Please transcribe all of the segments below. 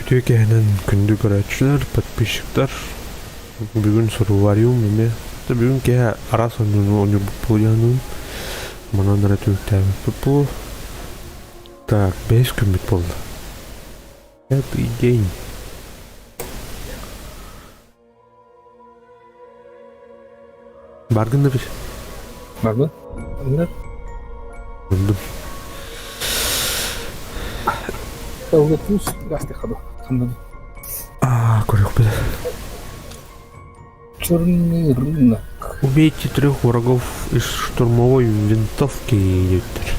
Үтүө киэһэнэн күндү көрөөччүлэр, подписчиктар. Бүгүн сурувариум эмиэ. Бүгүн киэһэ араас оонньууну оонньуурбут буолуйаанын. Манан эрэ түмүктээбиппит буолуо. Так, бэһис күммүт буолла. Пятый день. Баргын да бир. Барбын. Ыныр. Ылдым. Ылгы туус гасты хаду. Ханнады. А, көрүөхпүт. Черный рынок. Убейте трех врагов из штурмовой винтовки диэбиттэр.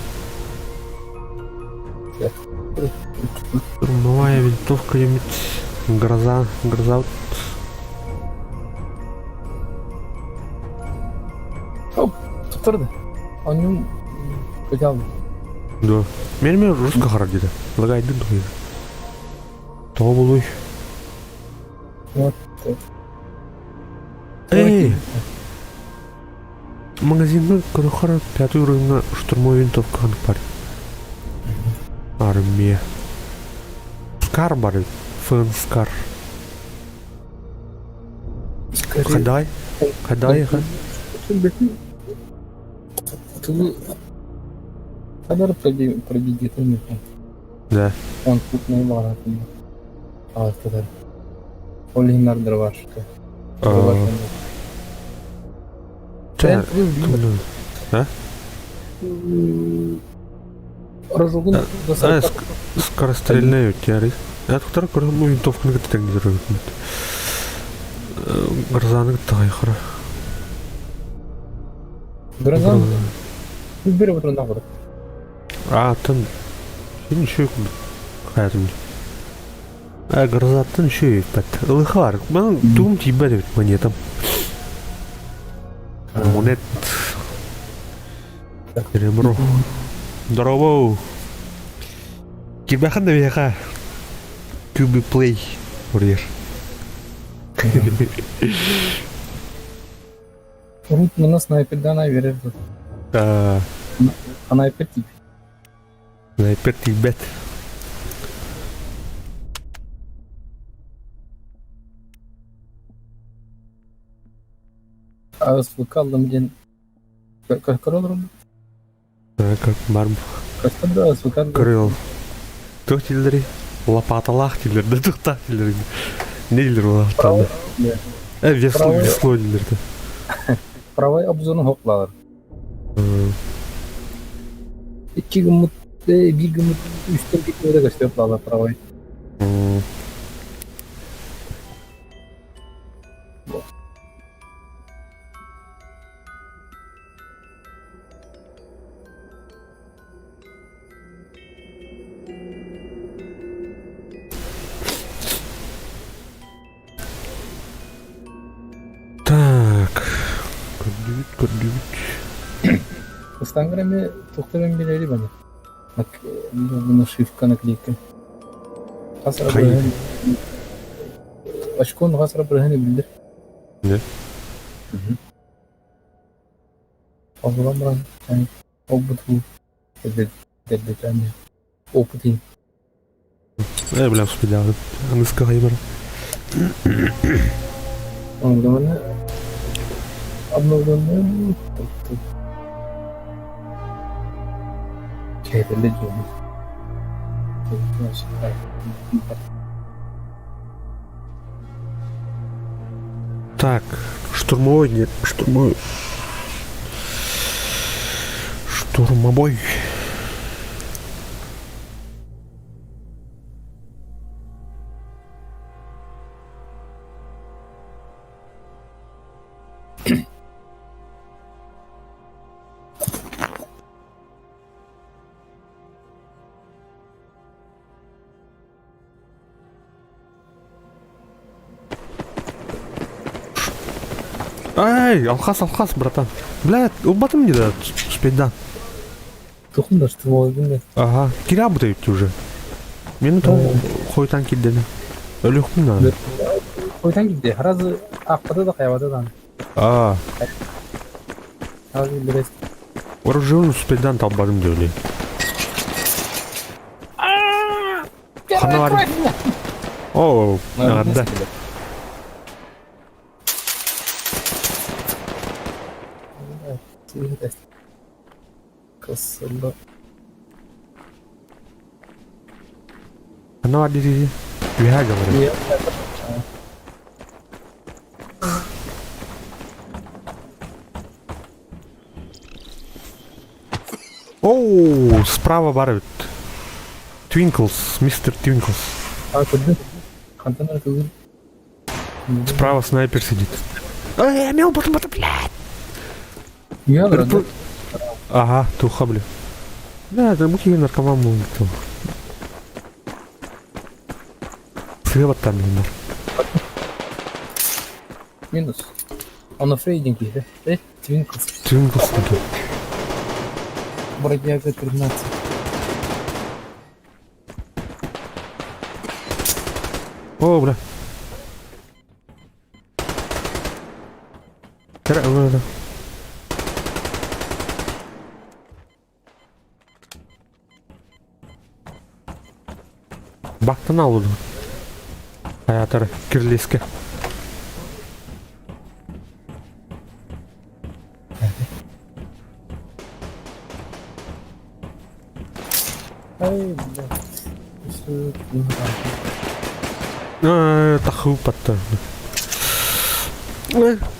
Штурмовая винтовка диэммит гроза, гроза Оп, туттарды. Онньум көтө Да. Мен мен русска харар деді. Лагайдын туһуйа. Тоҕо булуй? Вот. Эй! Магазинга көрөхөр пятый уровеньга штурмовой винтовка ханнык бар. Армия. Скар бар. Фэн Скар. Хадай? Хадай, ха? Хадar пробегетен Да. Он крупный баҕаратын аҕыстатар. Ол иһин ардырбашка. Чэ, а? Рожогун Скорострельная өттәрі. Атықтар көрім винтовканы кытта теңдер Грозаны кытта хайхара. Грозан бир отурун агыр. Атын син үшүй хаятым. А грозаттан үшүй бат. Ылыха бар. Мен тугум тиибэт эбит монетам. Монет. Серебро. Здорово. Кирбэхэн да биһиэхэ QB Play курьер. Урут мына снайпердан ай берер тут. Снайпер тип. Снайпер тиийбэт. АСВК аллым диэн көрө олорум. Бар Көстөр да АСВК Көрө Туох дииллэрий? Лопаталаах дииллэр да туохтаах дииллэр Не дииллэр улааттаанда? Э, весло, весло дииллэр да. Правай обзорун хоклалар. Икки гыммыт, биир гыммыт үстэн китмede көстөр плала правай. Так, көрдүбүт, көрдүбүт. Ыстаҥгар эмиэ туохтан эмиэ билэри баны. Нашивка, наклейка. Хас Хайы? Очкон хас бырыһын биллэр. Не? Олорон баран Опыту дэддэтэн опытын Э, бля, успеял. Аныска хайбар. Обновленная обновленная Кэбэлэ дьону. Так, штурмовой, нет, штурмовой. Штурмовой. Ай, алхас, алхас, братан. Бля, убатым не да, спейдан. Тухун да штурмовойбун да. Ага, киря бутайт уже. Мени то хойтан килдени. Өлүхпүн да. Хойтан килде. Харазы акпада да каябада да. А. Харазы билес. Оружие спейдан талбадым диэли. Ханна бар? О, да. Кысылла. Ханна бар дии Үһэ говорит. Оу, справа бар эбит. Твинклс, мистер Твинклс. А, көрдүм. Хантан эрэ кылгын. Справа снайпер сидит. Эй, мел потом это, блядь! Я да? Ага, туха, бля. Да, это муки наркоман был. Слева там, наверное. Минус. Он фрейдинг киһи. Э, Твинклс. Твинклс тут. Бродяга 13. О, бля. Кыра, Бактан алды. Аятар кирлеске. Ай, бля. Тахыппатта.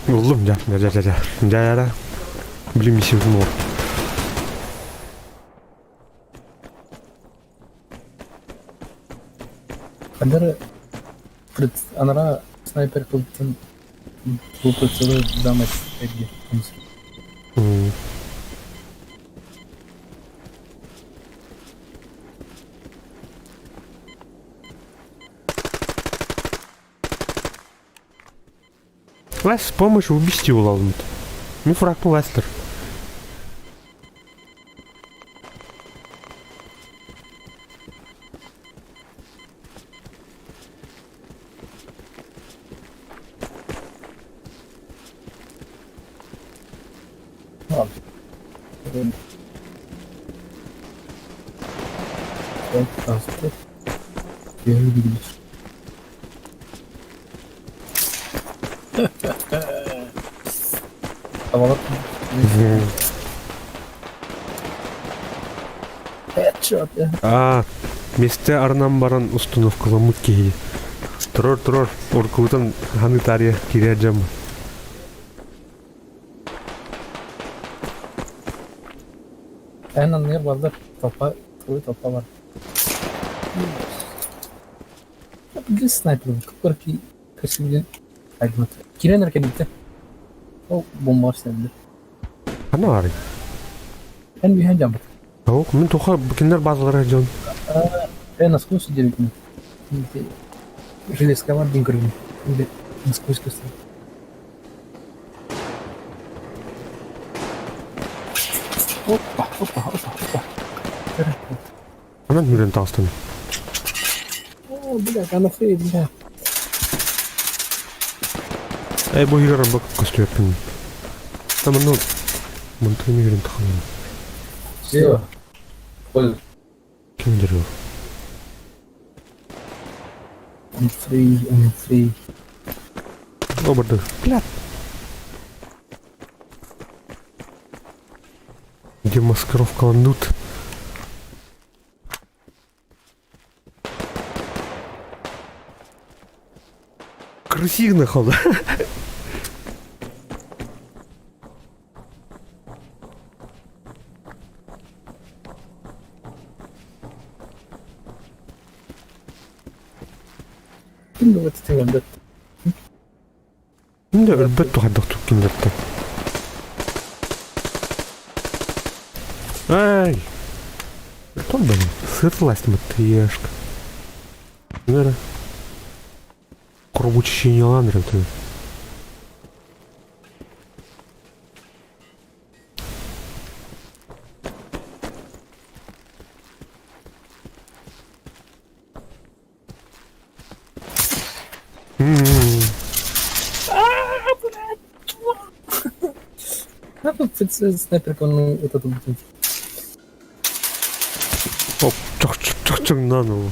Уллум дьэ, дьэ, дьэ, дьэ, дьэ, дьэ. Блин, миссия мор. Ханнары анараа снайпер кылтын бу прицелы дамать эрги. Лес с помощью убийства улалмыт. Мин фракпын Лестер. Аа, миэстэ арынан баран установкаламмыт киһи. Турар турар, уркубутан ханы таарыйа киирэр дьон. Эн анныгар бардар толпа, твой толпа бар. Били снайпер, кырки кырсыгын айгмат. Кирен эркенитте. Ол бомба сенде. Ханна баарый? Эн биһэн жамбыт. Ок, мин туха кинилэр базалара дьон. Эн насквозь сидели. Железка бар дин көргүн. Насквозь көстөр. Опа, опа, опа, опа. Анан мүрен таҕыстым. О, блядь, она фей, бля. Эй, бу иһигэр бак көстүөппүн. Таманну мантан мүрен тахалын. Все. Понял. Ким дерев? I'm free, I'm free. Оборды. Блядь. Где маскировка ландут? Крысиный хол. Ким да өлбөт. Ким да өлбөт тухайдах туккиндерте. Ай! Что блин? Сырлась ешка. Наверное. Кровоочищение ландры. А тут снайперка, ну, вот это будет. Оп, чох чох чох на ну.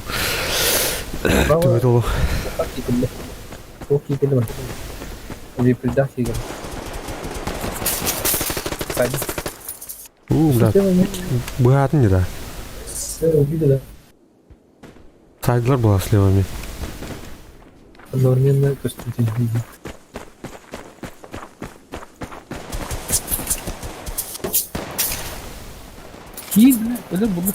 Түбүт олох. Туох киитэлэ бар. Випрдах киигэр. Сзади. У, бля, быһаатын не да. Убили, да. Сайдылар была сливами. Одновременно костюм видит. Киир, бля, өлөр булду.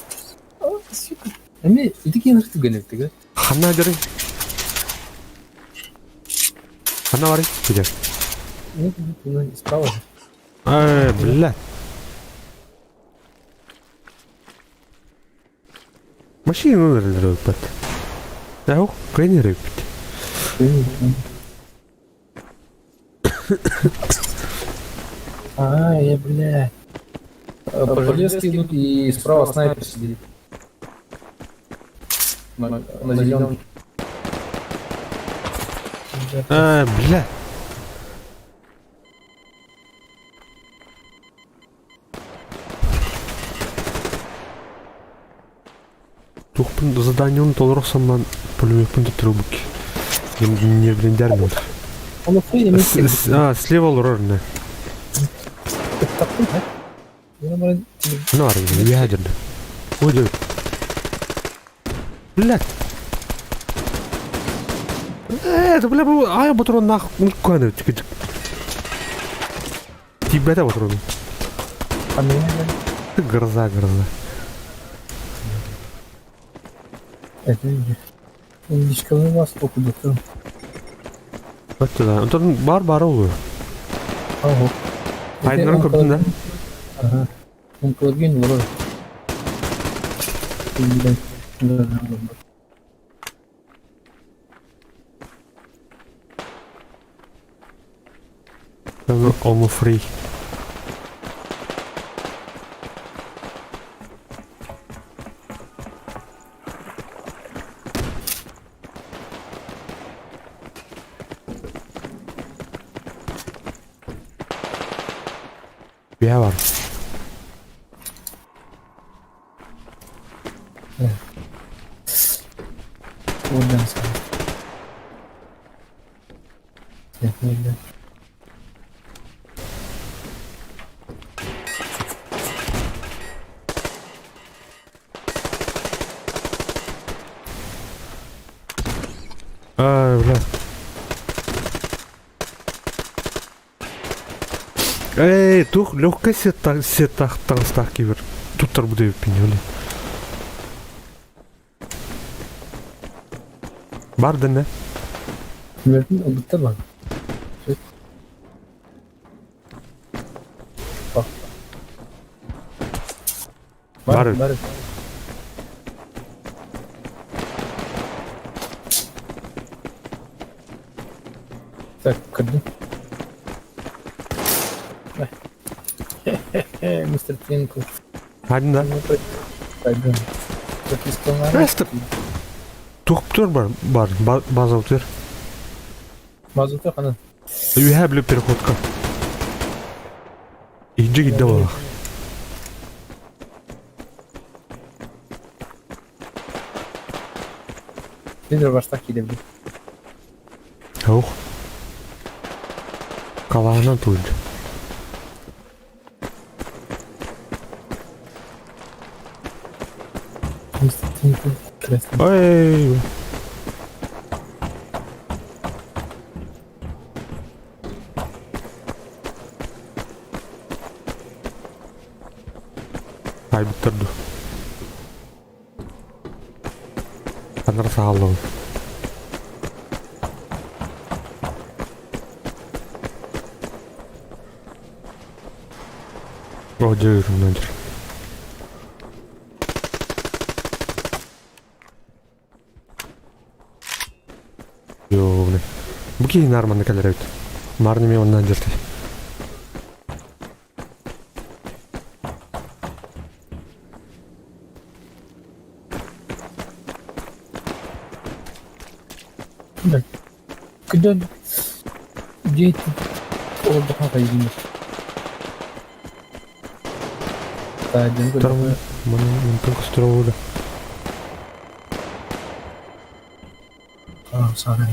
Сука. Эми ити киэн ырытып генектиге. Ханна дыры? Ханна бары? Киде. Нет, ну, справа же. Эй, бля. Машина өлөрбөт. Яох, кыайан эрэ А, я, бля. По железке идут и справа снайпер сидит. На зеленке. А, бля. Тухпун заданиен толору охсоммун пулемеппун төттөрү ылбыт нервлендер Он А, слева олорор не. Ну, ядерный. Ой, да. Блядь. Это, бля, а я патрон нах, ну, куда Тебя патрон. А меня, Ты гроза, гроза. Это Дичкалыы толкуйдатан. Вот туда. Онтон бар бар ол. Ого. Айдыннарын көрдүң да? Ага. Онкологин олорор. Да, да, да. Almost free. Бия бар. Уолдьан саҕа. Уолдьан. Ай, бля. Эй, тух легкая сетах сетах таҥастаах кибер. Туттар бу диэбиппин блин. Бар дэнэ. Мөртүн ылбыттар бар. Бар. Бар. Бар. Так, көрдүм. Мистер Твинкл. Один да. Пойдем. Прописка Просто тух бар бар база утер. Мазута ханан. Үһэ биле переходка. Иджи гидде болах. Лидер баштак килебди. Ох. Калаһынан туйду. Мистер Твинкл. Красный. Ой. Айбыттырды. Анар сааллыбын. О, дьэ надер. Йоо, бля. Бу киһи наарманна кэлэр эбит. Маарны эмиэ онно дьэртэй. Күдөн дьиэ олордоххо хайдыыр. Таадьан Мантан көстөр да. sorry.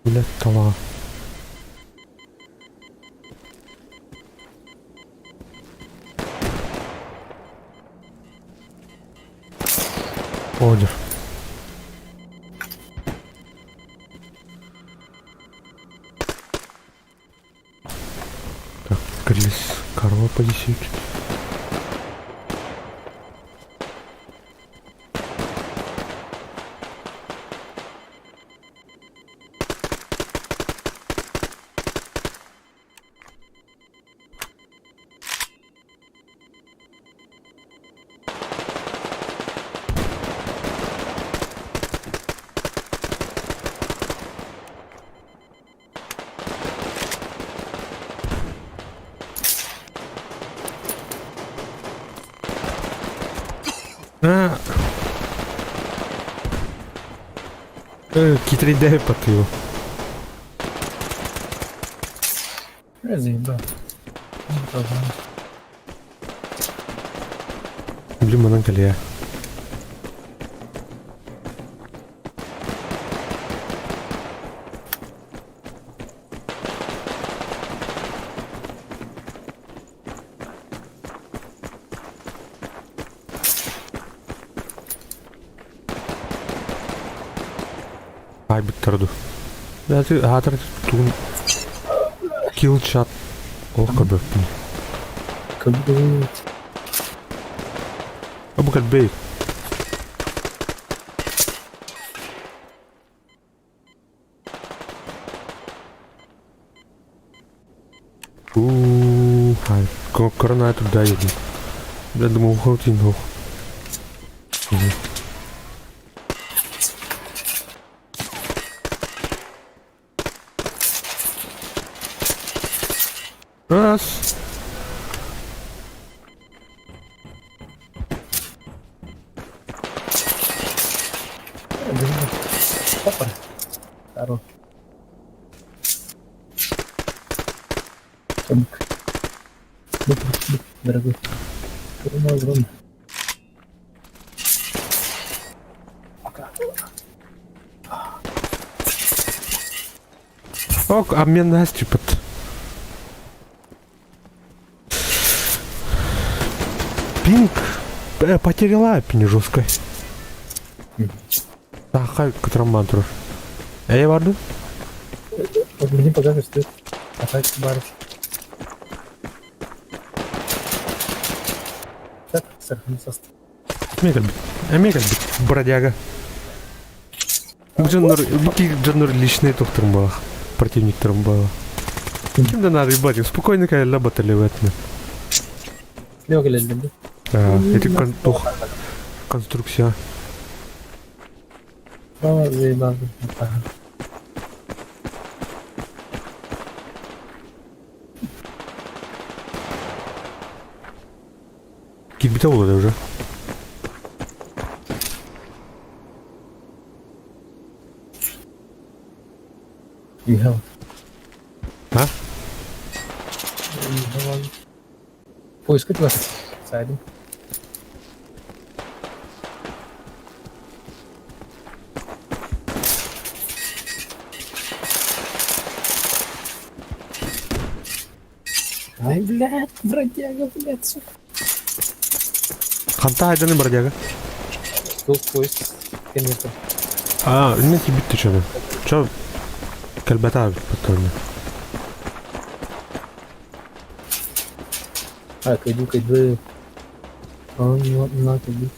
Блядь, талаҕа. Одер. Так, Крис Карло подесить. А! Китрейдәй патыйбы. Заебал. Блин, манан кэлиэ. Айбыттар ду. Аатыр тугун килл чат олох көрбөппүн. Көрбүт. Бу кэлбэй. Уу, хай, корона туда едем. Я думал, хотин ох. Раз. Опа. Здорово. Томик. Бык, бык, бык, дорогой. Огромный, огромный. Пока. Ок, обмен Настю под... Пинг потеряла пини жесткой. Сахай катраман турар. Эй, барды? Мне покажешь, что это барыш. Так, сохранился. Эмиэ кэлбит, бродяга. Бу дьоннор, бу дьоннор личный тухтарым буолах, противниктарым буола. Ким да надо, ебать, спокойно кэллэ баталевэтны. Слева кэлэллэр Эти тух конструкция. Право заебал. Кирбите буолла уже. Михаил. А? Поиск вас. Сайдем. Ай, блядь, бродяга, блядь, сука. Ханта айданы бродяга. Тут поиск, конечно. А, не тебе ты что? Чё? Кэлбэта потом. А, кайду, кайду. Он на кайду.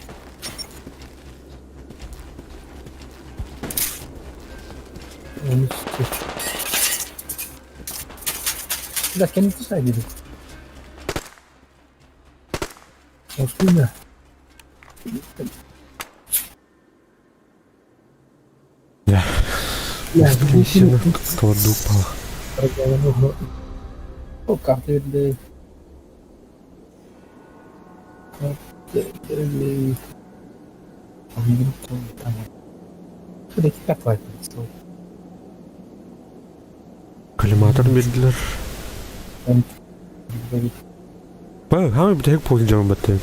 Он Да, кем ты сайдили? Оскуда? Да. Несено колоду упала. О, карты для... Карты для... Коллиматор билдилер. Ба, хами бүтэһик пуһун дьон баттын.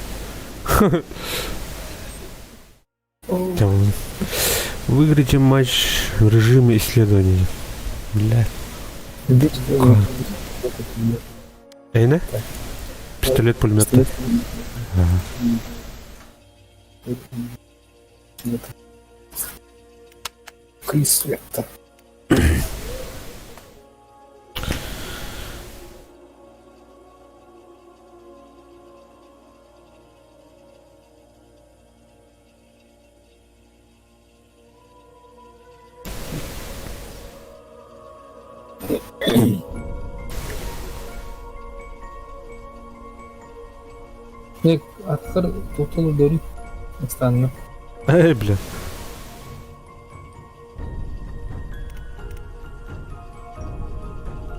Выиграйте матч в режиме исследования. Бля. Эйне? Пистолет пулемет. Ага. Крис Вектор. Аттар тутун дөрү ыстанна. Эй, бля.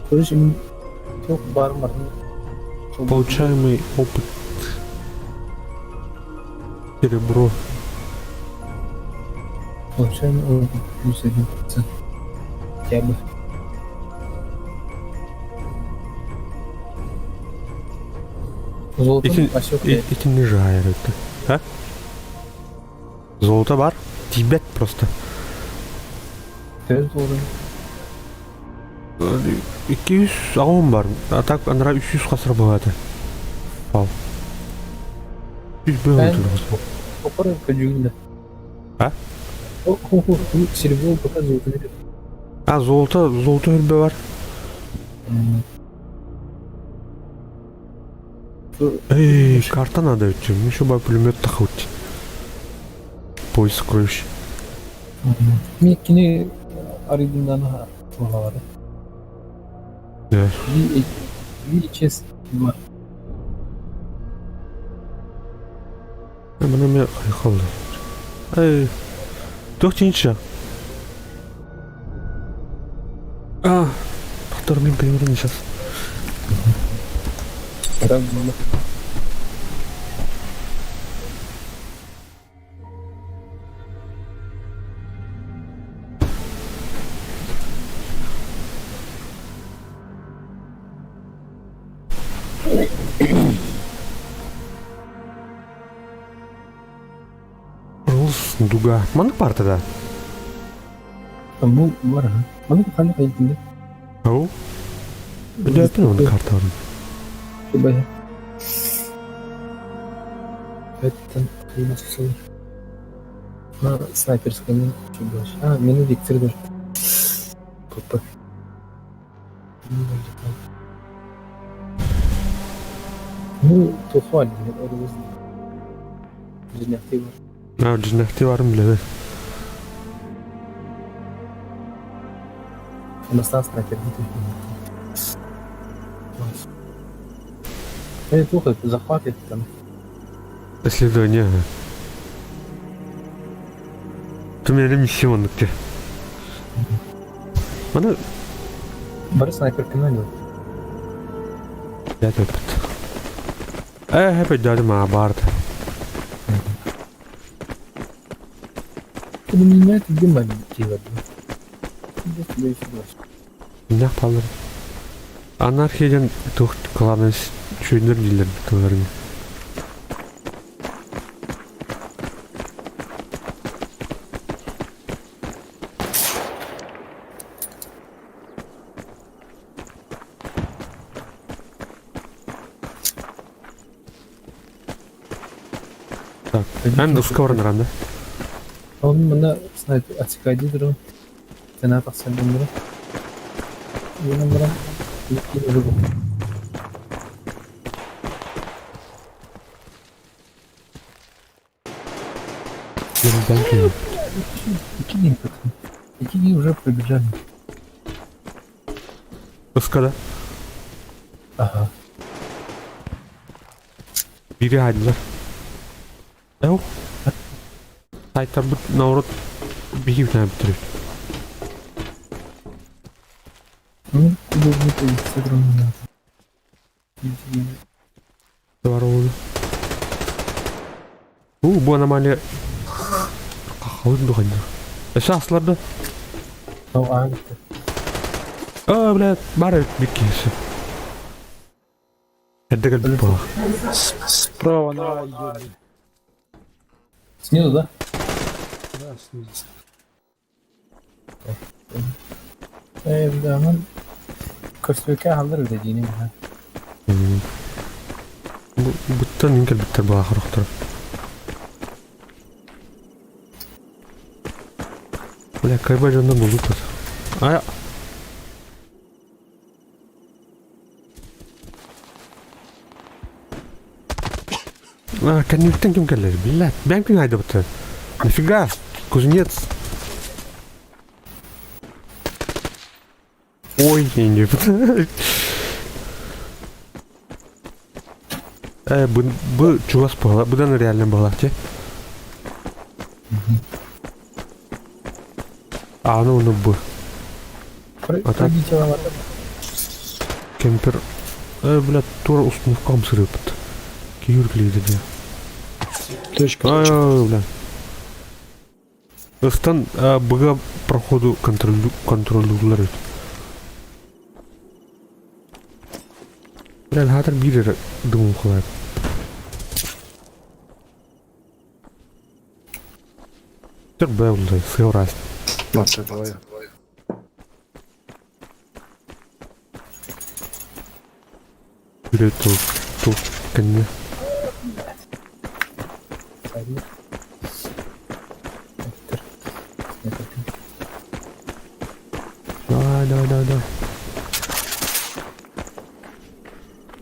Короче, мин туох баар барытын Получаемый опыт. Серебро. Получаемый опыт плюс 1%. Хотя бы. Золото Ити, осек ити не жайры. А? Золото бар? Тибет просто. Төс золото. 200 аҕым бар. А так анара 300 хасыр быһаата. Пал. 300 Эн быһыытын. Попора көдьүүнэ. А? Серебро пока золото берет. А, золото, золото үрбе бар. Эй, карта надо идти. Еще бы пулемет тахаут. Поиск сокровищ. Мен кини арыйдымдан туһалары. Да. Ви чест бар. Мына мен қалды. Эй, туох чинча. А, доктор, мен примерно сейчас. Так было. Рулс дуга. Маннык партада. Бу бар ha. Маннык ханнык айдында. Ау. Билбэппин оны карталарын. Бая. Эттен кыймасыл. На снайперская больше. А, мені Виктор даже. ПП. Ну, тухваль, Дьиҥнээхтии бар. А, дьиҥнээхтии барын билэбин. Бастаан снайпердии Э, туох захват там. Исследование. Түмэли миссия оннук дии. Маны Бары снайперканы делать. Я опыт. Э, опять дядя моя барда. Ты меня это где мать делать? Нях палыр. Анархия диэн туох главное чүйнер дииллэр тылларын. Так, эн ускорын ранда. Он мына снайпер отсекай дрон. Сена тахсан бара. Юнан бара. Икки уже пробежали. Ыскада. Ага. Бири хаадылар. Эу. Сайтарбыт наоборот биһиги бүтэн бүтүрүбүт. Ну, должны появиться дрон. Бар ол. У, бу аномалия халын духан. Өссө аслар да. А, А, блядь, бар бит киһи. Эрдэ кэлбит буолла. Справа на идет. Снизу, да? Да, снизу. Бля, онон көрсүбүккэ аһаллар үлэ диини быһа. Бу буттан мин кэлбиттэр баахырохтор. Бля, кайба дьонно булдук. А А, кэнниттэн ким кэллэр? Блядь, бэйэм ким айдабыттар? Нафига? Кузнец. Ой, не бу, бу чугас буола, быдан реально буолар те. А, ну, ну, бу. А так? Кемпер. Блядь, тура установкам сырыппыт. Киһи дии. Точка. Ай, бля. Ыстан быга проходу контроллуулар эбит. Бля, хаатар биир эрэ дымым халаат. Төр бэ уллай, сыа 22. Үрэ тул тул кэннэ. Давай, давай, давай, давай.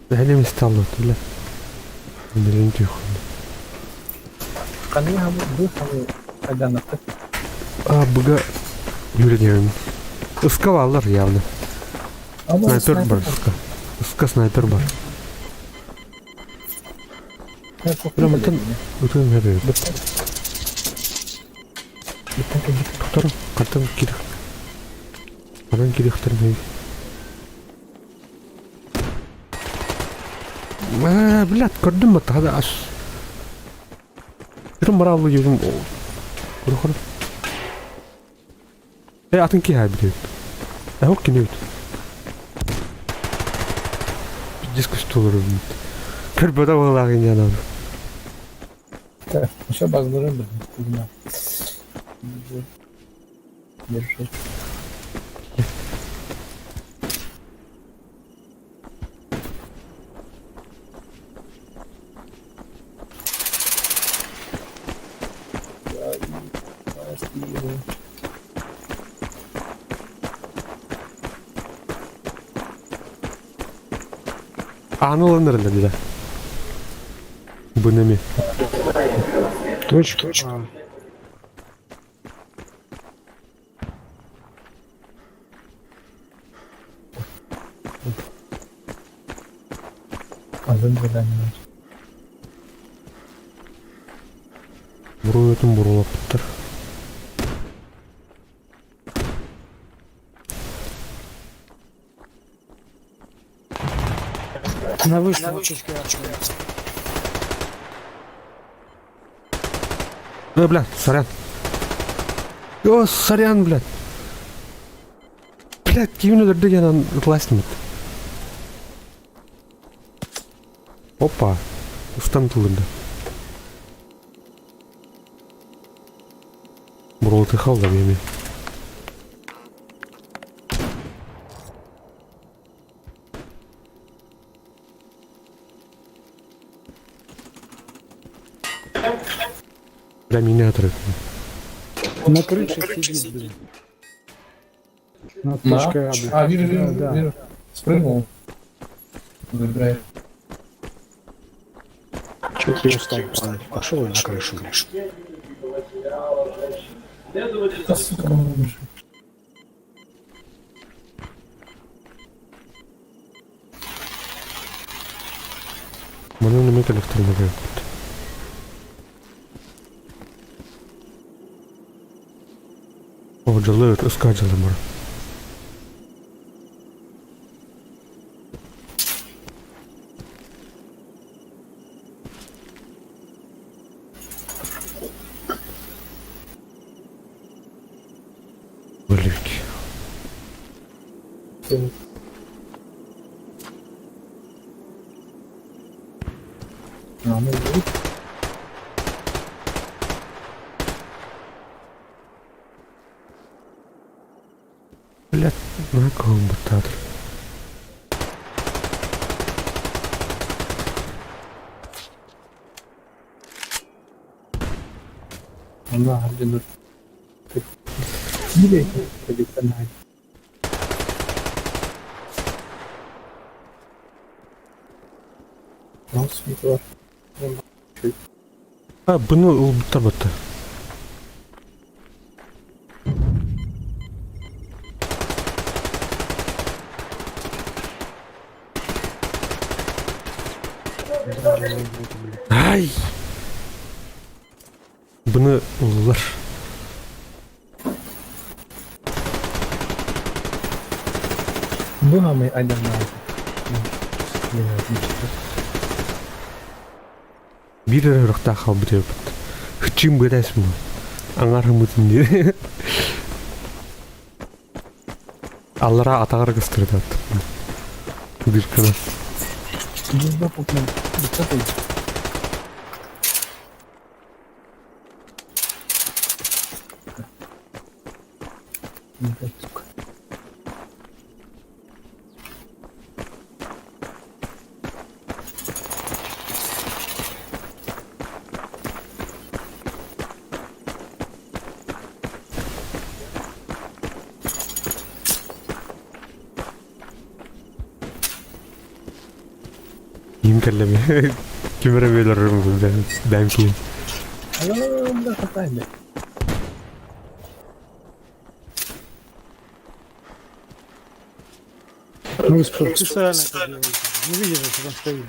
Нэһилиэм сталлы, бля. Блин, тихо. Ханыы бу ханы хайдааннахта. А, быга юридием. Ыскалалар явно. Снайпер бар, ыска. Ыска снайпер бар. Прям это Утын хәбе. Тохтор, каттан кир. Анан кирихтер А, блядь, көрдүм бат, хада аш. Жүрүм бараллы жүрүм. Көрө атын ки хай билет. Хок кинебит. Диск столыр. Көрбөдө боллагын янан. Так, еще базлары блин. Держи. Аналаныр да. Бу неме? Точка. Точка. А, задание. Буруютун бурулаптыр. На вышку точка. Бля, сорян. О, сорян, блядь. Блядь, кимин өлөрдө янан ытластымыт. Опа. Устан тылында. Бурулаты халда меми. Бля, меня отрыв. На крыше сидит, блин. На точке А, блин. А, вижу, вижу, Да, да. вижу. Спрыгнул. Выбирай. Чё ты устал падать? Пошел я на крышу, блин. Да, сука, он выше. Маны неме электромобиль. О, дьолло ыска дьолло бар. Блять. А, ну, вот. Наһаа кыһалбыттаатыр. Онно аһар дьоннор Киирэ А, бұны ылбыттар батта. Ай! Бұны ыллар. Бу хамай айданнаах. Биир эрэ ырыктаах хаалбыт эбиппит. Хчим быраасым. Аҥаар хымытын диye. Аллара атаҕар кыстырытат. Бир кына. Им кэллэми. Ким эрэ бэлэрим бэм киин. Ну, специально это делаете. Не видишь, что там стоит.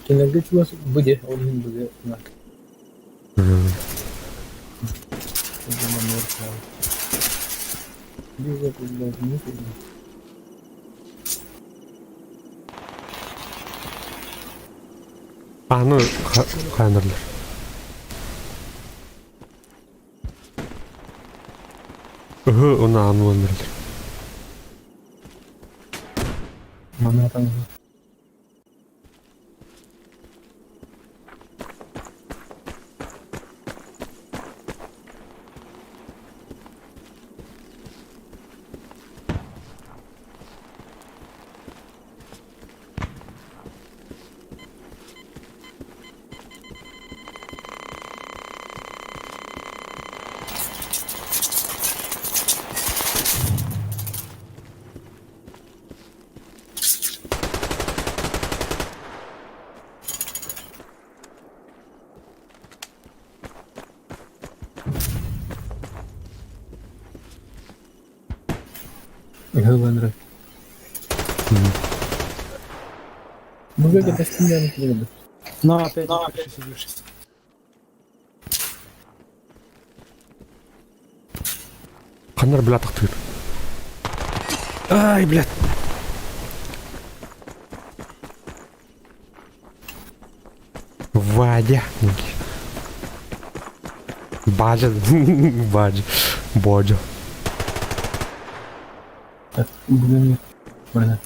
Кинилэргэ чугас бу диэ, ол иһин бу диэ Аны хаанарлар. Ыһы, оны ааныланнарлар. Манатан Ыһыланры. Мужик, это стенян килограмм. На, опять на крыше сидишь. Ханнар бля тахтыыр. Ай, блядь. Вадя. Бажа. Бажа. Бодьо. Так, бүгүн Бана.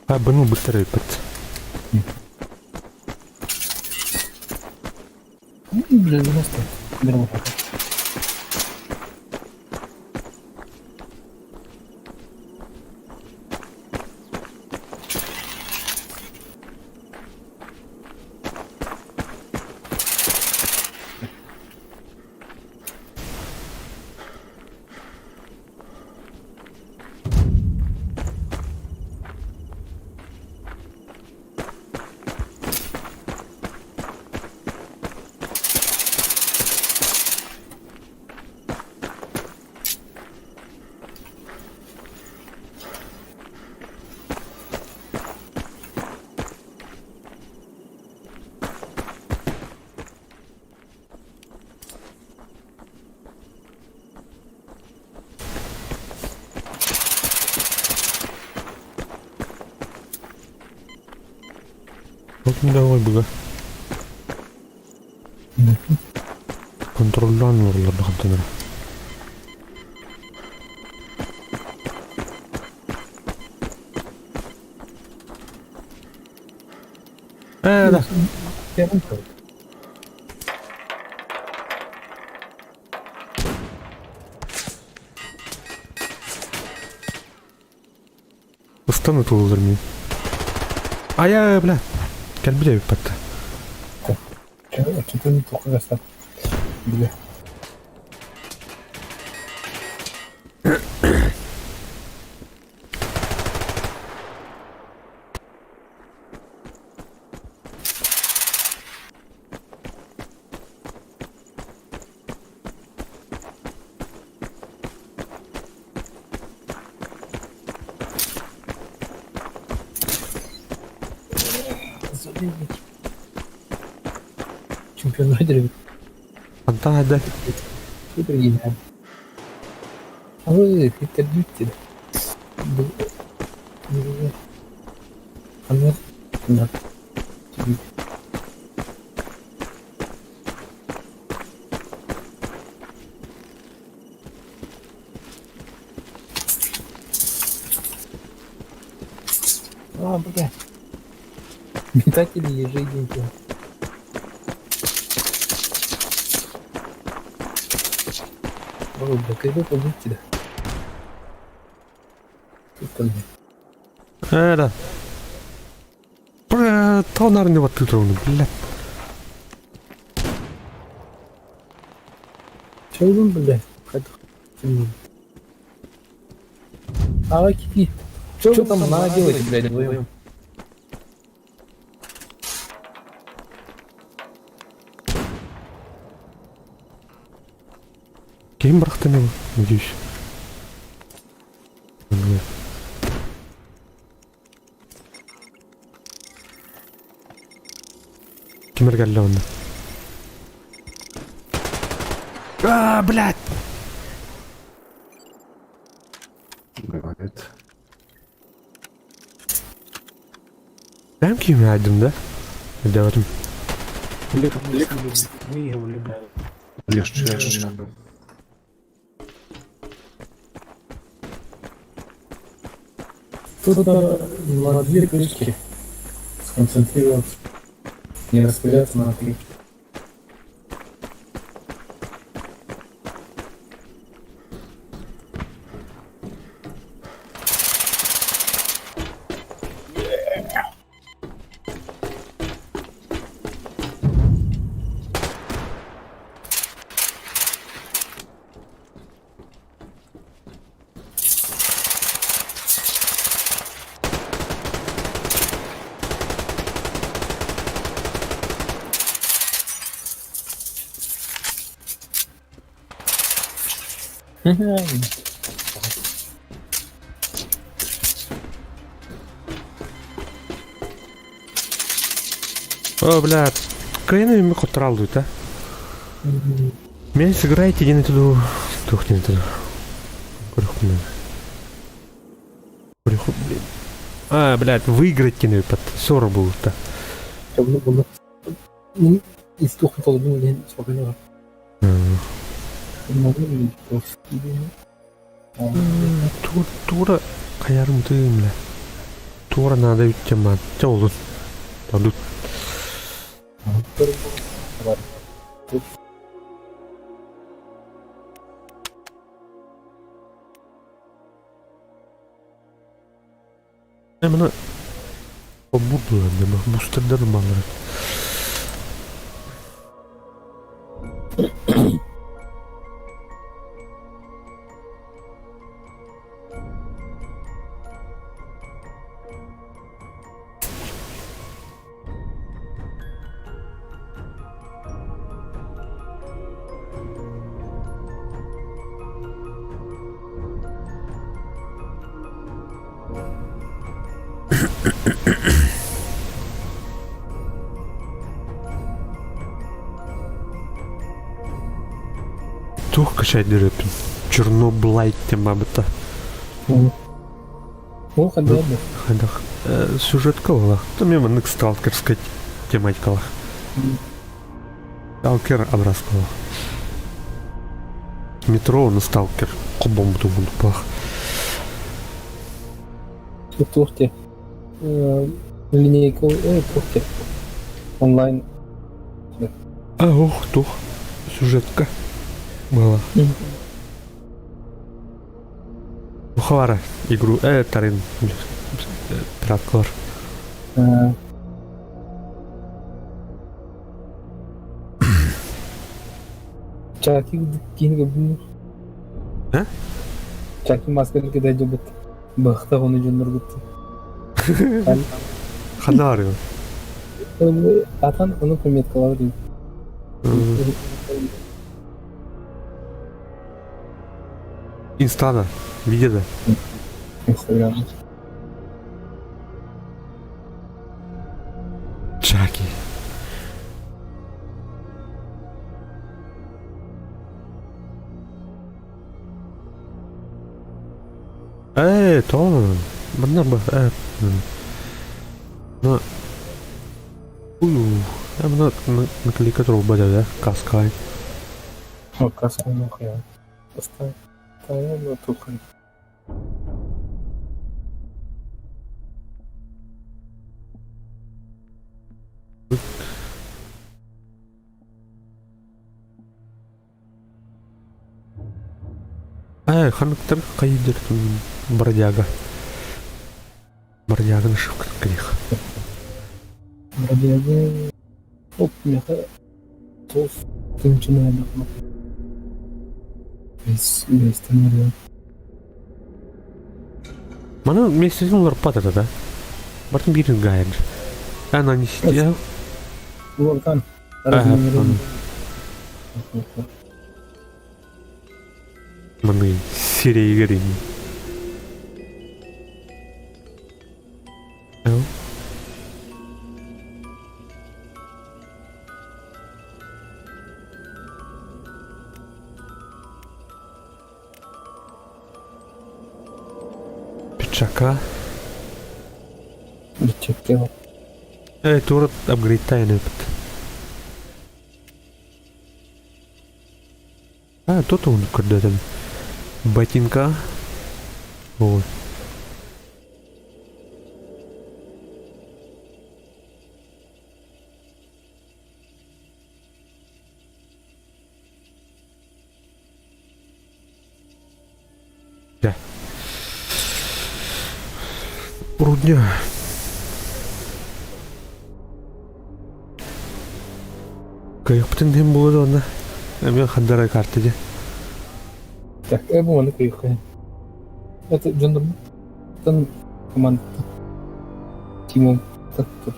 А, бұны быстро өппіт. Блин, просто. Нормально. Давай буга. Контроллаан олороллор бахантанара. Да. Ыстан ытыллар мин. Ая, бля. Кэлбит эбит батта. Оччотун туохха Бля. Чемпионат Антон отдай. А, бля. Метатели ежедневки. Ой, бля, когда побыть тебя? Тут там. Да. Бля, тонарный вот тут он, бля. Че он, бля? А, кики. Что вы там надо делать, блядь, вдвоем? Ким бырахтым его, надеюсь. Бля. Ким эргэллэ онно? А, блядь! Бывает. Бэм ким айдым да? Өйдөөбөтүм. Легче, легче надо. Тут надо на две точки сконцентрироваться. Не распыляться на три. О, блядь. Кайны ми хотралду, да? Мен сыграйте не туду. Тух не туду. Блин. А, блядь, выиграть не под 40 было-то. Тура каярым тыым, бля. Тура надо үттем Чолун. Тадут. Мына Бурдулар дема. Бустердер баллар. Тух качать дөрөпүн. Черноблайт тема быта. О, хадда. Хадах. Сюжетка была. Там я маннык сталкерская тематикалах. Сталкер образкала. Метро на сталкер. Кобом буду пах. Тухте. Линейка, тухте. Онлайн. А, ох, тух. Сюжетка была. Хвара игру. Тарин. Пираткалар. Чаки киһигэ бу. А? Чаки масканы кидай дьобут. Бахта оны дьонноргут. Ханна Атан ону пометкалар дейм. Инстада, видео. Инстаграм. Чаки. Э, то, манна бы, ну, мына на кликатору бада, да, каскай. О, каска нахуя. Поставь. Поставь, тухай. Э, ханныктар хайдер бродяга. Бродяга нашивка грех. Бродяга. Оп, меха. Тос. Тынчына Весь там Маны вместе с патата, да? Бартын бирин гайд. Она не сидела. Вулкан. Маны серия Пиджака. Чекел. Турат апгрейд тайны. А, тут он когда-то ботинка. Вот. Да. Рудня. Кайыптын дем болады онда. Мен хандара карты де. Так, бу маны кайыхай. Это джондор. Тан команда. Тимом. Так, тут.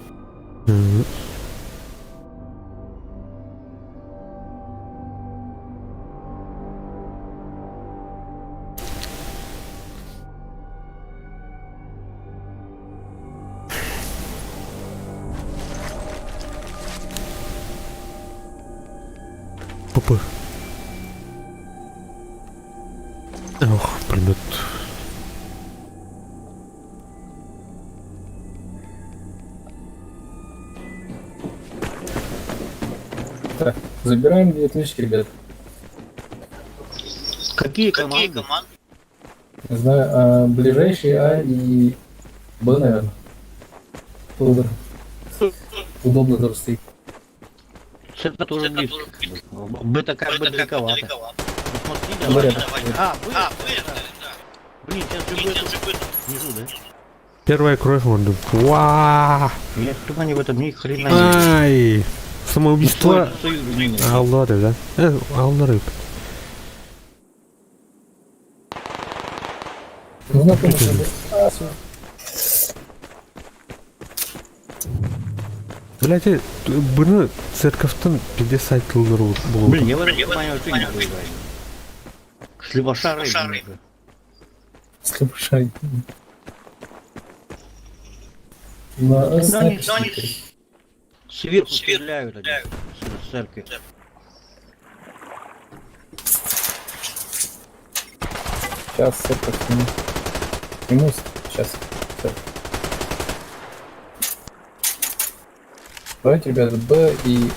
Пп. Ох, пулемет. Так, забираем две отлички, ребят. Какие команды? Не знаю, а, ближайшие А и Б, наверное. Удобно. Удобно тоже стоит. Это тоже близко. Б-то как бы далековато. Ну, смотри, Говорят. давай. А, Б, да. Блин, сейчас же Б тут внизу, да? Первая кровь вон. Уа! Я тупо не в этом ни хрена не вижу. Ай! Самоубийство. Аллары, да? Аллары. Ну, знакомый. А, всё. Блять, бұны церковтан 50 тылдыр болу. Блин, я в этом понимаю, вообще не буду играть. Слепошары. блин, Слушай. На Ну, они снайпер. Сверху стреляют они. С церкви. Сейчас церковь сниму. Ему сейчас. Давайте, ребята, Б и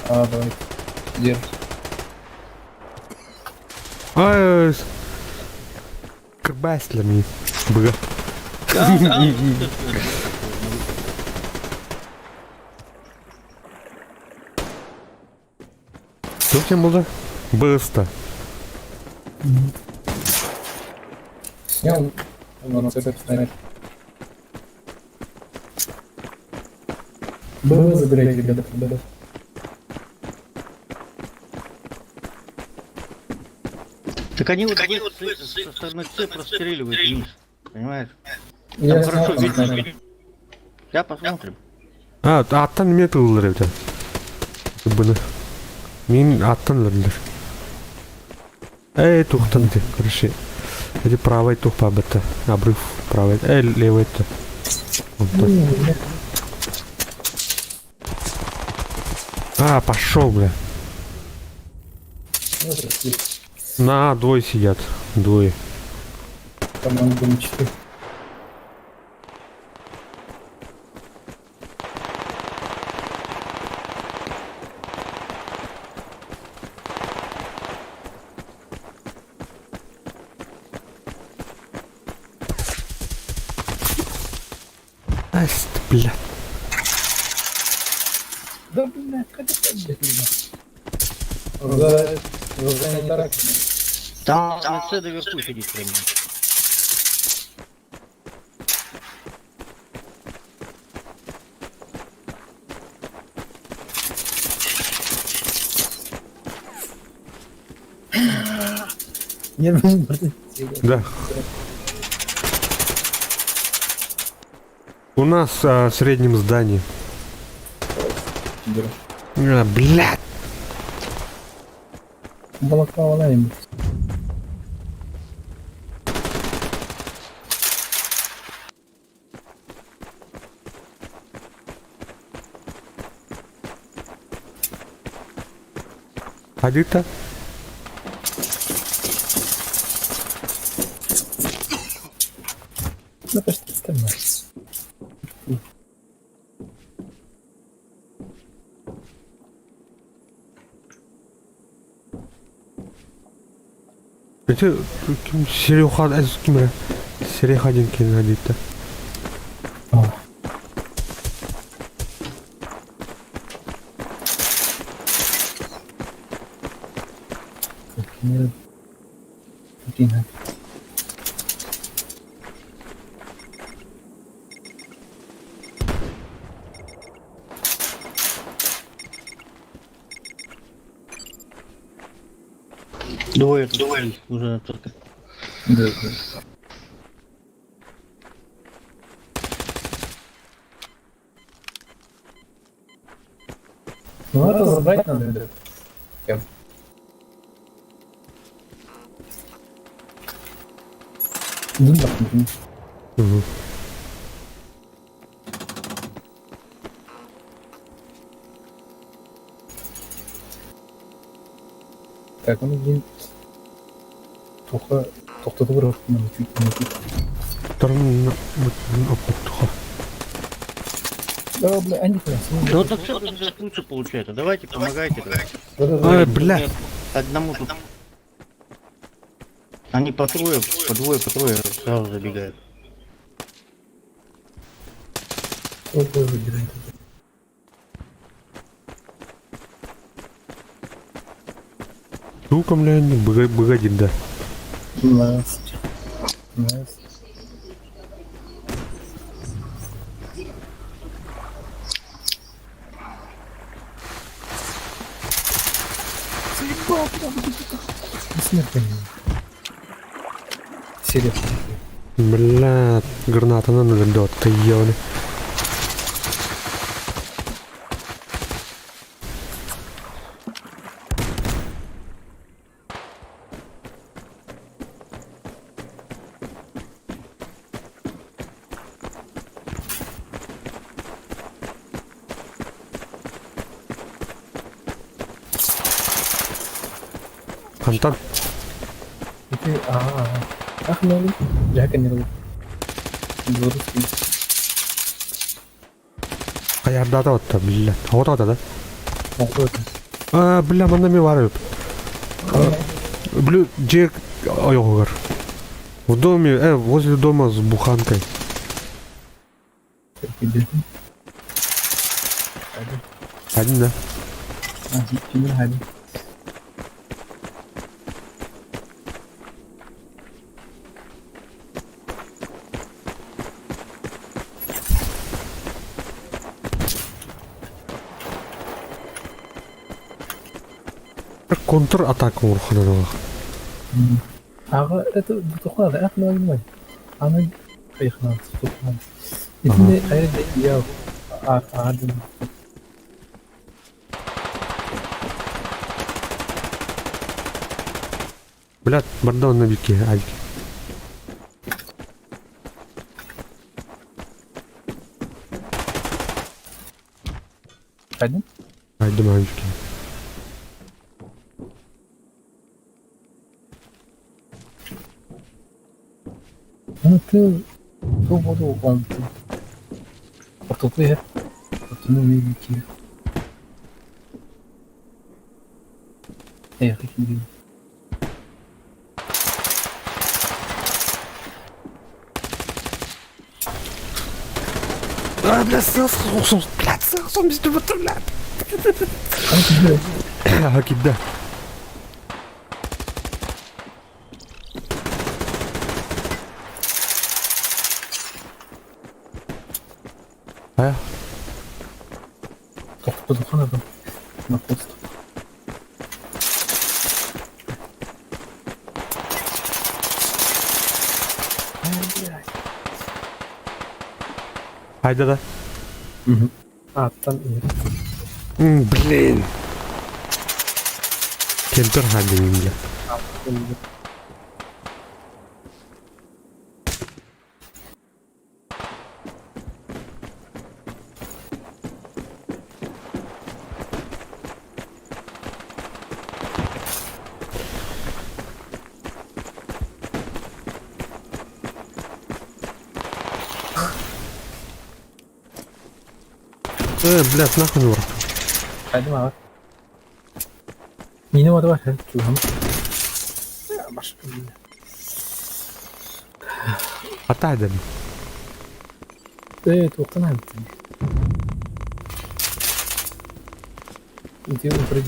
А, давайте. Держите. Ай, Кырбаслами. Быга. Туох диэн буолла? Быста. Я он снайпер. Б забирайте, ребята, Б. Так они вот со стороны С простреливают вниз. Понимаешь? Я Там хорошо снял, видно. снайпер. Сейчас посмотрим. А, аттан эмиэ тыллар эбит. Быны. Мин аттан өлөрдүлэр. Эй, тухтан ты, короче. Эти правый тух пабыта. Обрыв правый. Эй, левый это. Вот так. А, пошел, бля. На, двое сидят. Двое. Команда мечты. Ай, бля. Да, блядь, как это, блядь, За, за санитарок. Там на С наверху сидит прямо. Не нужно. Да. У нас а, в среднем здании. А, блядь. Балаклава на им. Адита. Ну, почти там. Это ким Серега, ким Серега один кин адита. Блин, Двое тут двое. уже только. да, да. Ну это забрать надо, ребят. Я. Иди нахуй. Угу. Так, он один. Тоха, тоқтату керек мені чуть не чуть. Торн туха. Да, бля, они прям. Да вот так все лучше получается. Давайте, помогайте. Ай, бля. Одному тут. Они по трое, по двое, по трое сразу забегают. Сука, бля, богодит, да. Nice. Nice. Заебал, прям, Смерть. Серьезно. Бля, граната на налет, ты ёбаный. Антон, Это, ах, ну, Жака не рву. Белорусский. а вот, бля. А вот это, да? Вот. А, бля, манна ми варып. Блю, Джек, ой, В доме, возле дома с буханкой. Один, да? Один. Контр-атака урхананылах. Аҕа это бутухлаада ах ноймой. Аны кайхнан тутухлан. Итинне айры я аадын. Блядь, барда онно бикки, адик. Хайдын? Айдым адикки. Ну ты ту буду он ты. Ортоту иһэр. Ортону эмиэ киир. Эйэхэ киирин. А, бля, сахсон, блядь, сахсон, блядь. Кидда. А? Тохтотухана на подступ. Айда да. Угу. А, там Блин. Кемпер хадин, бля. Блядь, нахуй не Хайдым аҕа. Миинэ уота бар, чугам. Баш. Атайдым. Туохтан аһыттым. Ити утары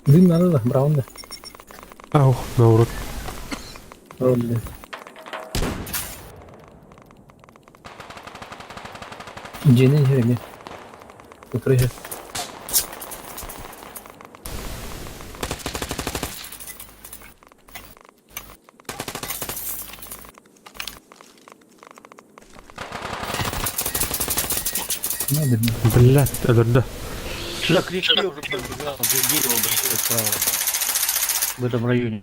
Дым надо да, браун да. Ау, наоборот. Ролли. Дьиэнин иһэр эмиэ. Утары иһэр. Надо Блядь, өлөрдө. Сюда к реке уже побежал, где дерево большое справа. В этом районе.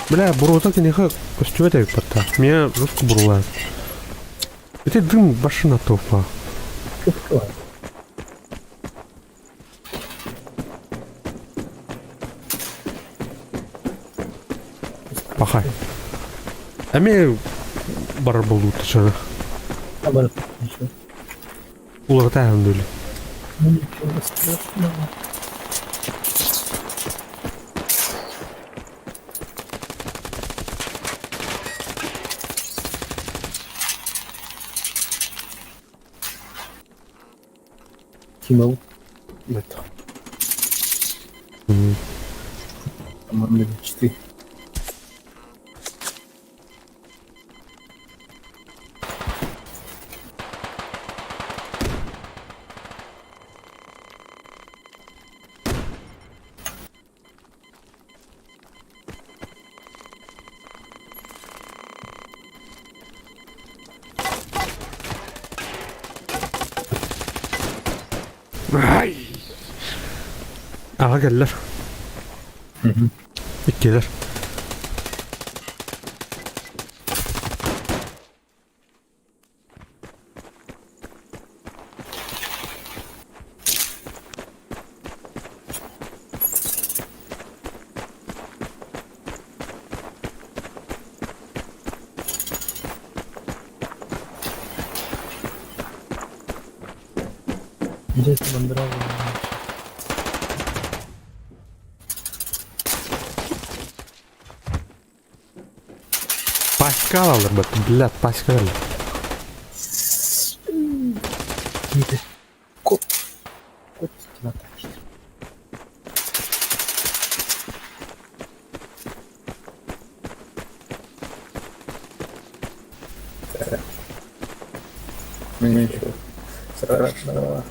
Бля, буруота киниэхэ көстүбэт эбит барта. Меня жестко бурулаат. Ити дым башына топа. Кыпкыла. Пахай. Эми бар болду тышары. А бар. Ничего. Уларта дөли. Ну ничего страшного. Тимау. Это. По-моему, мечты. Ай! Аҕа кэллэр. Иккилэр. Интересно, бандера. Паскал алыр блядь, паскал. Киһи. Кот. Кот стена так. Ничего страшного.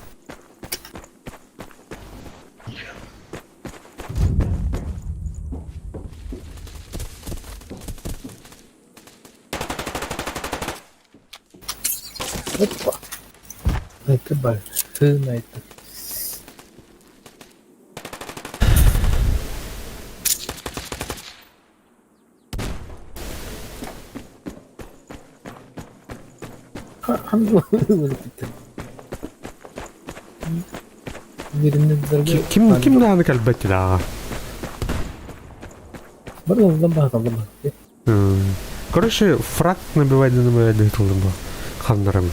Опа. Это большие на это. Ким ким даҕаны кэлбэт да. Короче, фраг набивать набивать да бу. Ханнарым.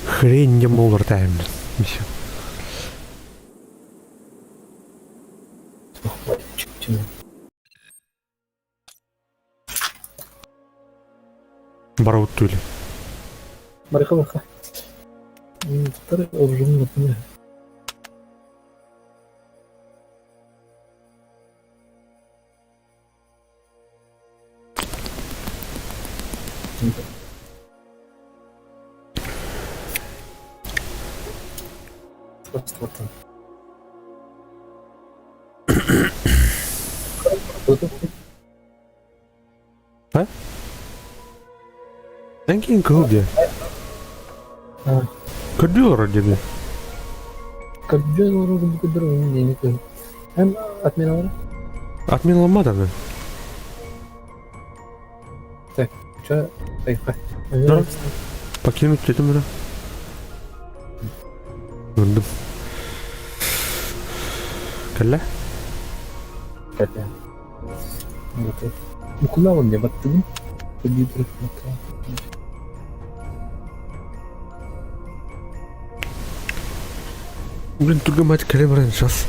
Хрень не молор тайм. Все. Бараут тули. Барыха-барыха. Второй обжим А? Эн кыл диэ. Көрдүү олорор диэби. Көрдүү олорор көрдөрөр не не Эм отмена Отменаламмат аны. Так, что? Поехали. Да. Покинуть этим да. Ындым. Кэллэ? Кэллэ. Вот. Ну куда он мне? Вот ты? Компьютер. Блин, туга мать кэлэ сейчас.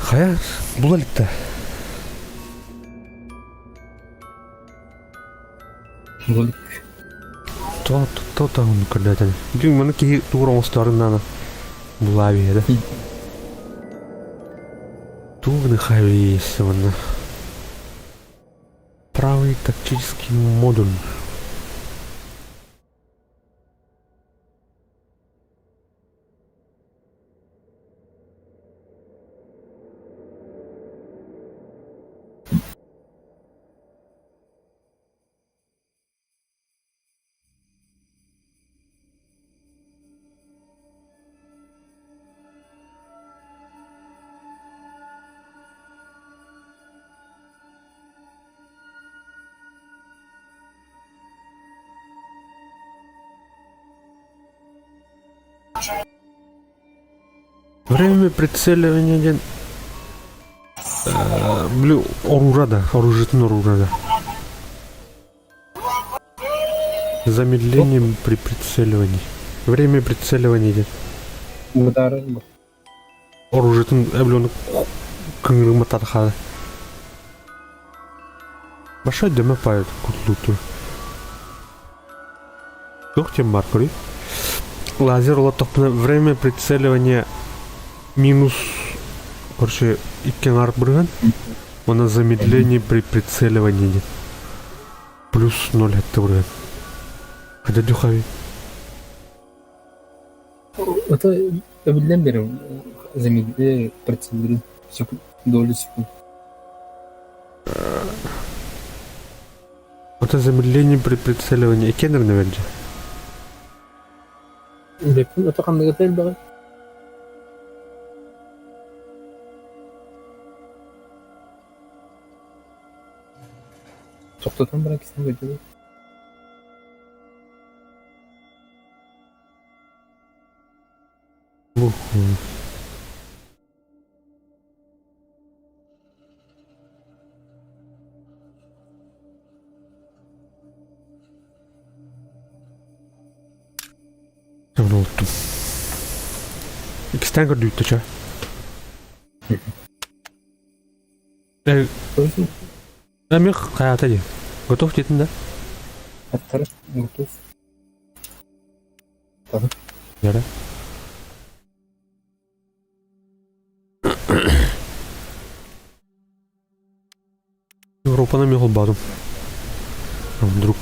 Хайа, була иликтэ. Була То то таһын көрдөтөн. Дьиҥ маны киһи туур оҥосторун булаа биэрэ. Тугны хайвейс манна. Правый тактический модуль. Время прицеливания диэн били оруура да, оружиетын оруура да. Замедлением при прицеливании. Время прицеливания диэн. Бытаарар бу. Оружиетын эбили кыҥырымматтар хаада. Большой дөмө пает кутлуту. Туох диэн баар көрүй? Лазер олоттохпуна время прицеливания минус короче икки аҥаар бырыһан уонна замедление при прицеливании диэн плюс ноль этте бырыһан. Хата дюхави. Это эбиллэн берем замедление процедуры долю секунд. Это замедление при прицеливании. Кеннер, наверное. Бэппин ото ханныгыта элбэҕи? Тохтотон баран кисен көрдүбүт. Unuttum. Иккистээн көрдүүттэ чэ. Эмих хайата дии. Готов диэтин да? Аттара готов. Яра. Европаны эмиэ холбоотум. Вдруг.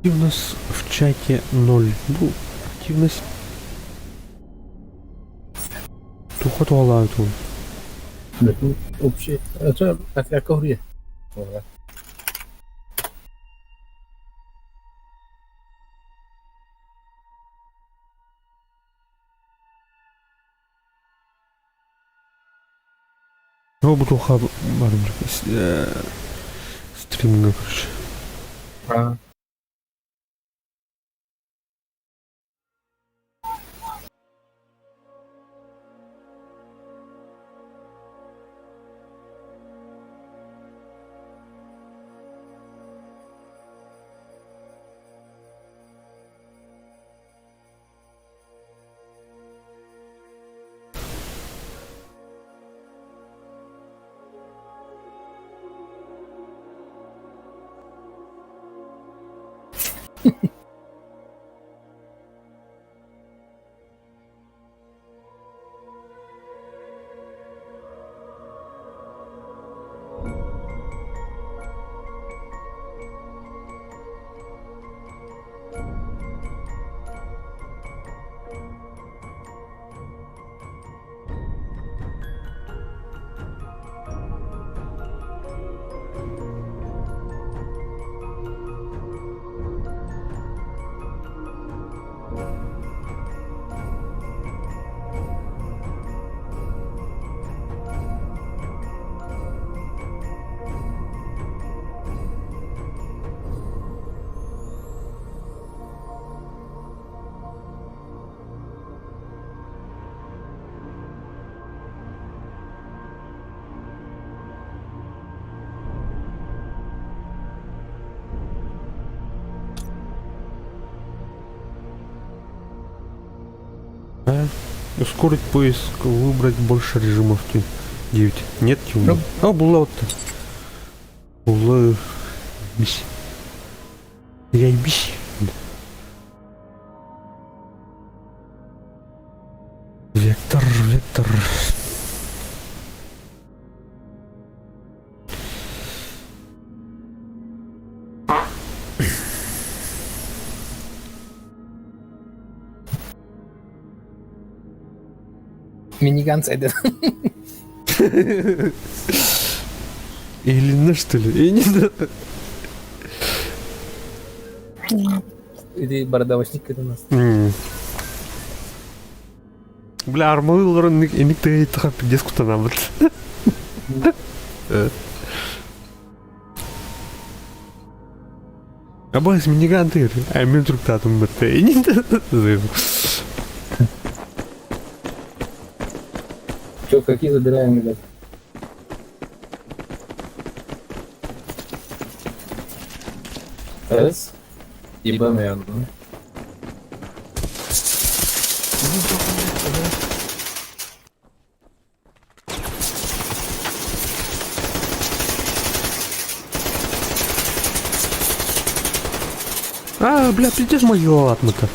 Активность в чате ноль. Ну, активность. Туха туалаатун. Вообще, это отряд Ну, бу туха барым стримҥа короче. А. Ускорить поиск, выбрать больше режимов 9. Нет, тюна. А, була вот. Була. Бис. Заебись. Вектор, вектор. Миниган сайдан. Илиннэ что ли? Я не знаю. Или бородавочник это у нас. Бля, армалы олорон иник тыгыйтаха пиздец кутанабыт. Абаас миниган тыгыр. А мен туруктаатым бытты. Че, какие забираем, ребят? С и Б, наверное. А, бля, пиздец могила атмыта.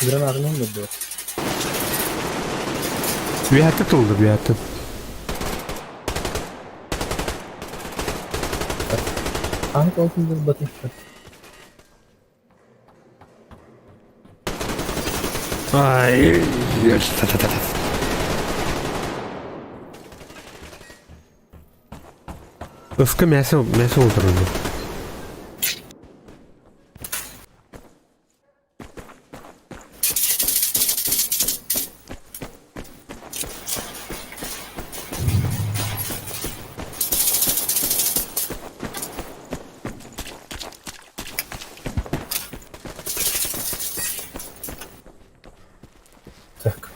Гранату нам было. Үөһэттэн тулла, үөһэттэн. Танк алтын баты. Ай, та-та-та-та. Ыска мясо, мясо отырды. Так.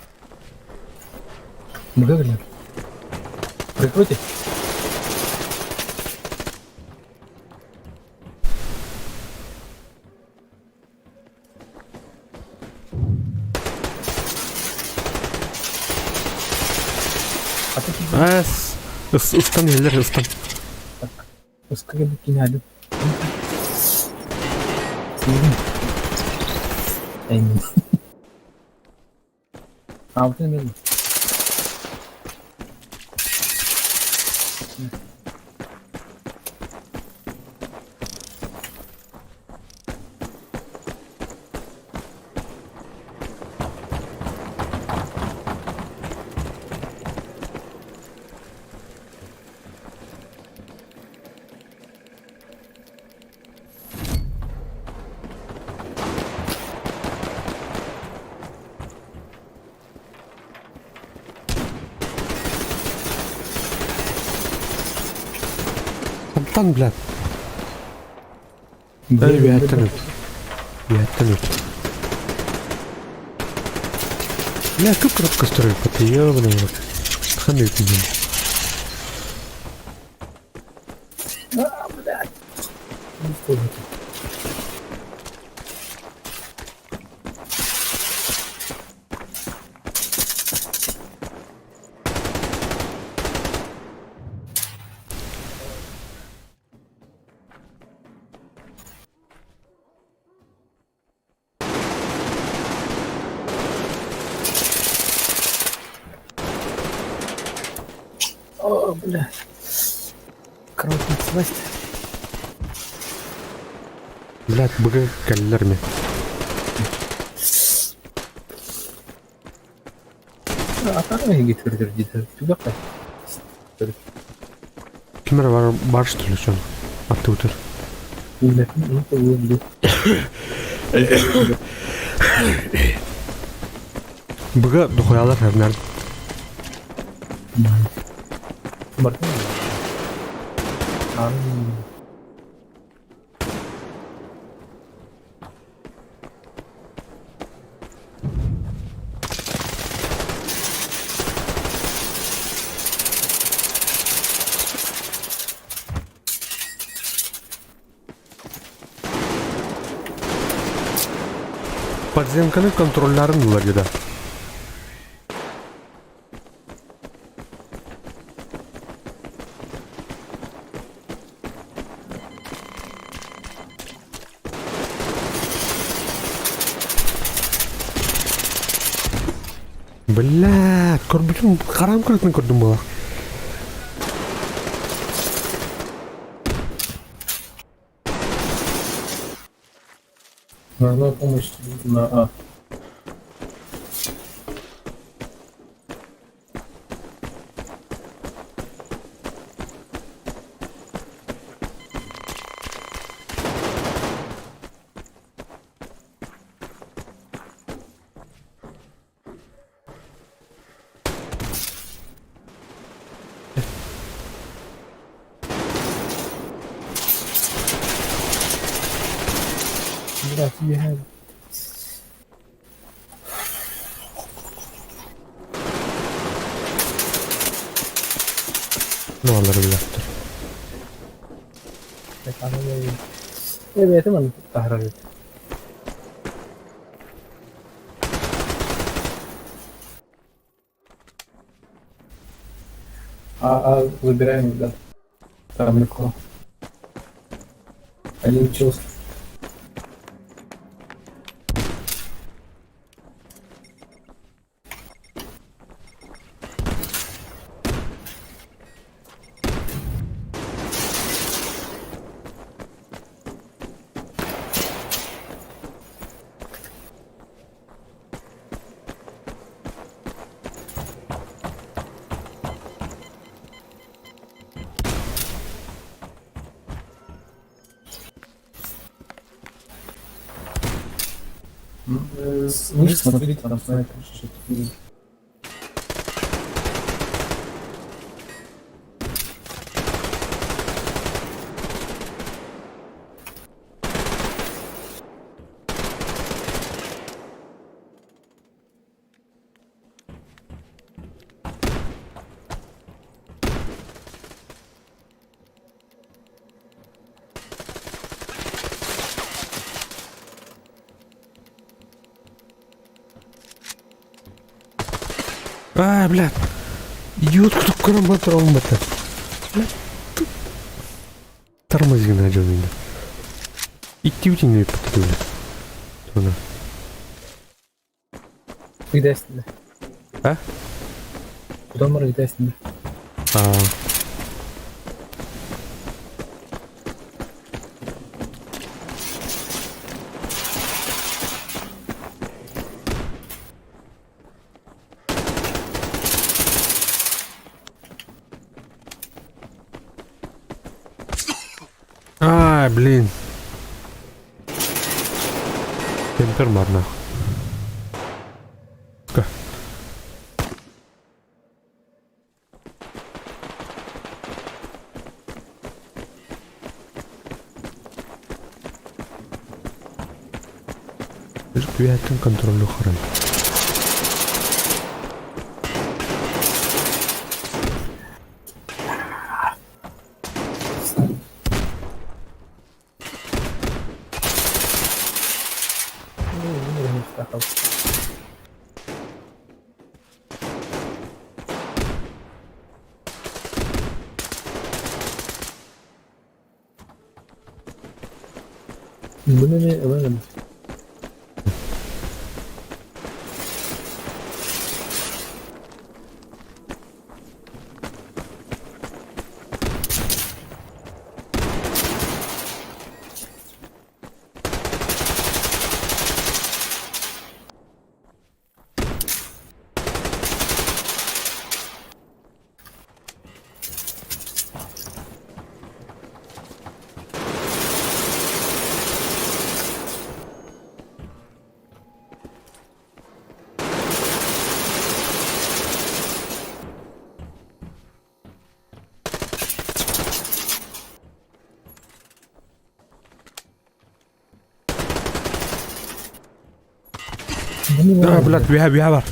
Мгновенно. Прикройте. А ты Ас, ыстан елер, ыстан. Пускай киняли. Эй. А, вот именно. Хантан, блядь. Эй, үөһэттэн ыт. Үөһэттэн ыт. Бля, как коробка строит, ёбаный в рот. Ханы ты. А, блядь. Ну, что это? О, блядь. Короче, слазь. Блядь, быга кэллэрми. А гитер дите. Түбәккә. Ким эрэ бар, бар что ли, чон? Атты утыр. Быга дохуялар хәрнәр. Бар. Подземканы контролларын булар деда. Блядь, көрбүтүм, хараам көрүтүн көрдүм буолар. Нужна помощь на А. Блядь, я... Балар билэхтэр. Эбэтэ маннык таһаарар эбит. А, забираем, да. Там легко. Один чил. Выше смотрите, там снайпер что-то. Аа, блядь. Идиот кутук көрөн батыр бата. Блядь. Тормозин дьон инде. Икки бүтүн блядь. Туна. Куда? А? Куда мы кидайсың? А. А, блин. Темпер нахуй. Ка. Күәттің контролю харай. Bunu ne alalım? А, блядь, бия бия бар.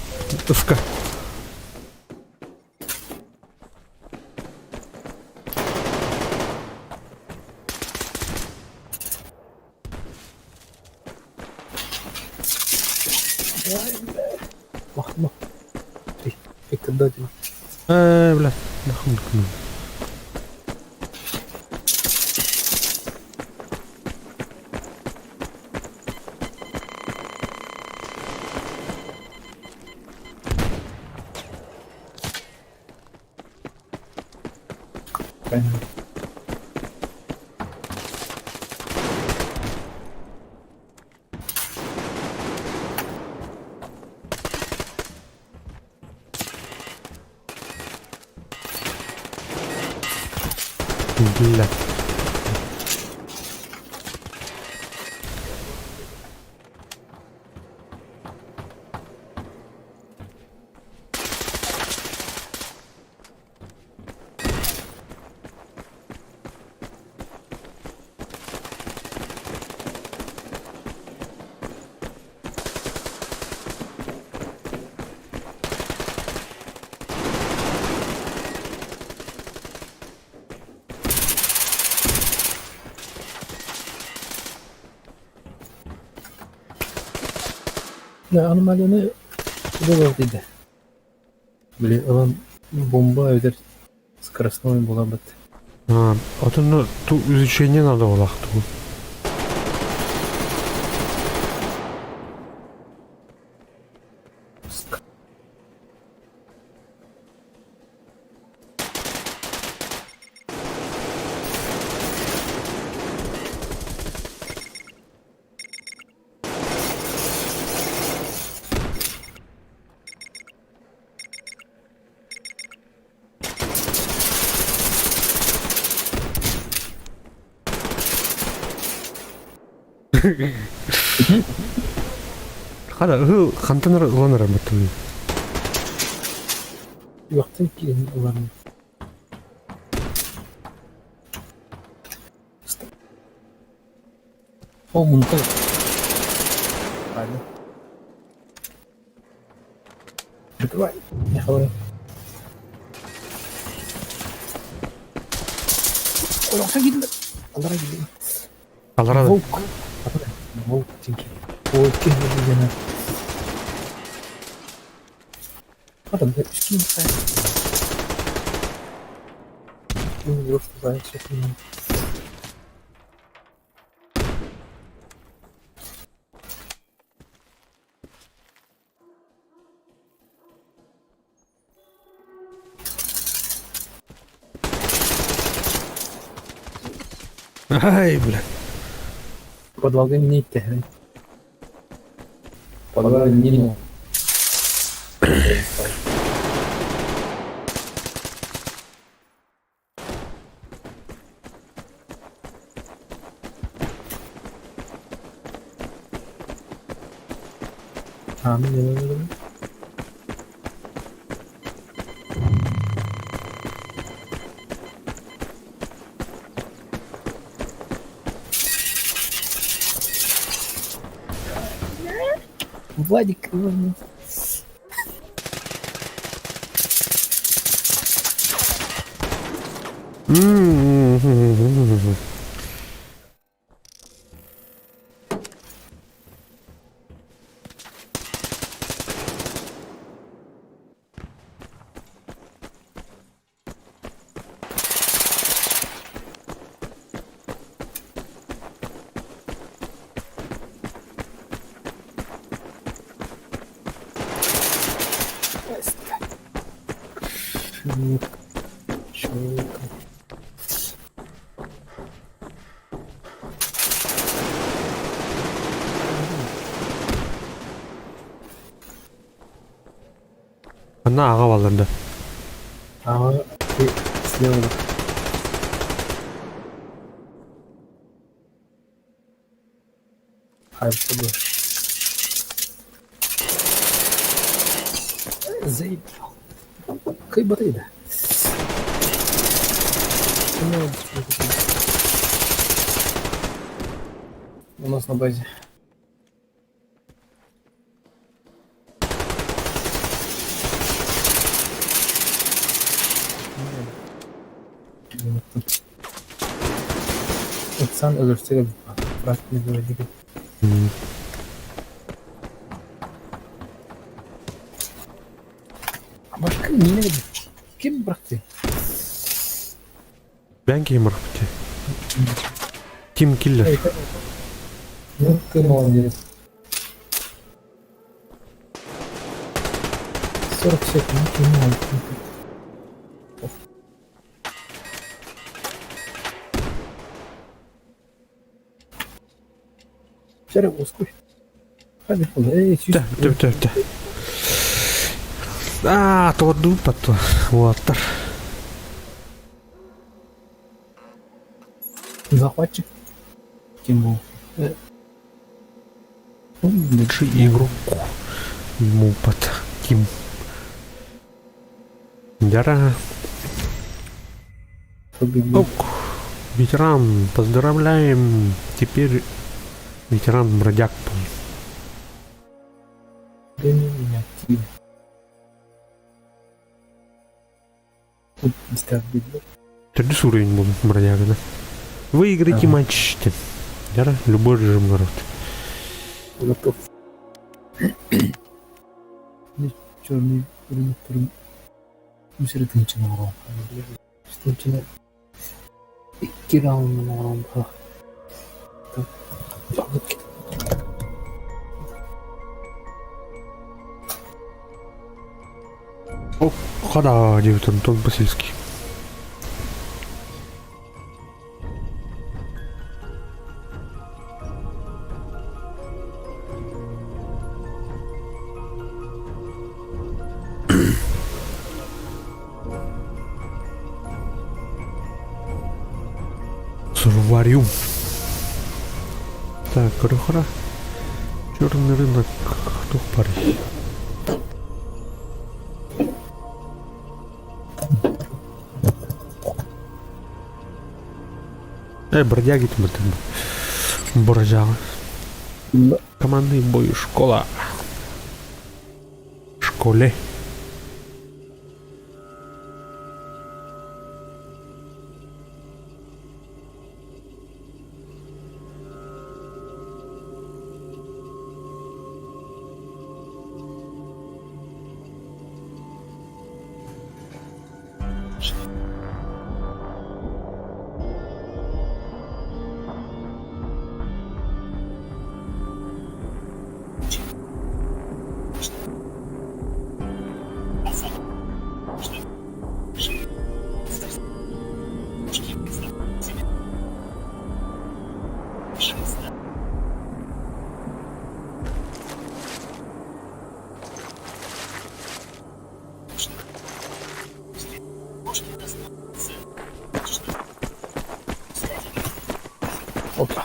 Ufka. Махма. Виктор. Э, блядь, нахуй кну. Правильно. Бля. Да, аномалияны было дейді. Били, ылан бомба өтер скоростной була бит. А, а то ну, ту изучение надо было ту. Хада, ыл хантан ылан ырабыттым. Юақтан кейін ыларын. О, мунта. Ладно. Прикрывай. Не хавай. Ой, оқса киді. Алара киді. Аларада. Волк. Волк тинки. Ой, киді. Адам, скинь. Ну, просто знаю, все понимаю. Ай, бля. Подвалга не идти. Подвалга не А, ну, не, не, не. Владик, возьми. М-м-м-м-м-м. Чувак. Чувак. Ана аға балларда. А, ты слева. А, что было? Заебал. Кай батайда. У нас на базе. Сан өлөрсөг брат не говори. Башка не Ким быракты? Бән кийим быракты. Тим Киллер. Ну, ты молодец. 40 секунд, ну, ты молодец. Чэрэ уоскуй. Тэ, тэ, тэ, тэ. Аа, тоҕордубут патту уолаттар. Захватчик. Ким был? Лучший игрок. Мупат. Ким. Яра. Победил. Ок. Ветеран, поздравляем. Теперь ветеран бродяг. Да не меня, Тим. Тут дистабиль. Төрдүс уровень был бродяга, да? Выиграйте Ага. матч. Яра, любой режим народ. Готов. Черный периметр. Үс эрэ тыһыынчаны оҥорон үс тыһыынчаны икки раунынан оҥорон Хада, диэбит Антон Васильский. Сурварю. Так, Рухра. Черный рынок. Кто парень? Бродяги там это. Бродяга. Командный бой. Школа. Школе. Опа.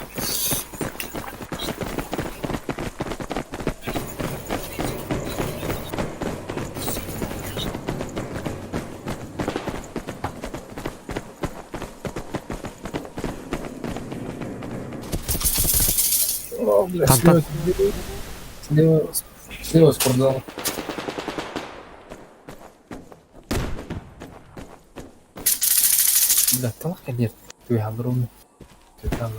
О, бля, Там, слева, слева, слева спортзал. Бля, там нет. Ты огромный. Ты там.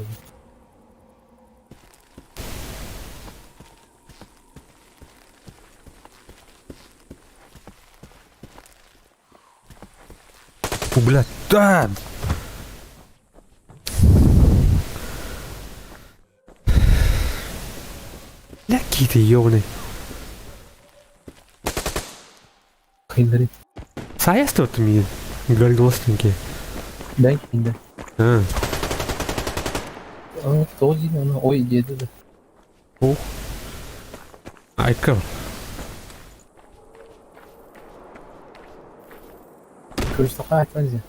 О, блядь, да! Бля, какие ты ёбаный. Хейдери. Саястывать мне говорит. Дай хейдер. А, А, кто один, он, ой, деда. Да. ух. Айка. Короче, такая отвази.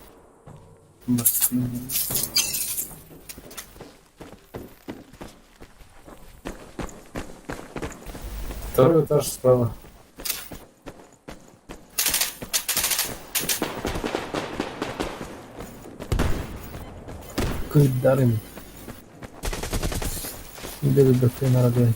Второй этаж справа. Кыдарым. Беду братья народы.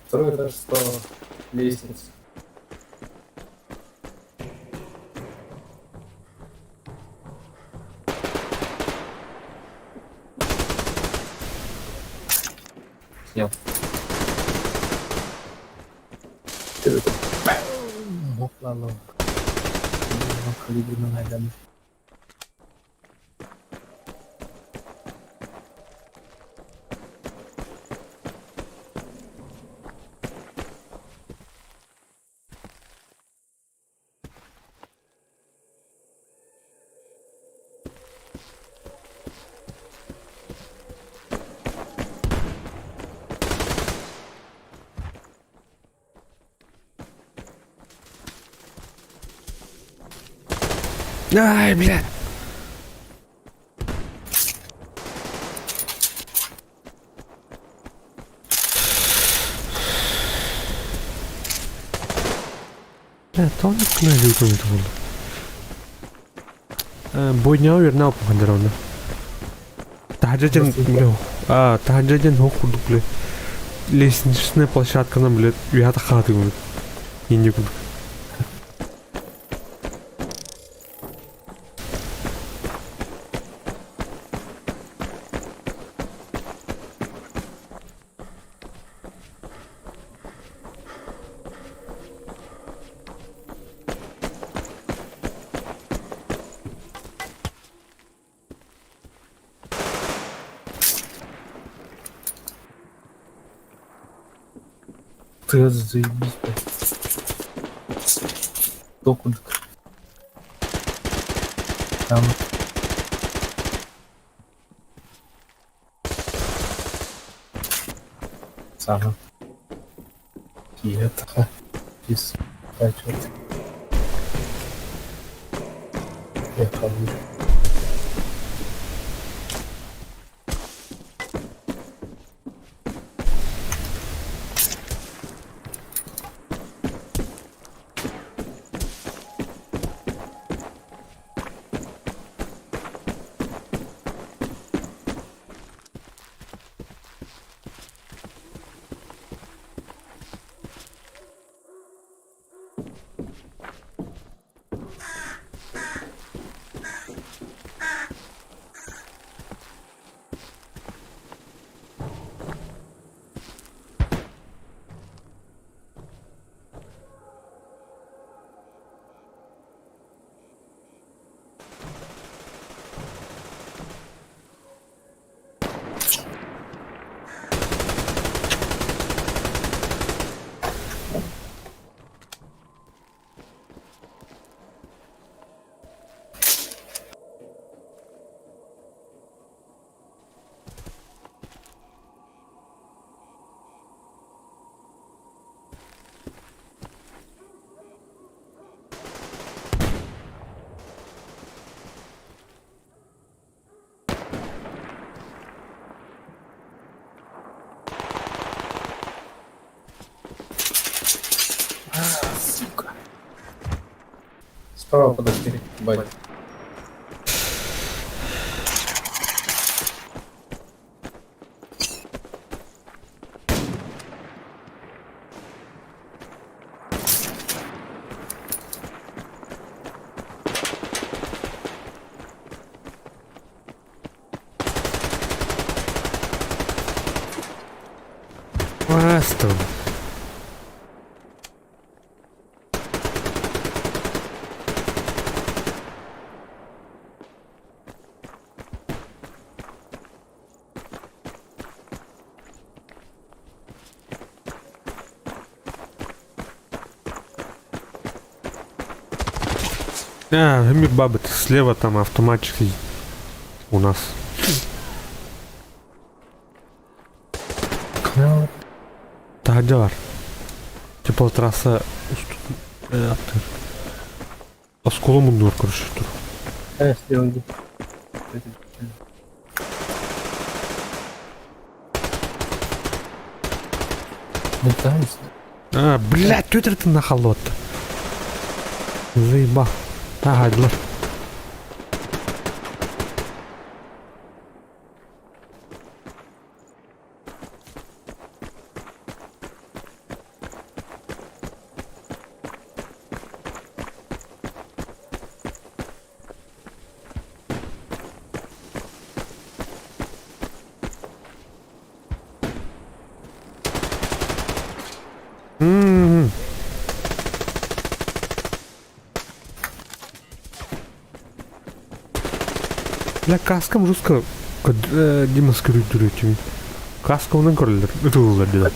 Второй этаж справа. Лестница. Снял. Hopla. Калибрынан айдан. Ай, блядь! Бля, тоҕо князь буолла? Бойняҕа үөрэнэ алпахан онно. Таһырдьа диэн, бля, а, таһырдьа диэн ох курдук, бля, лестничная площадканан, бля, үөһэ таххаатыгын, инньэ курдук. Тыас заебись, блядь. Токудик. Там. Саҥа. Киһи таха ис пойдет. Я хожу. Сука. Справа подошли. Бать. Просто. А, Амир Бабет, слева там автоматчик сидит. У нас. Таһырдьа бар. Типа трасса аттыыр. Оскуола муннугар көрүстүр. Э, слева иди. Летаешь? А, блядь, түөрт нахаллыбат. Заебал. Ага, М-м-м. Бля, каскам жестко демонстрирует Каска онон көрөллөр, ытыллар деді.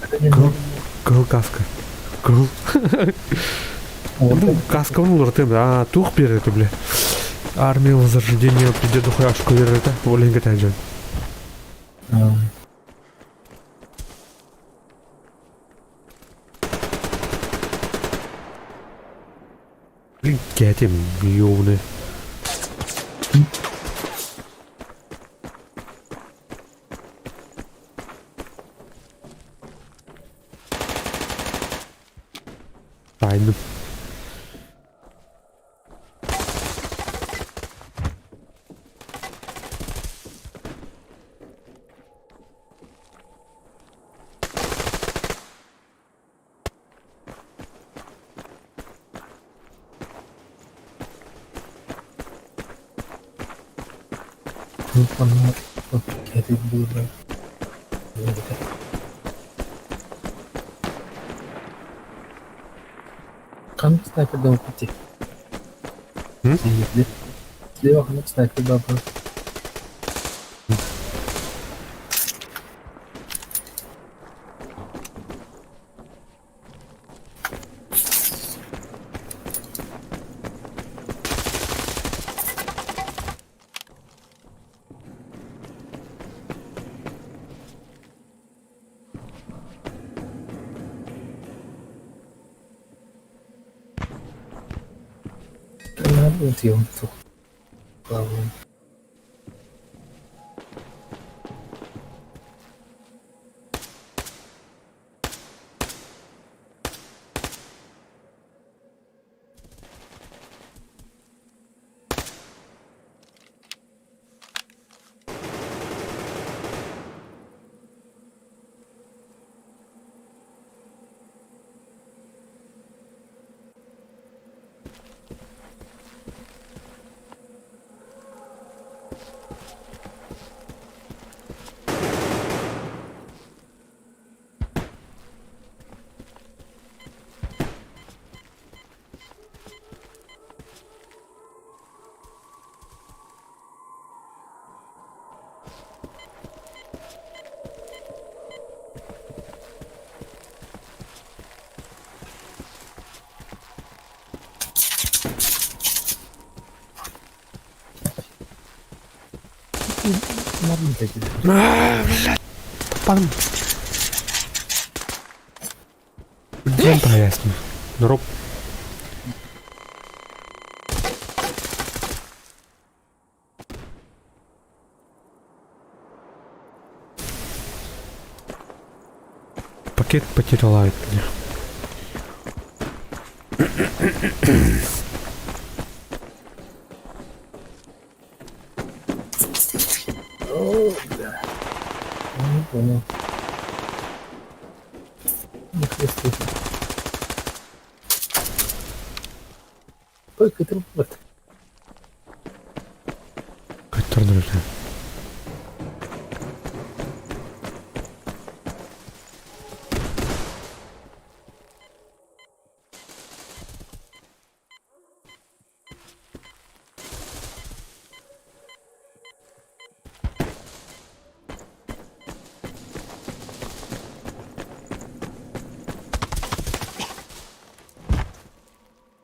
Кыһыл, кыһыл каска. Кыһыл. Ну, каска он уларытым, а туох биэрэр бля. Армия возрождения придет дохуяшку берер это, Оленька тәжен. Блин, кэтим, ёбаный. Таайдым. Ханнык снайпердан укрытие? Слева ханнык снайпердан Таппадым. Дьон таһайасын. Дроп. Пакет потеряла от меня. О, бля. Не понял. Нихуя слышно. Только это вот. Көттөрдүлэр.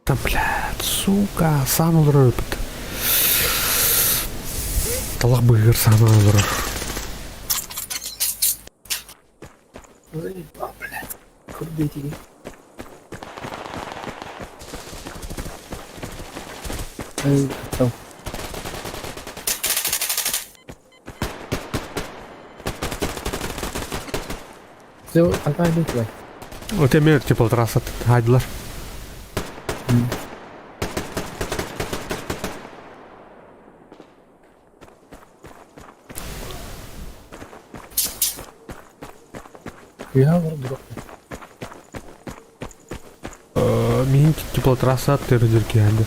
Там, блядь, сука, сам олорор эбит. Талах быыһыгар саана олорор. Заебал, блядь. Курдетики. Эй, там. Все, антан битвай. Вот я мер типа трасса хайдылар. Я вроде Мин теплотрасса төрүдүр киһи.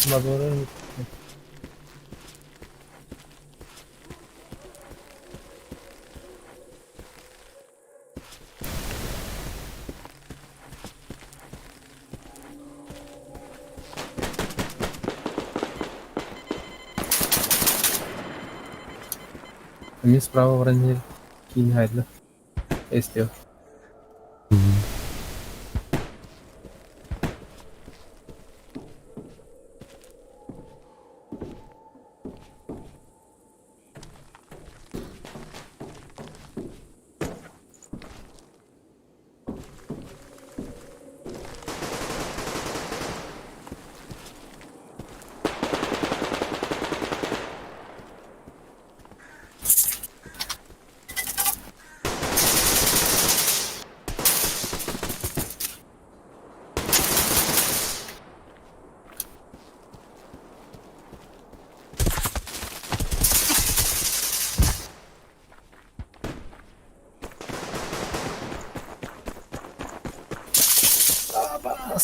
Мазуры. Эмиэ справа баран иһэр киин хайда. Эстиэл.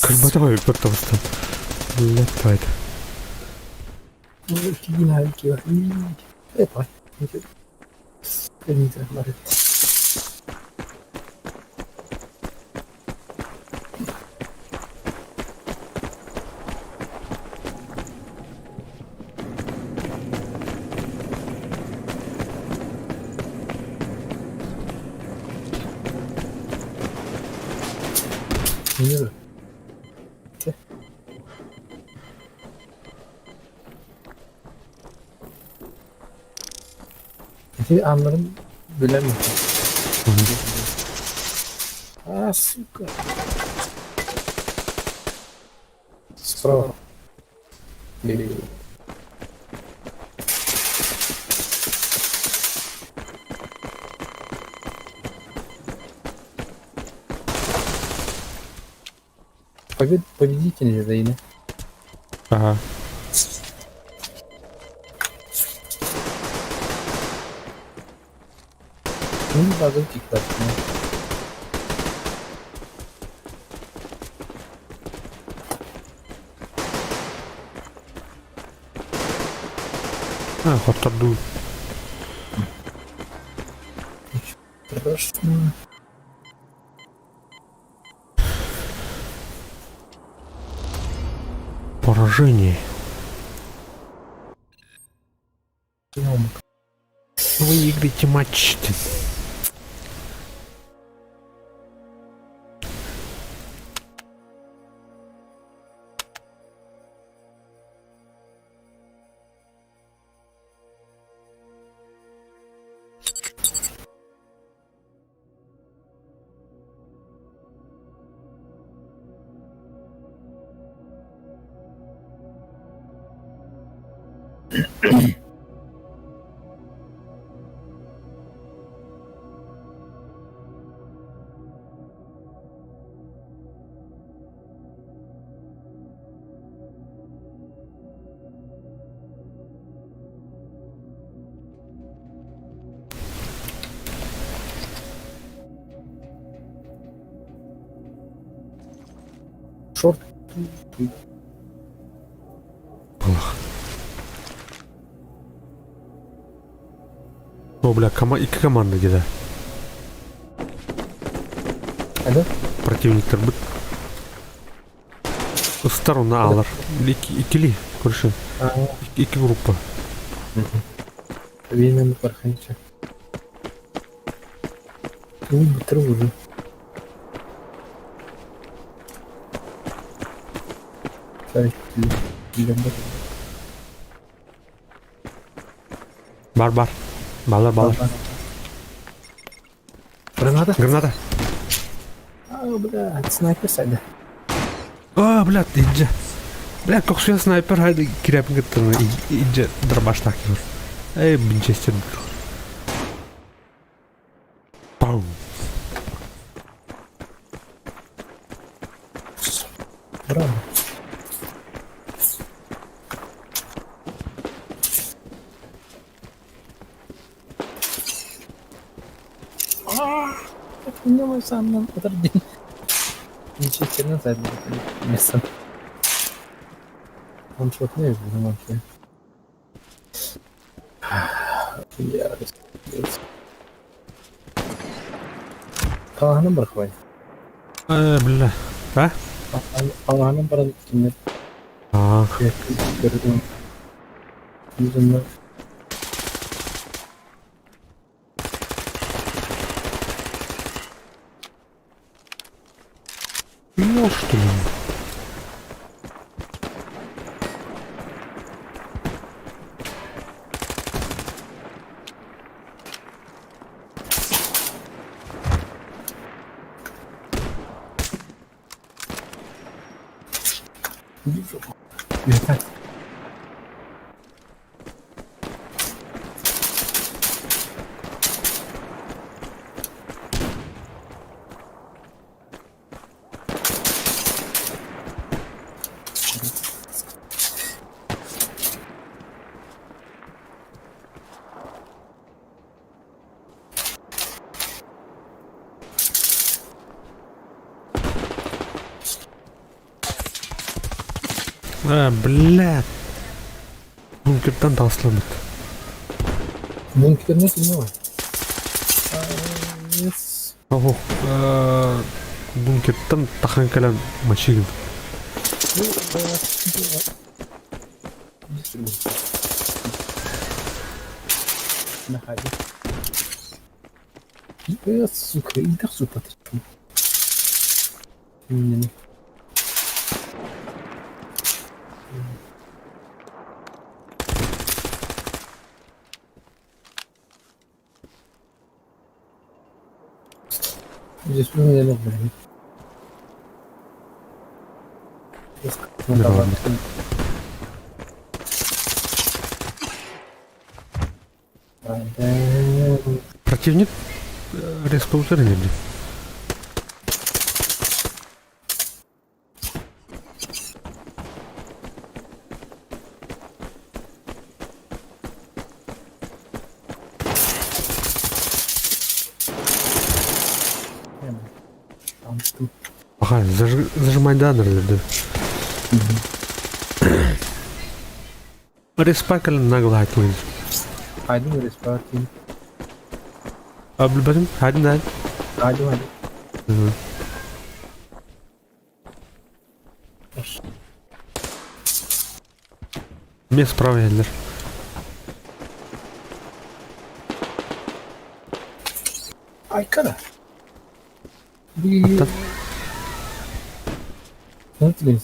Кырбатах өлбөт таҕыстым. Блядь, Ити ааннарын билэн А, сука. Справа. Или Побед победитель Зайна. Ага. Ну, базовый кстати. А, хотторду. Страшно. Поражение. Выиграйте матч. Шорт. О, бля, икки команда где-то. Алло? Противниктер быт. Сторона алар. Икили, короче. Икки группа. Вейнен парханча. Ну, бутыр уже. Бар, бар. Балар, балар. Граната? Граната. А, бля, снайпер сайды. А, бля, иджа. Бля, коксуя снайпер хайды кирепин кыттыны иджа дробаштак юр. Эй, винчестер. Пау. Браво. Ну, сам нам подожди. Ничего назад место. Он что-то не вообще. Я Қалағынан бар қой. Бля. А? Қалағынан бар кімдер А. көрдім. Өзімді. Охуел, что ли? Иди в жопу. Үөһэ. А, блядь. Бункертан тасламыт. Бункерный кино. Yes. Ого. Бункертан тахан кэлэн мачигин. Находи. Сука, иди сука, ты. Не. Здесь у меня нет, блин. Да ладно. Противник резко ударили. Там тут. Ага, зажимай даннер, да. Респакали нагло айтылын. Хайдың респарти. А, блин, один, да. Хайдың, хайдың. Мне справа елдер. Айкана. Аттан. Смотри.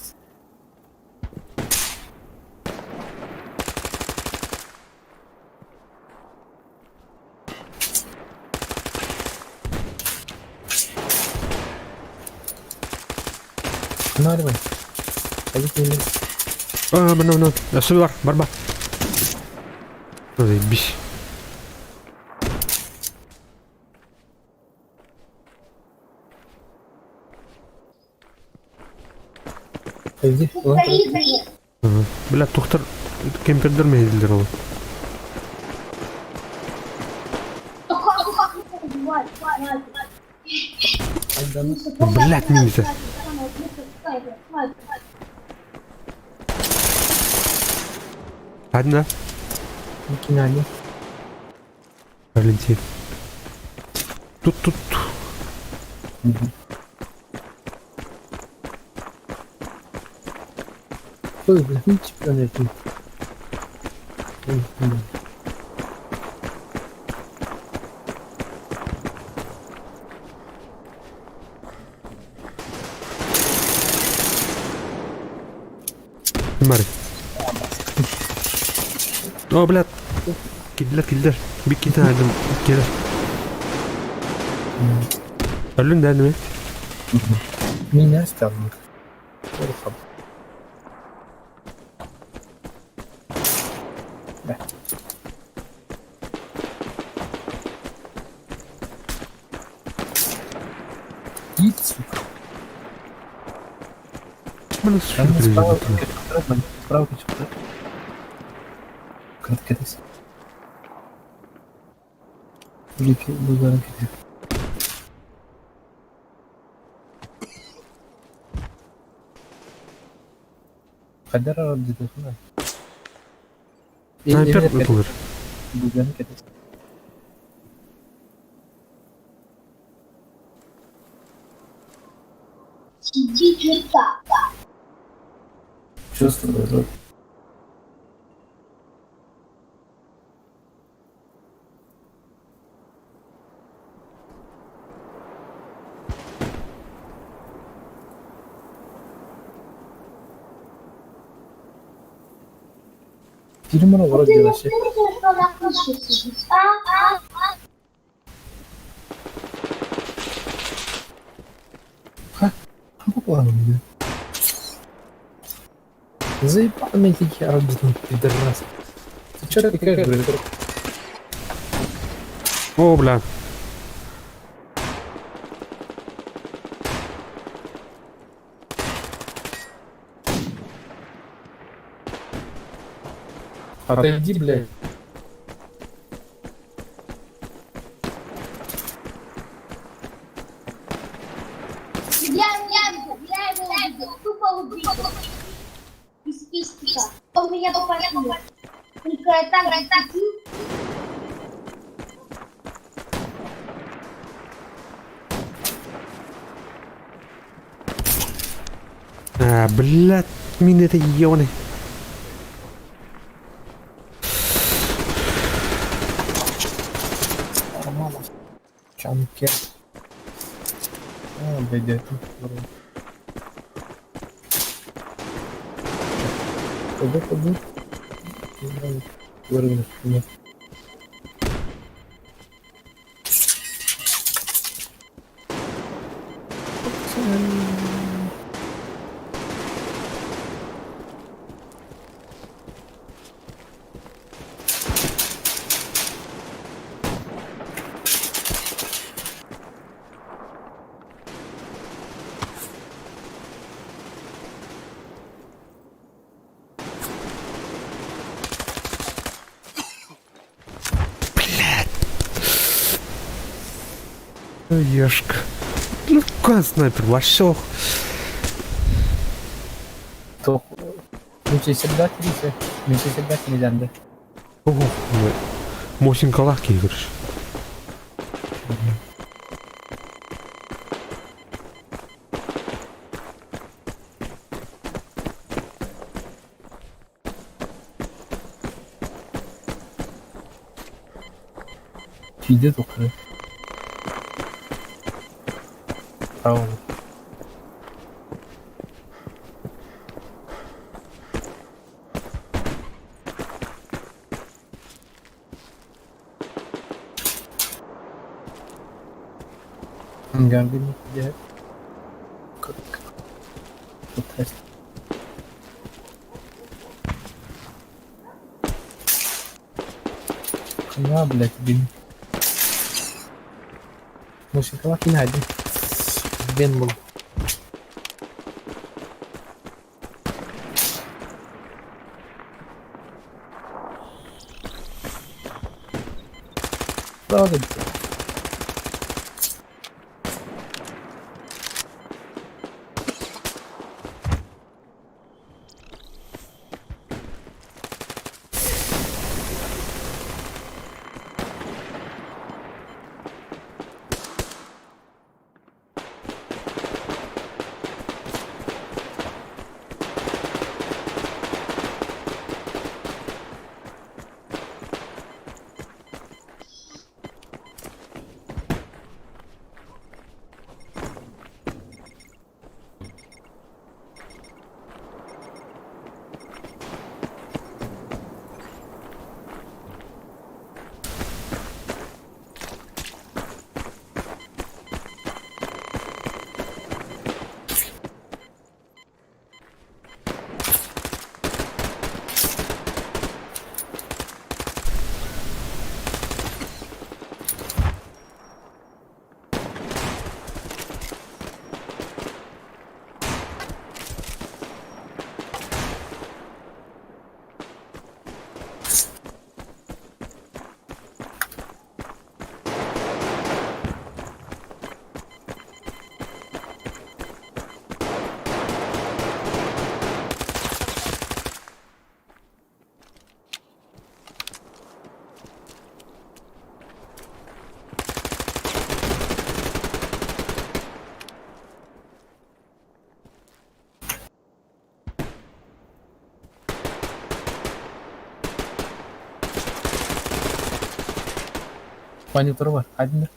Наривай. Пойди А, мына, мына. Өсі бар, барба. Заебись. Пойди. Бля, тухтар кемпердер мейдилер ол. Блять, ниндзя. Одна. Кинали. Валентин. Тут, тут. Ой, бля, ну чемпионат. Марик. О, блядь. Килдер, килдер. Бик китен айдым. Килдер. Өлүн дәнме? Меня ставник. Порохом. Да. Иди, сука. Мына Справа, супер. справа, справа. Кратко. Булгарын китер. Кадер диде шунда. Снайпер ытылыр. Булгарын китер. Сиди черта. Чувствую, да. Фильмы Ты вроде не вообще. в курсе, что на крыше сидит, а? По плану, блин. Заебал меня эти херабзны, пидорас. Ты чё такая, блин? О, бля. Отойди, блядь. Я его убил, тупо убил. Из пистика. Он меня тупанул. Только я так зацепил. А, блядь, мины это ебаный. Романов. Чанке. А, блядь, это вроде. Пойду, пойду. Выровнял, нет. Ешка. Ну, какой снайпер, вообще. То. Мечесердатель, мечесердатель дэнде. Ого, Мосинкалах кигрыш. Иди тухры. Правильно. Geldim diye. Test. На, блядь, блин. Мусикалах не один. Бен был. Правда, блядь. Пані Торова, один.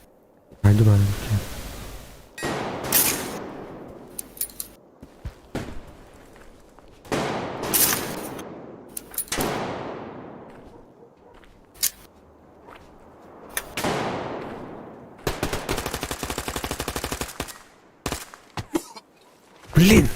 Айду надо. Блин!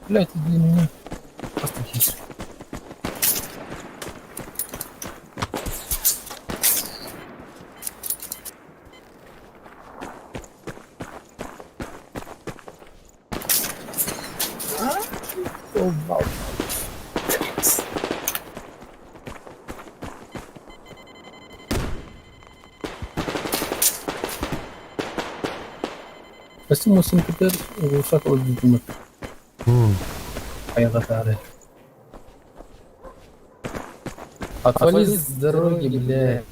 Блять, иди меня. Просто Ебал. Костюм Синкутер улучшал видимо. Айгатары. Отвали с дороги, бля.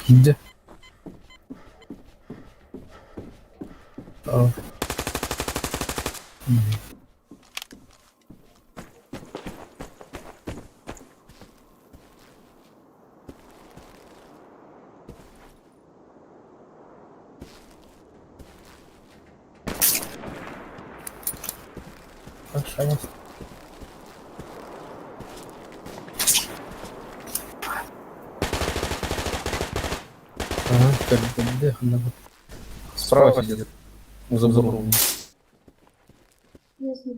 Где? А. Пожалуйста. Ага, как бы, Справа сидит. У забора. Ясно.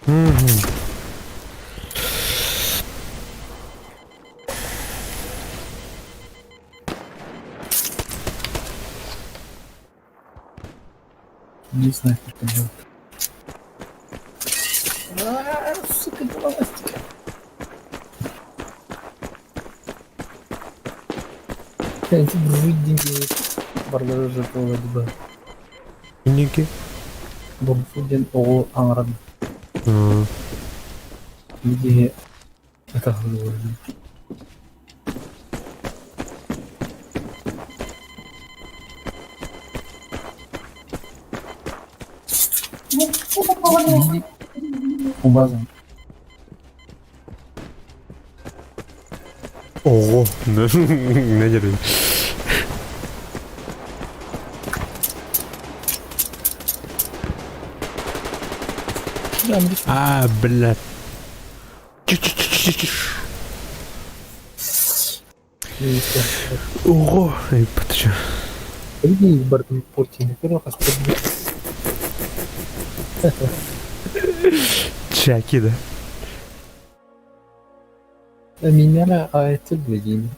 Мгм. Не знаю, что делать. А, сука, два ластика. Эти дружинники барлары болады. Ники. Бурфуден оҕо аҥаран види атаҕын. Ну, что такого нет? Убазан. Ого, не дерви. А, блядь. Чш-чш-чш-чш-чш. Ого, эй, подожди. Види бардын портин. Чаки, да? Меня а это блин.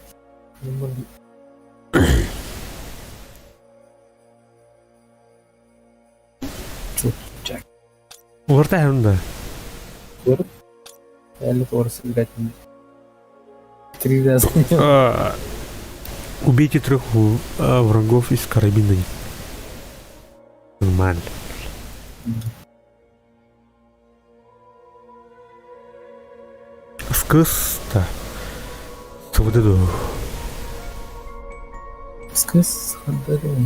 Уларта да. Әлі орыс играть. Три раза. Убейте трех врагов из карабина. Нормально. Скыста. Сводеду. Скыс хандару.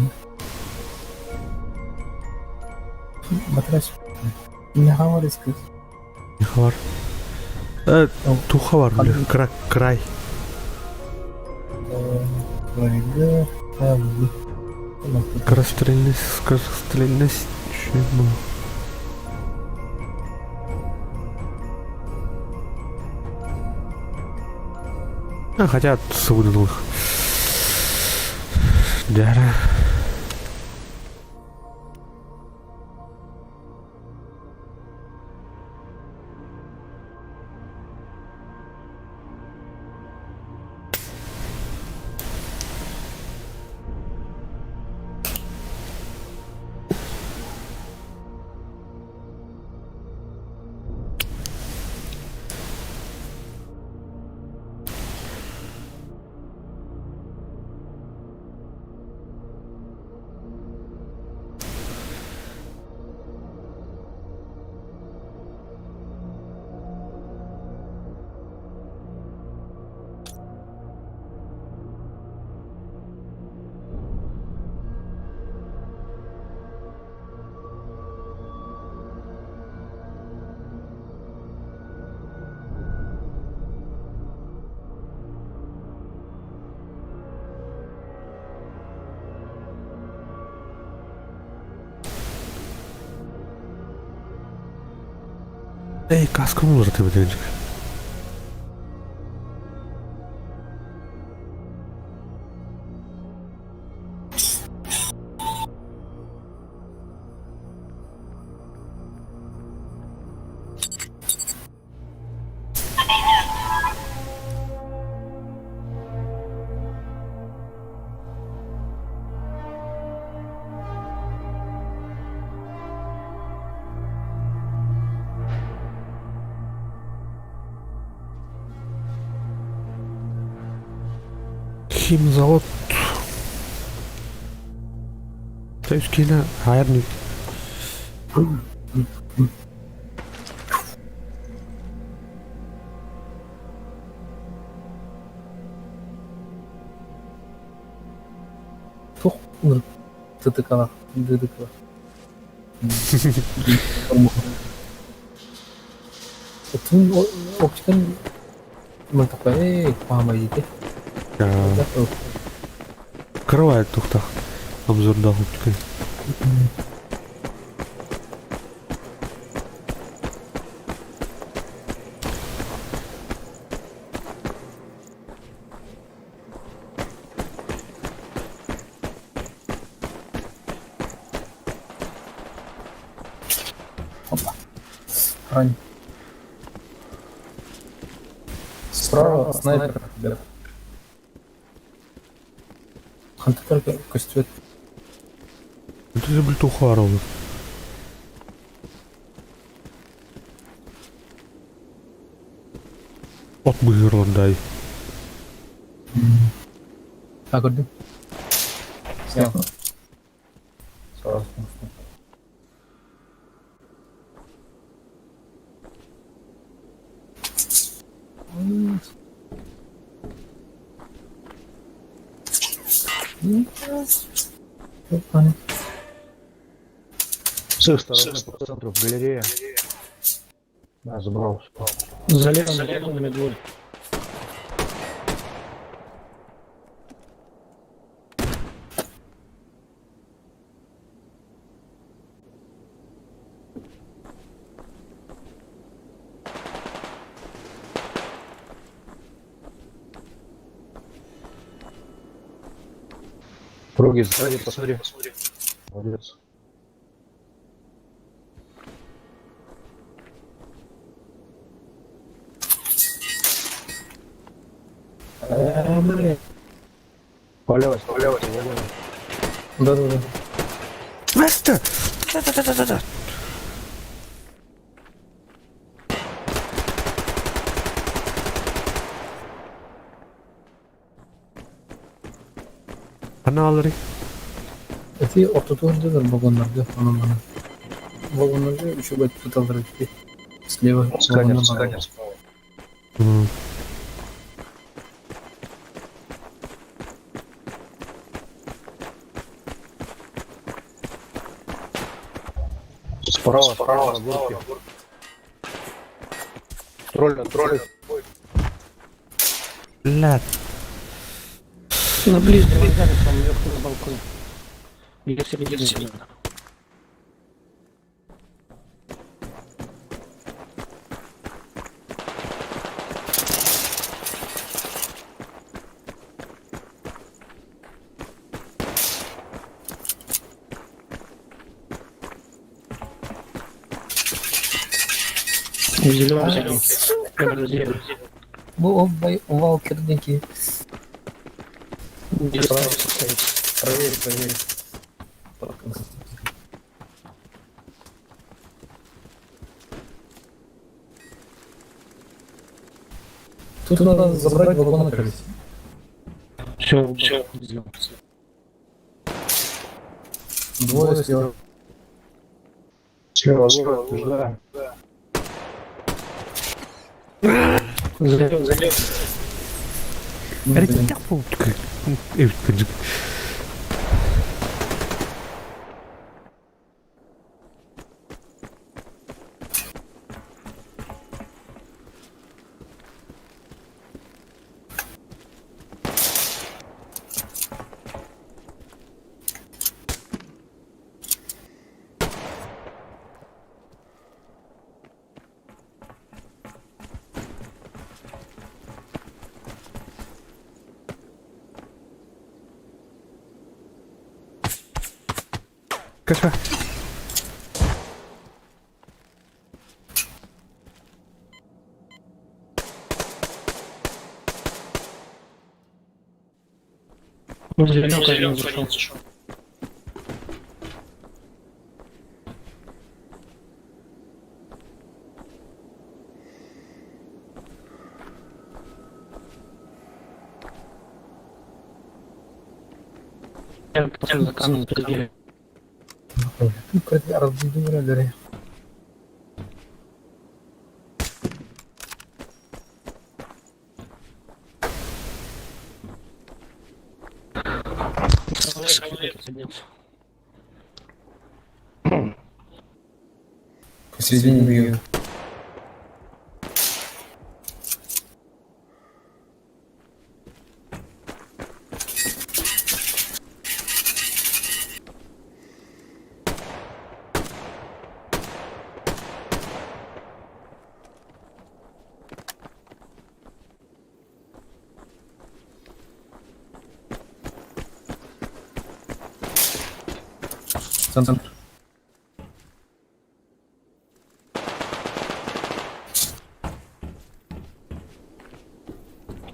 Матрас. Не хавар скыс. Не хавар. Ту хавар, бля. Край. Край. Скорострельность, скорострельность. Чего? А, хотя сводил их. Да. Эй, каскам уларытыбыт. Химзавод. То есть кина аярник. Тух ТТК, ДДК. Отун оптикан мантакай паамайдите. Кровать тухтах. Обзорда оптикан. Опа. Рань. Справа снайпер. Ребят. Хантер костюет. Это же бультухаров. От быгырландай. А, көрдүм. Снял. Сразу. С их стороны по центру галерея. Да, забрал. За левыми вагонами двое. Круги сзади, посмотри. Молодец. По левой, по левой. Да-да-да. Место! Да-да-да-да-да! Аналары. Эти ортотугар вагоннарга, онон мана. Вагоннарга үчүгэй туталар эти. Слева Сканер, вагоннар сканер. Справа, справа, на горке. Тролль, тролль. Бля, На ближнем вокзале, там вверху на балконе. Или в середине. В зеленке. Прямо на зеленке. Бу оббай валкердики. Где справа стоит. Проверь, проверь. Тут надо забрать вагон на колесе. Все, все. Двое слева. Слева, слева, да. Залез, залез. Блин. Каша. Ну, зеленка один зашел. Я потом за камнем прибили. Араб. Поднялся. Посередине бью. Центр.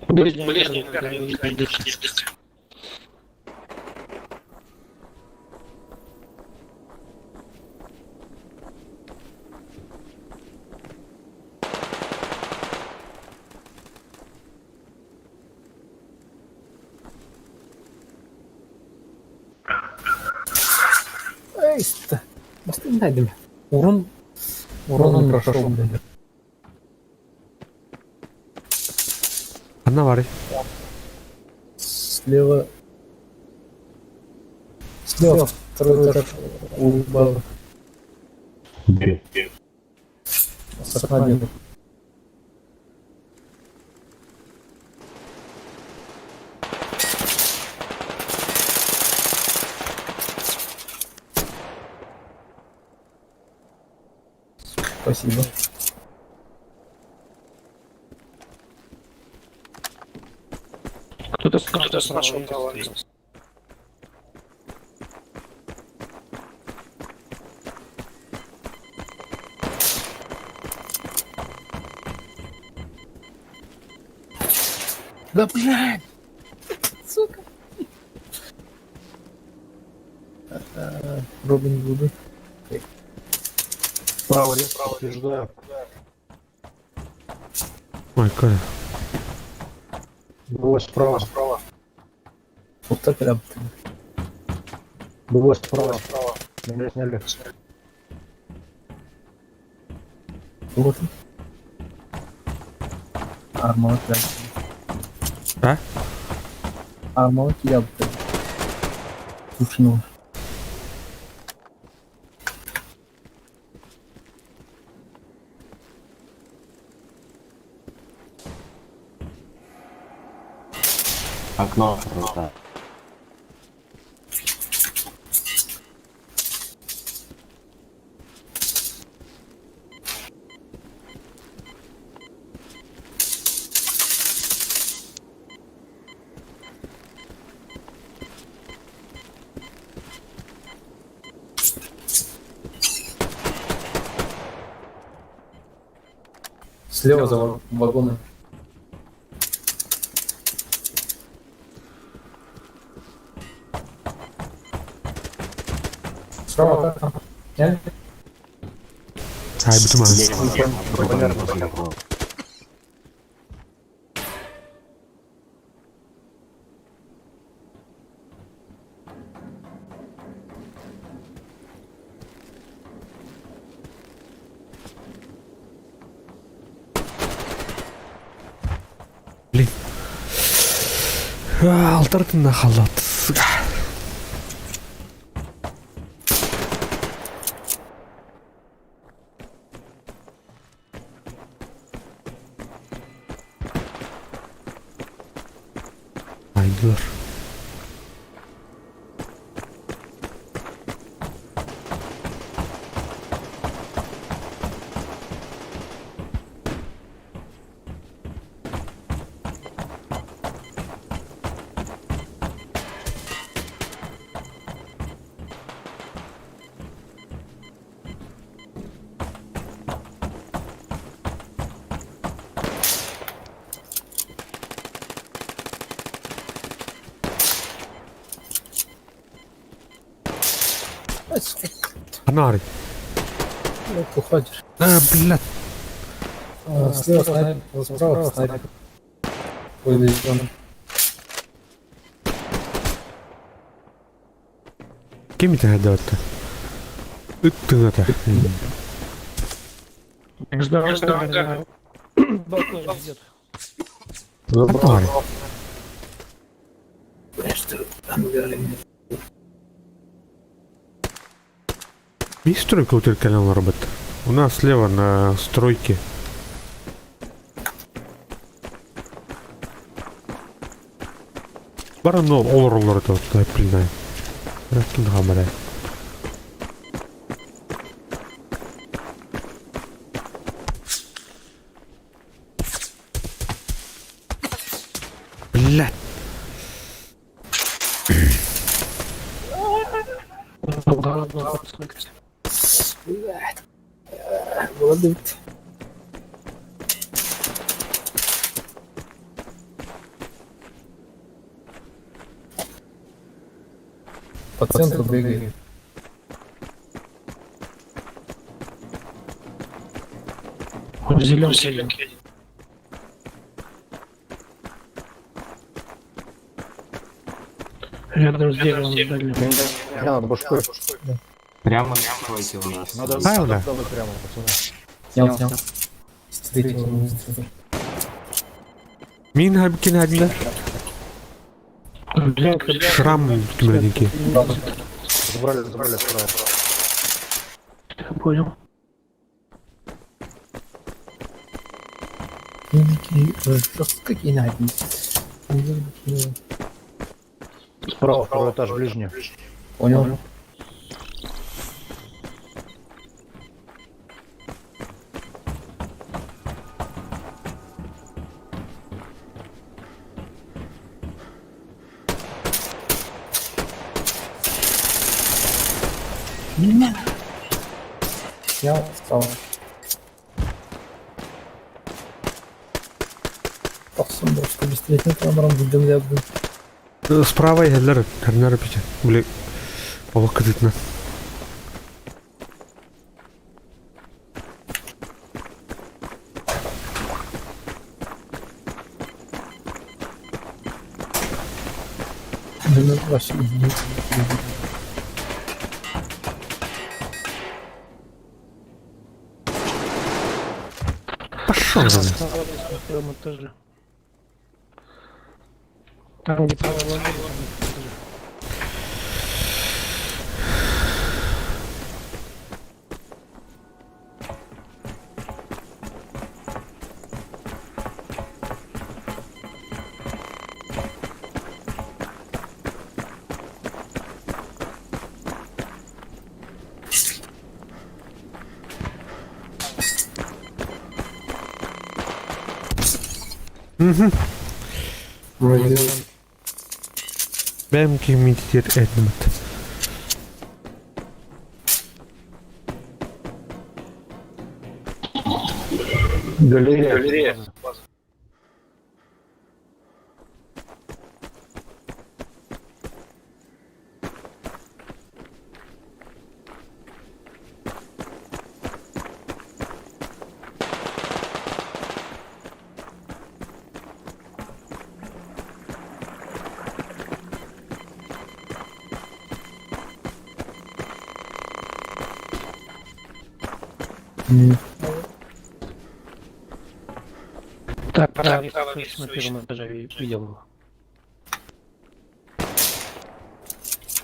Ближний, ближний, ближний. Эй, Бастын Урон... Урон не прошел, блядь. Одна варый. Слева... Слева второй этаж у базы. С окна бегает. Спасибо. Кто-то с нашего права. Да блядь! Сука! Робин Гуды. Право, право, подтверждаю. Ой, Коля. Было справа, справа. Вот так прям. Было справа, справа. Меня сняли. Вот. Армор А? Армор кидал. Слушай, Окно. Да. Слева за вагоном. Справа как там? Сняли? Ай, бутума. Блин. Алтартын халат. Айдылар. Анари. Уходишь. А, блядь. Слева снайпер, справа снайпер. Ой, зеленый. Кем это гадата? Ыттыгата. Между ангаром. Балкон ждет. Анари. Есть стройка у канал робот? У нас слева на стройке. Баран олор олор это вот пыльная. Ракин хамара. Блядь. Молодец. По центру бегает. Он зеленый. один. Рядом с деревом дальним. Прямо над башкой. Прямо на стройке у нас. Надо Правильно? надо прямо, пацаны. Снял, снял. С третьего выстрела. Мин хабкин хабина. Зеленка. Шрам кимредики. Забрали, забрали справа. Понял. Великий жесткий надень. Справа, второй этаж, ближний. Понял. Снял, справа. Тохсон брошка быстрее камерам будем. Справа егелер, хернер пите. Бли. Олох кытытна. Ну, ваши единицы. Пошел за На первом этаже. Там, где правая лагерь, там на первом этаже. Вроде Бэм кимитир этмет. Галерея. Галерея. Так, правый на первом этаже видел его.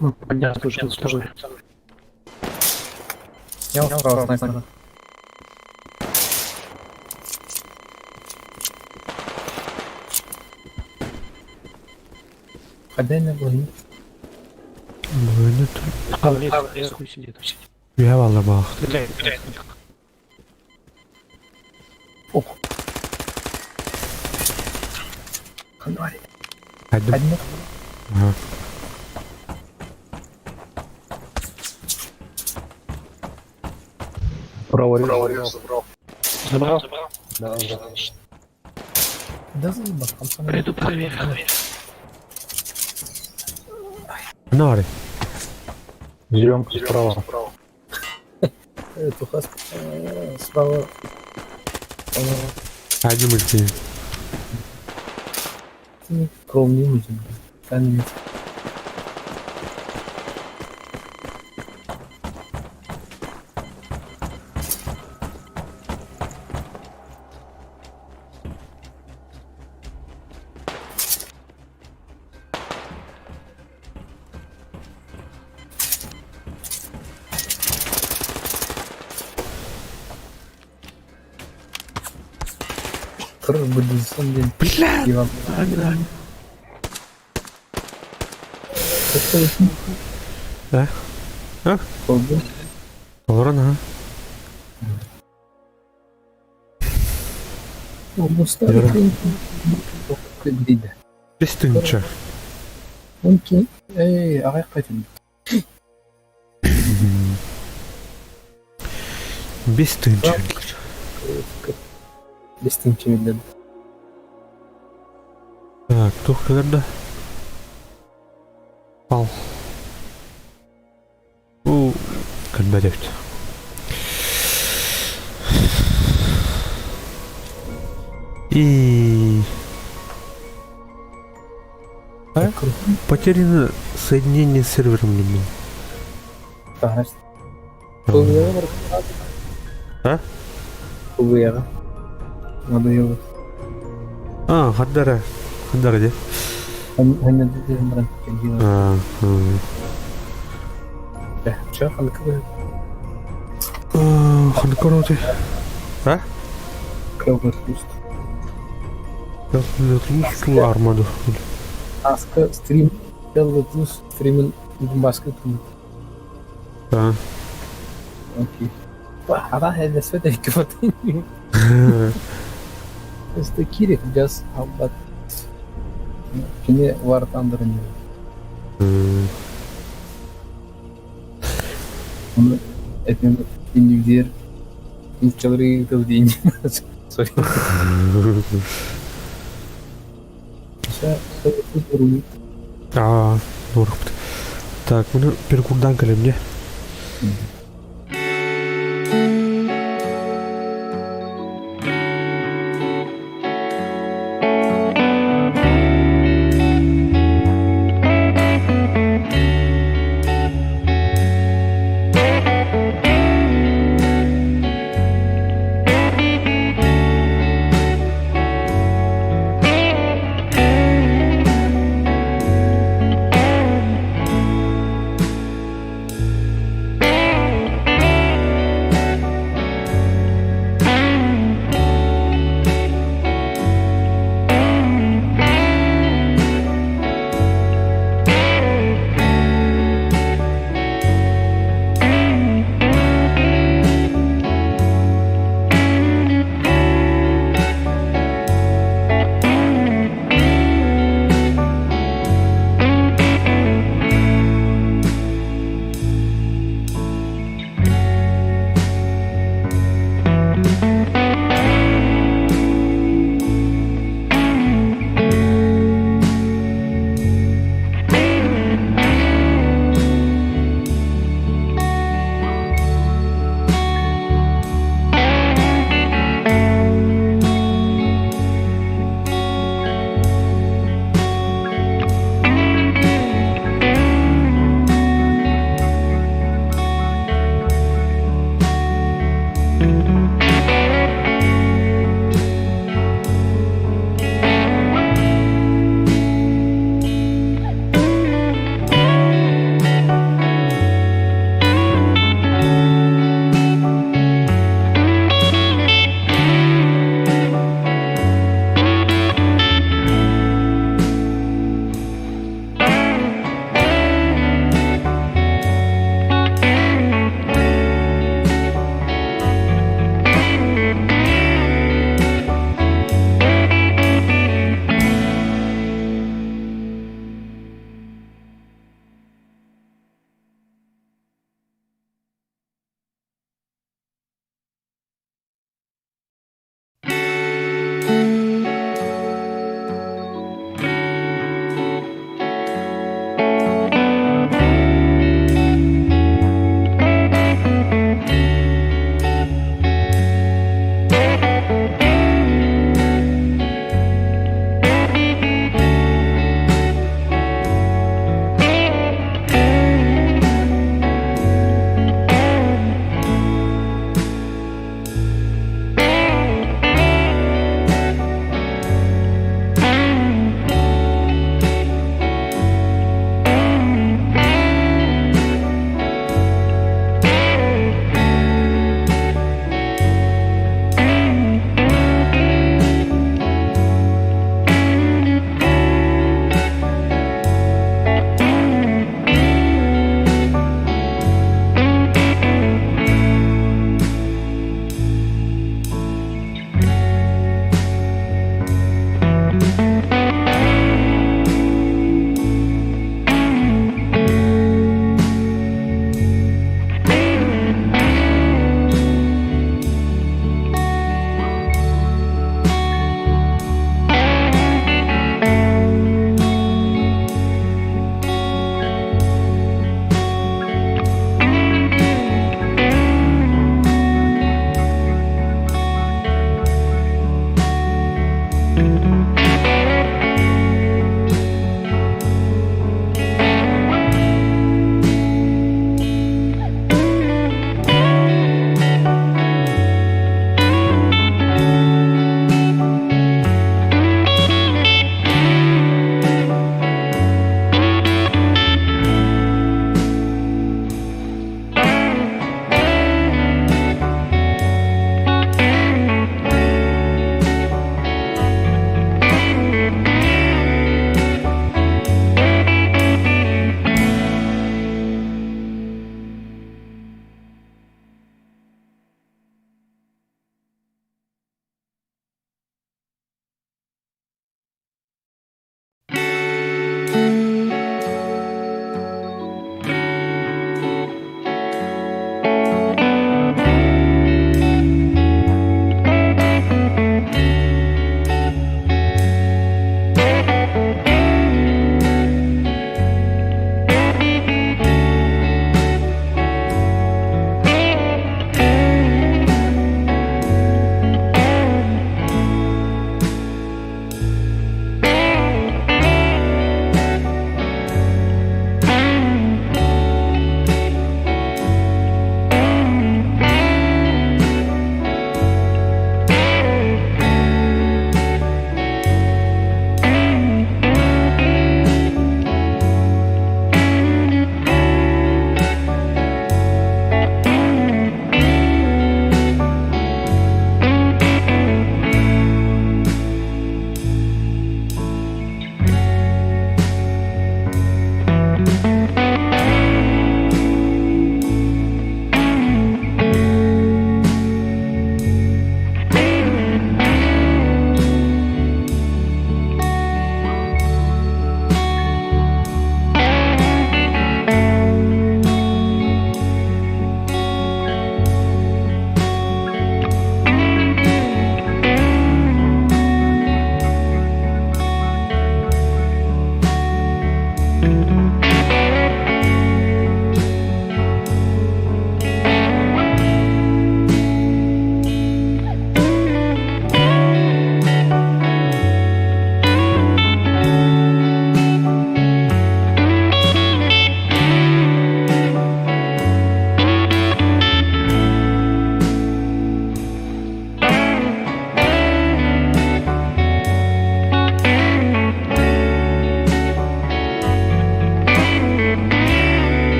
Ну, поднялся уже на второй. Снял, справа снайпер. Хозяин был. Нет. А, вверху сидит. Я валабах. Стреляет. Один. Один. Ага. Право режь. Забрал? Да, да. Да заебал, там сам. Приду проверю. Нари. Зеленка справа. Туха справа. Один мультфильм. Кровный мультик. Камень. Бля! Да? А? Олорон, ага. Бес тыһыынча. Эй, аҕай қайтын. 5 тыһыынча. 5 тыһыынча биллэн. Так, туох кэлэр? Ал. У, кэлбэт. И... А? Потеряно соединение с сервером не было. А? Кулуяға. Надоело. А, хаддара. Хаддара, де? А, Чё, ханыкы Ханыкы ты? А? Кровослуст. Армаду. Аска стрим Беллатус стримен Донбасска. А. Окей. Ара это света кватин. Это кирик just how but Кини War Thunder не. Оны этим индивидер инчалары тыл дейін. Sorry. А, Так, мы перекурдан мне.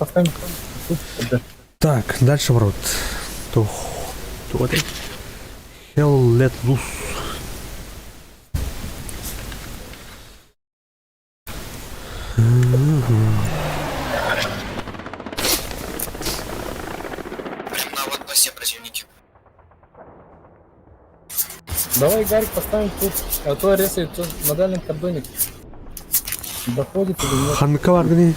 поставим тут, да. Так, дальше в рот. Тух. Туох этэй? Hell let loose. Прям на аванпосте противники. Давай, Гарик, поставим тут, а то резает тут на дальнем кордоне. Доходит или нет? Ханныка баргыный?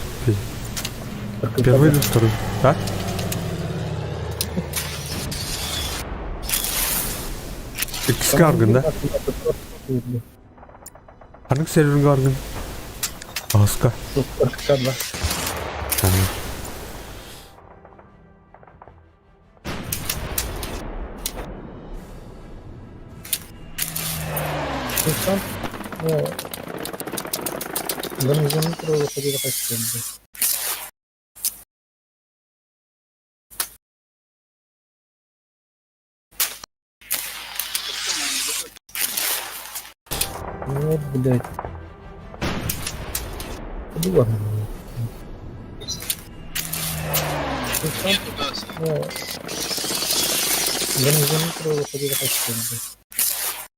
Первый или второй? А? Иккискэ баргын да? Ханнык сервергэ баргын? Аҕыска. РК-2. Ну, гарнизон выходили почти. Вот, блядь. Ну ладно. Ну, гарнизон выходили почти.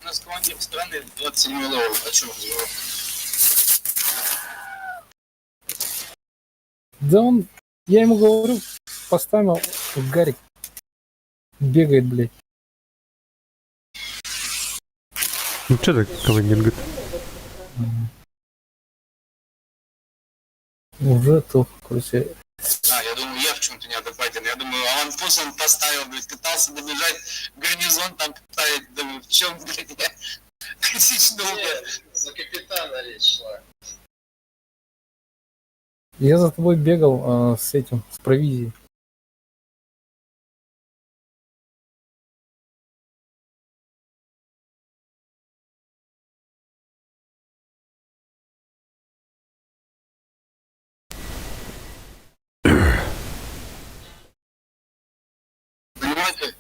У нас командир страны 27 level. О чем разговор? Да он, я ему говорю, поставил, Гарик бегает, блядь. Ну что ты, командир, говорит? Уже то, короче. А, я думаю, я в чем-то неадекватен. Я думаю, аванпост он поставил, блядь, пытался добежать, гарнизон там поставить. Думаю, в чем, блядь, я косячнул, блядь. За капитана речь шла. Я за тобой бегал с этим, с провизией. Занимайте,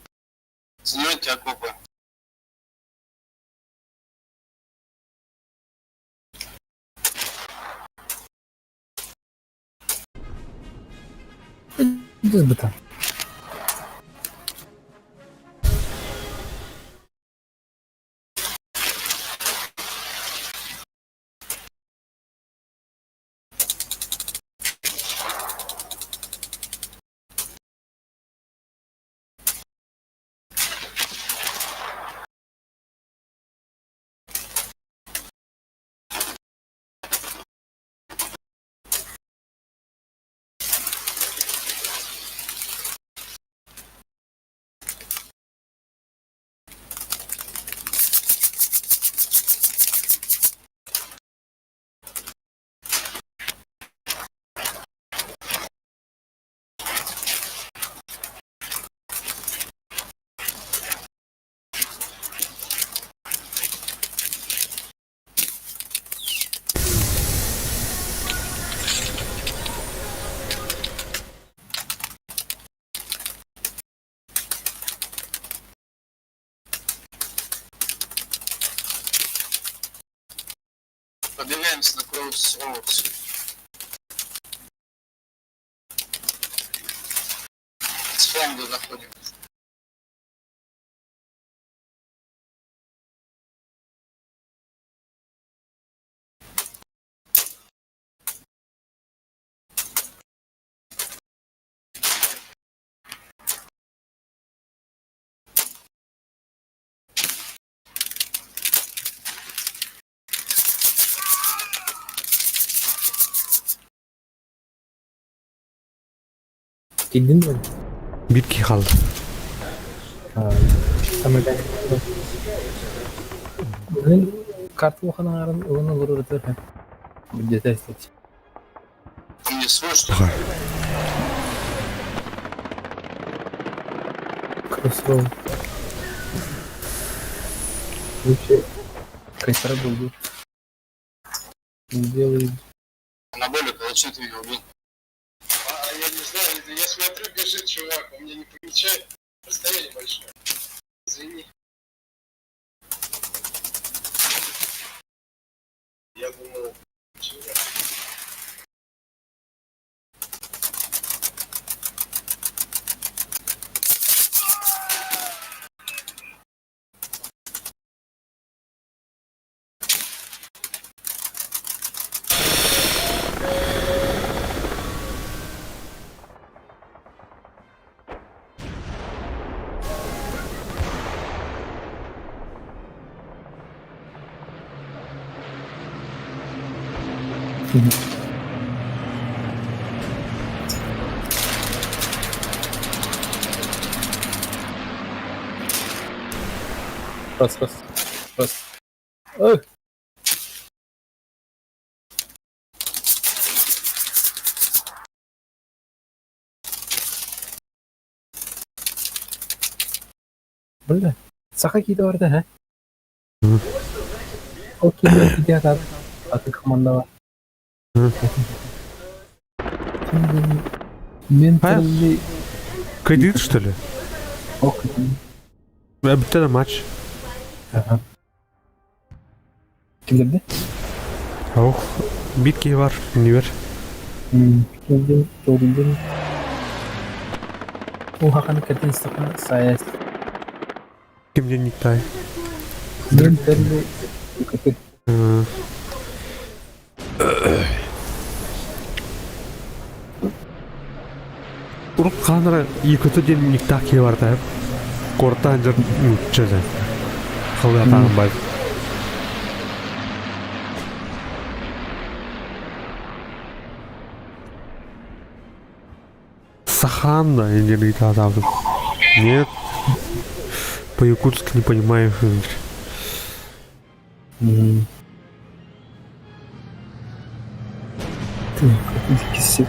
занимайте окопы. Без быта. Продвигаемся на Кроус Роудс. С фланга заходим. Кидин был. Биир киһи хаалла. Там это. Блин, карту ханарын ылын олорор это. Где-то кстати. Мне свой, что ли? Кроссроуд. Вообще, кайтара был. Делает. На более, зачем ты меня убил? А, я не знаю, это я смотрю, бежит чувак, он меня не помечает. Расстояние большое. Извини. Я думал, чувак. Раз, раз, раз. Ой! Бля, саха киитэ барда һэ? Ол киһи киитэ атаат атын командаҕа. Ментally... Кредит, что ли? Ок. Бүттэ да матч. Ага. Кимдерде? Ох, бит киһи бар, иннибэр. Кимден, тоҕунден. Улахан кэтин саха сайас. Кимден никтай? Ментally көтө. Урут хаанара ЕКТ диэн никтаах киһи барда куораттаан дьон нуучча дьон халыатааҕын бай Сахан да диэн ыйытаатаабытым. Нет, по-якутски не понимаю. Кисик.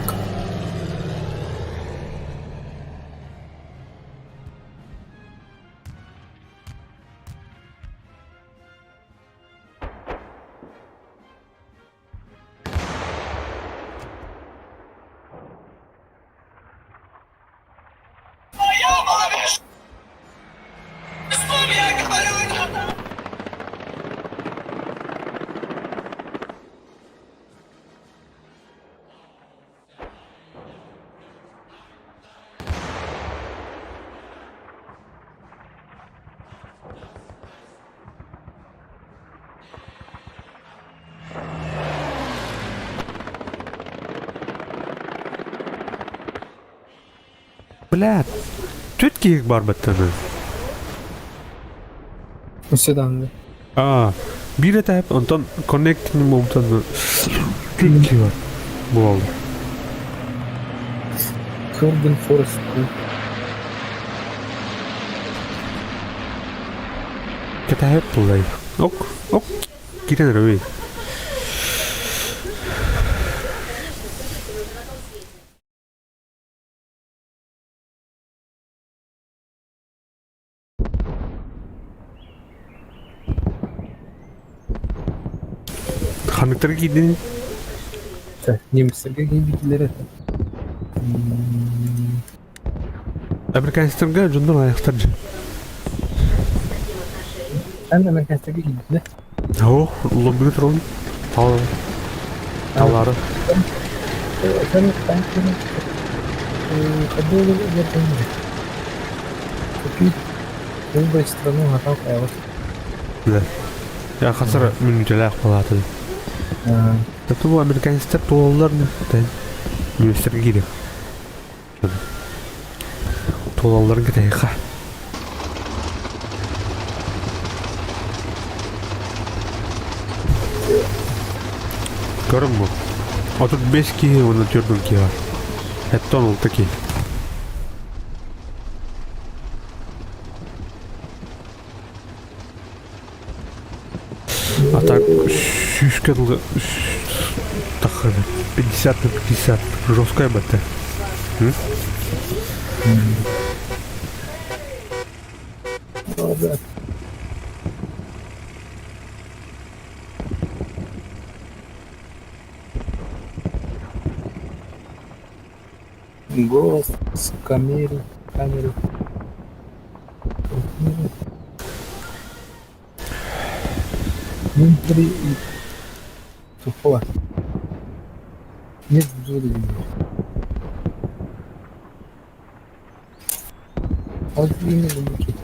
Блядь, түт киһи бар баттаны. Өссө даҕаны. Аа, биир этап, онтон connect буолтан түт киһи бар буолла. Curban Forest Кэтэһэп буллай. Ок, ок, киирэн эрэ Ханныктары киирдин? Немецтерге киирбитилэр этэ. Американецтерге дьоннор айахтар дьэ. Эн американецтерге киирбитилэр? Оо, лоббига турабын. Талары. Купить выбрать страну готов Да. Я хасар мүнүтэлээх балаатын. Тату американецтер туолалар немецтерге киирэ. Туолалларын кэтэһиэххэ. Көрүҥ бу. 35 киһи уонна 40 киһи бар. Эттон алта киһи. А так сүүскэ дылы таххана. 50 на 50. Жесткая БТ. Голос с камеры, камеры. Внутри и тупо. Нет вроде. Вот именно букет.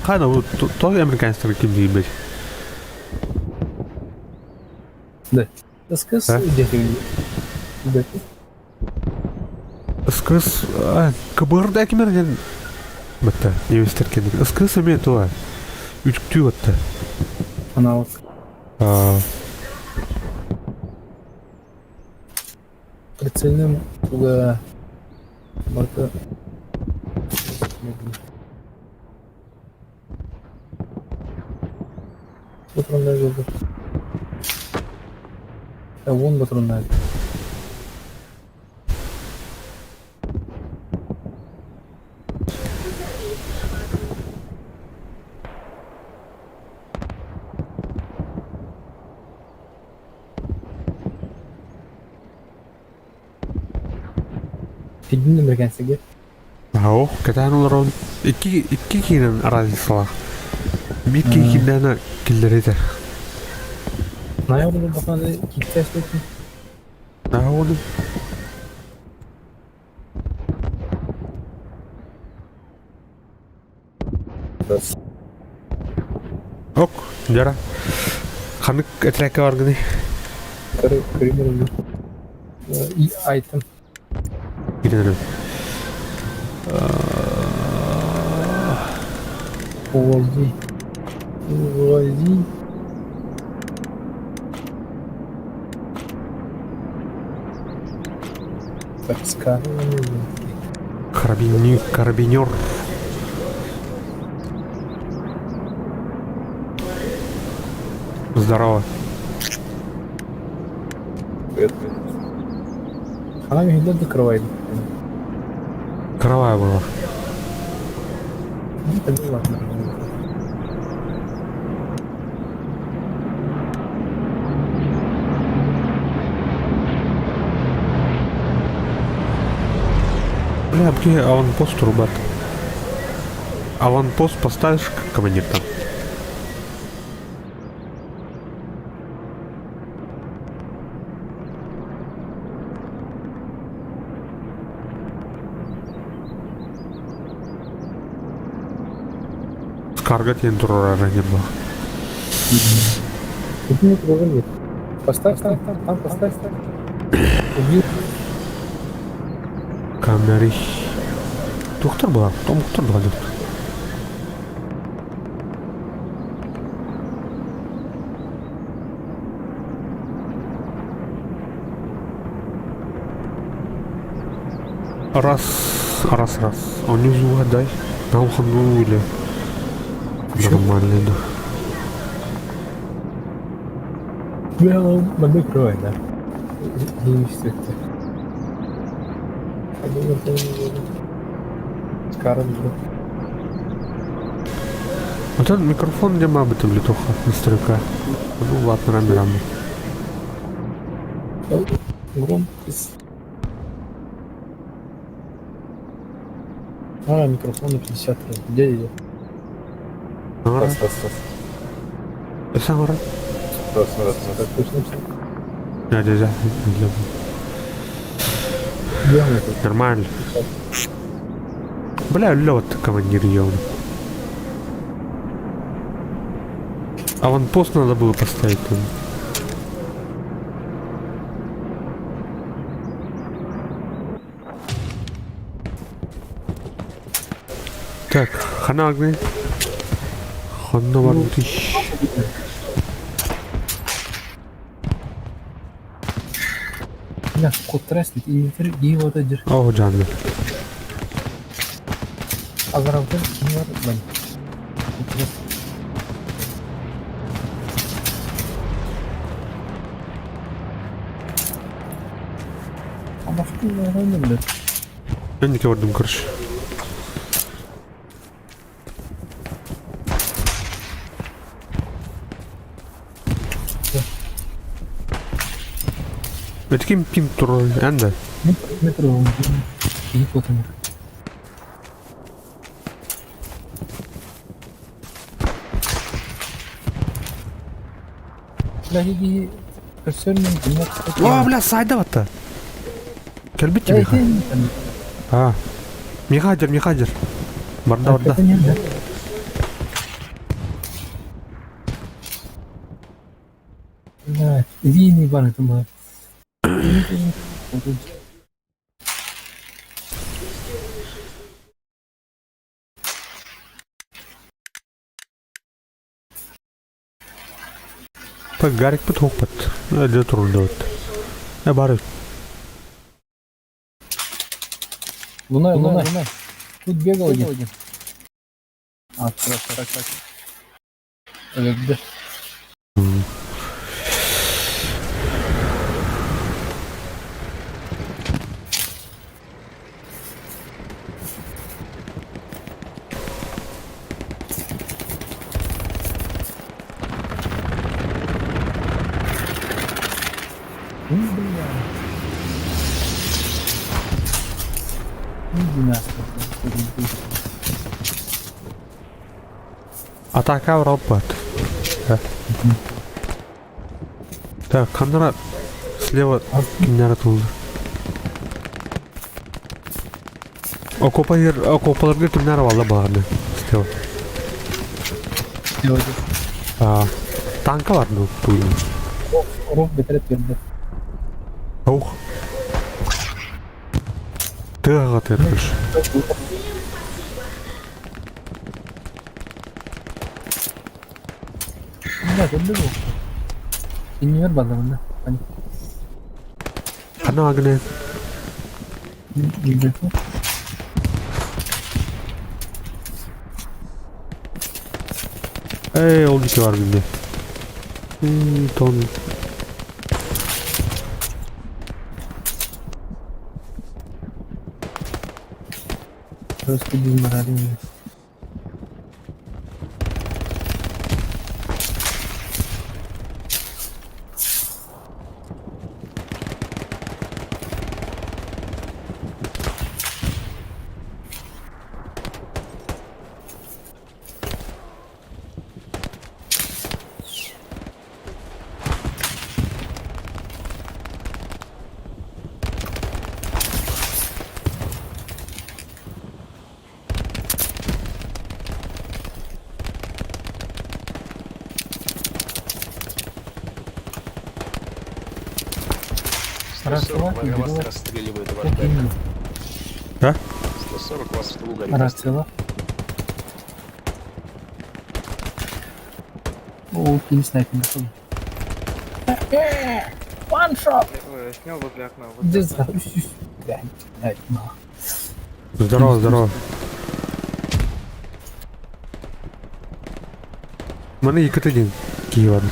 Хана, вот тоже американецтар ким диибит? Да. Скыс где-то. Да. Скыс кыбырда кимер диэн батта немецтер кэнник. Скыс эмиэ туа үтүктүү батта. Аналог. Прицельным туга барыта Патроннар булду. Вон патроннар. Фидин Американцыга. Ау, кэтээн олорон икки икки киинэн разницалаах. Биир киһи киирдэҕинэ киллэритэ. Наһаа буолбатаҕына киирсэ эстэтин. Наһаа уолум. Ок, дьара. Ханнык этэрээккэ баргыный? Көрүҥ Айтым. Киирэн Увози. Увози. Так, скармливание. Карабинер, карабинер. Здорово. Привет. Она меня закрывает. Кровавая была. Ну, тогда ладно. Бля, где аванпост рубат? Аванпост поставишь, командир там? Скарга диэн турара не было. Поставь там, там, там, поставь. Убил. Камеры. Доктор была, том доктор была. Раз, раз, раз. Онньуу угадай. Наухану или нормально, да. Бля, маннык кровать, да. Инициатив. Вот этот микрофон где ма бытым летуха настройка. Ну ладно, рами рами. Громкость. А, микрофон на 50 раз. Где я? Раз, раз, раз. Сам раз. Раз, раз, раз. Так точно все. Да, да, да. Нормально. Бля, лед командир ел. Аванпост надо было поставить там. Так, хана огни. Ханна варты. Бля, код треслит и не вот один. О, Джанго. Азаравдын ким бар? Мен. Я не көрдüm, короче. Это ким пим турар, эн да? Метро. Киһи куотунар. Бля, киһи көрсөрүнэн О, бля, сайда батта. Кэлбит Миха. А. Миха дер, Миха дер. Барда, барда. Бля, иди не бар это было. Па Гарик пут хоппат. Әле турулда. Э бар. Луна, луна. Тут бегал один. А, так, так, так. Өлөрдө. Ну, бля. Иди нахуй, блядь. Атака робот. Да. Так, ханна слева кимнэр турар. Окопа окопаларга кимнэр бааллар баҕайы. Слева. Делайте. А, танка бар ну туй. Ров бэтэрээ берди. Ох. Тыаҕа тырыш. Бля, тут бегал. Иннигэр бааллар да. Ханна агне. Билбэппин. Эй, ол диэки баар бинне. Тон. Просто без морали. Раз, два, 140 и вас беру. расстреливает ваш Как БК. именно? А? 140 вас в тылу горит. Раз, цела. О, кини снайпер нашел. One shot! Снял возле окна. Где за... Блядь, блядь, на. Здорово, здорово. Маны Екатерин Киев.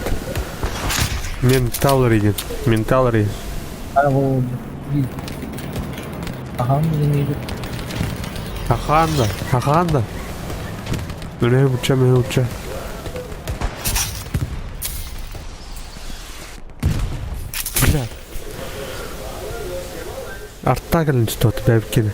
Ментал ридит. Ментал ридит. А, вот, блядь. Ага, он не идет. Аханда, Аханда. Менә уча, менә уча. Бля. Артта кэлэн что-то бэбкин.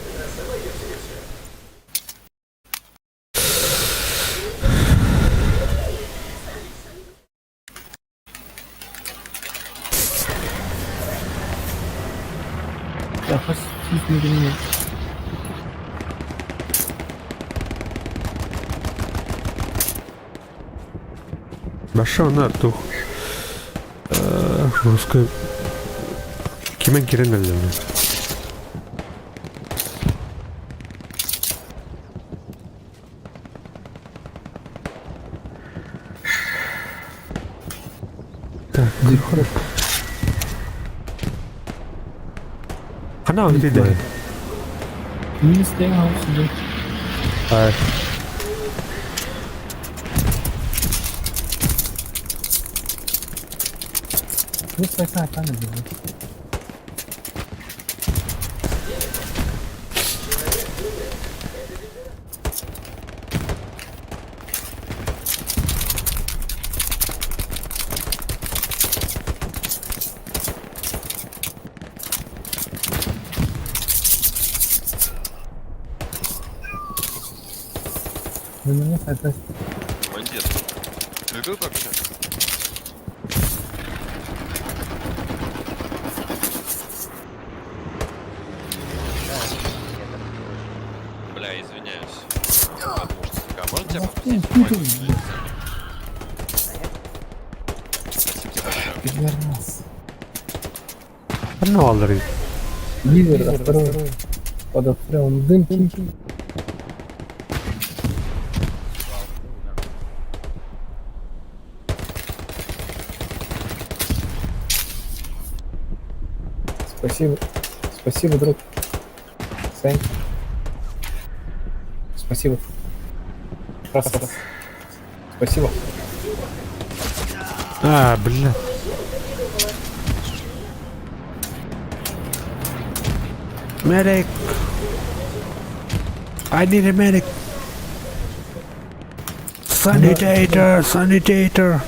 Я хоть чуть не понимаю. Баша на тух. Русской. Кимен кирен әллә. Так. Хана үтеді. Минус стоял сюда. Ай. Вот такая камера, блядь. Вы на меня опять. Командир, ты тут вообще? Бля, извиняюсь. Потому что слегка. Можно тебя попросить? помочь? Спасибо тебе большое. Пидорас. Хана алыр. Ливер, второй. Под обстрелом дым. Спасибо. Спасибо, друг. Сань. Спасибо. Раз, раз. Спасибо. А, бля. Medic! I need a medic! Sanitator! Sanitator!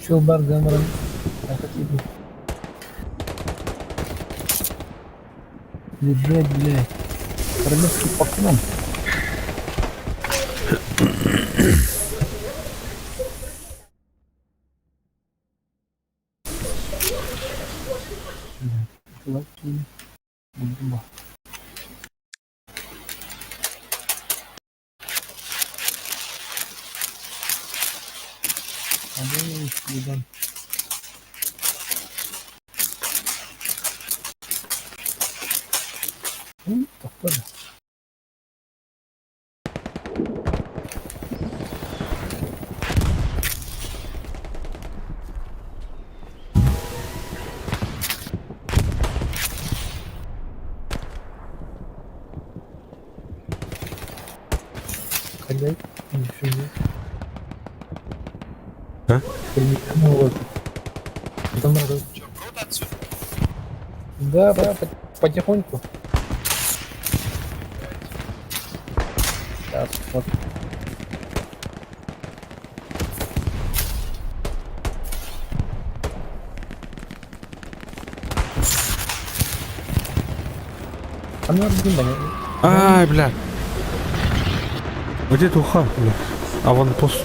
Чулбар Гамран. Лежать, блядь. Королевский поклон. Чуваки. Бумба. Ебан. Тохтор. Хозяй, ничего. А? Ну вот. Потом надо. Что, круто отсюда? Да, да, потихоньку. Сейчас, вот. А ну, Ай, бля. Где туха, бля? Аванпост.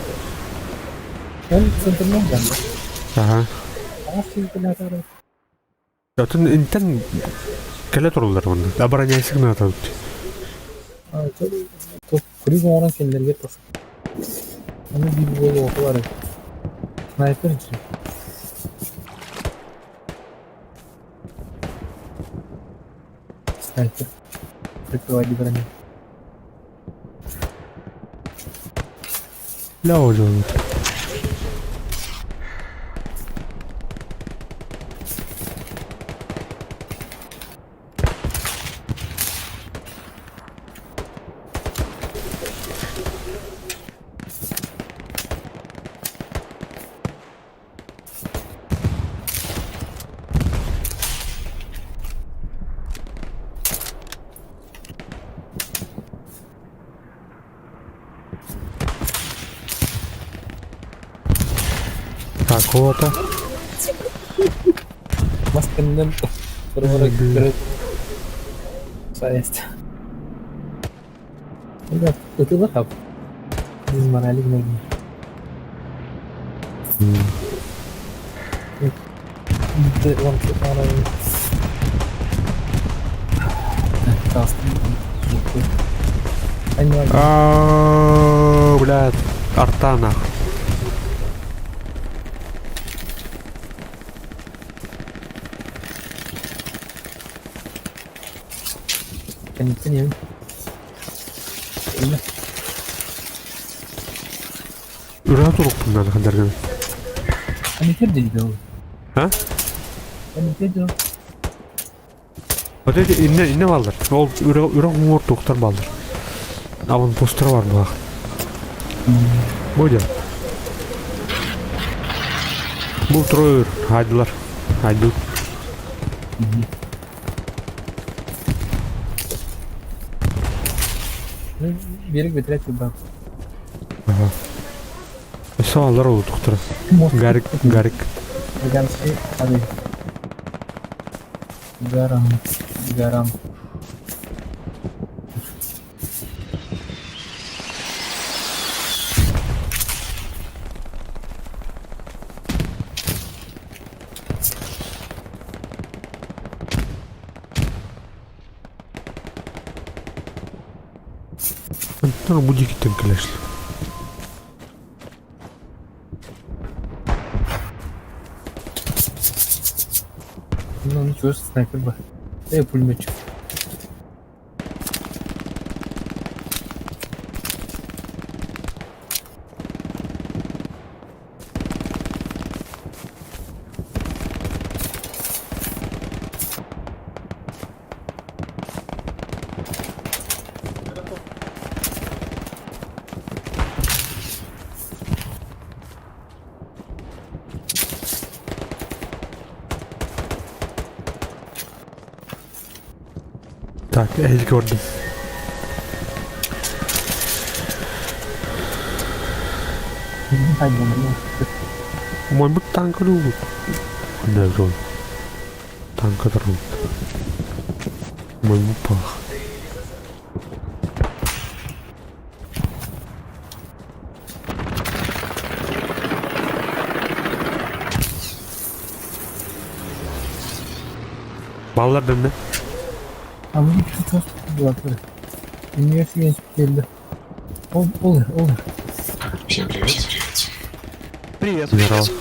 Он центральный, да? Ага. А, Атын интен кэлэ туруллар онно. Обороняйсың надо. Күрүк оҥорон кинилэргэ тахсар. Аны биир буолуо окулар Снайпер дии. Снайпер. Прикрывать броню. Ля олю. Так, вот. Масканнан Совесть. Ребят, ытылар Дизморалик ноги. А, бля, арта нахуй. Кондиционер. Үрэ турукпун надо хандарган. Кондиционер дейді ол. А? Кондиционер. Вот эти инне инне балдар. Ол үрэ үрэ уңор туктар балдар. Аванпосттар бар буга. Будет. Бул тройр хайдылар. Хайду. Берег бетрет ба. Ага. Салалар ол туктар. Гарик, Гарик. Ганси, ады. Гарам, гарам. Антон будикиттен кэлэшли. Ну ничего, снайпер ба. Эй, пулеметчик. Так, эһиги көрдүм. Умайбыт танка дуу? Да, жон. Танка турбут. Умайбыт пах. Баллар дэннэ. А вы что Университет келді. Ол, ол, ол. Всем привет. Привет. Привет.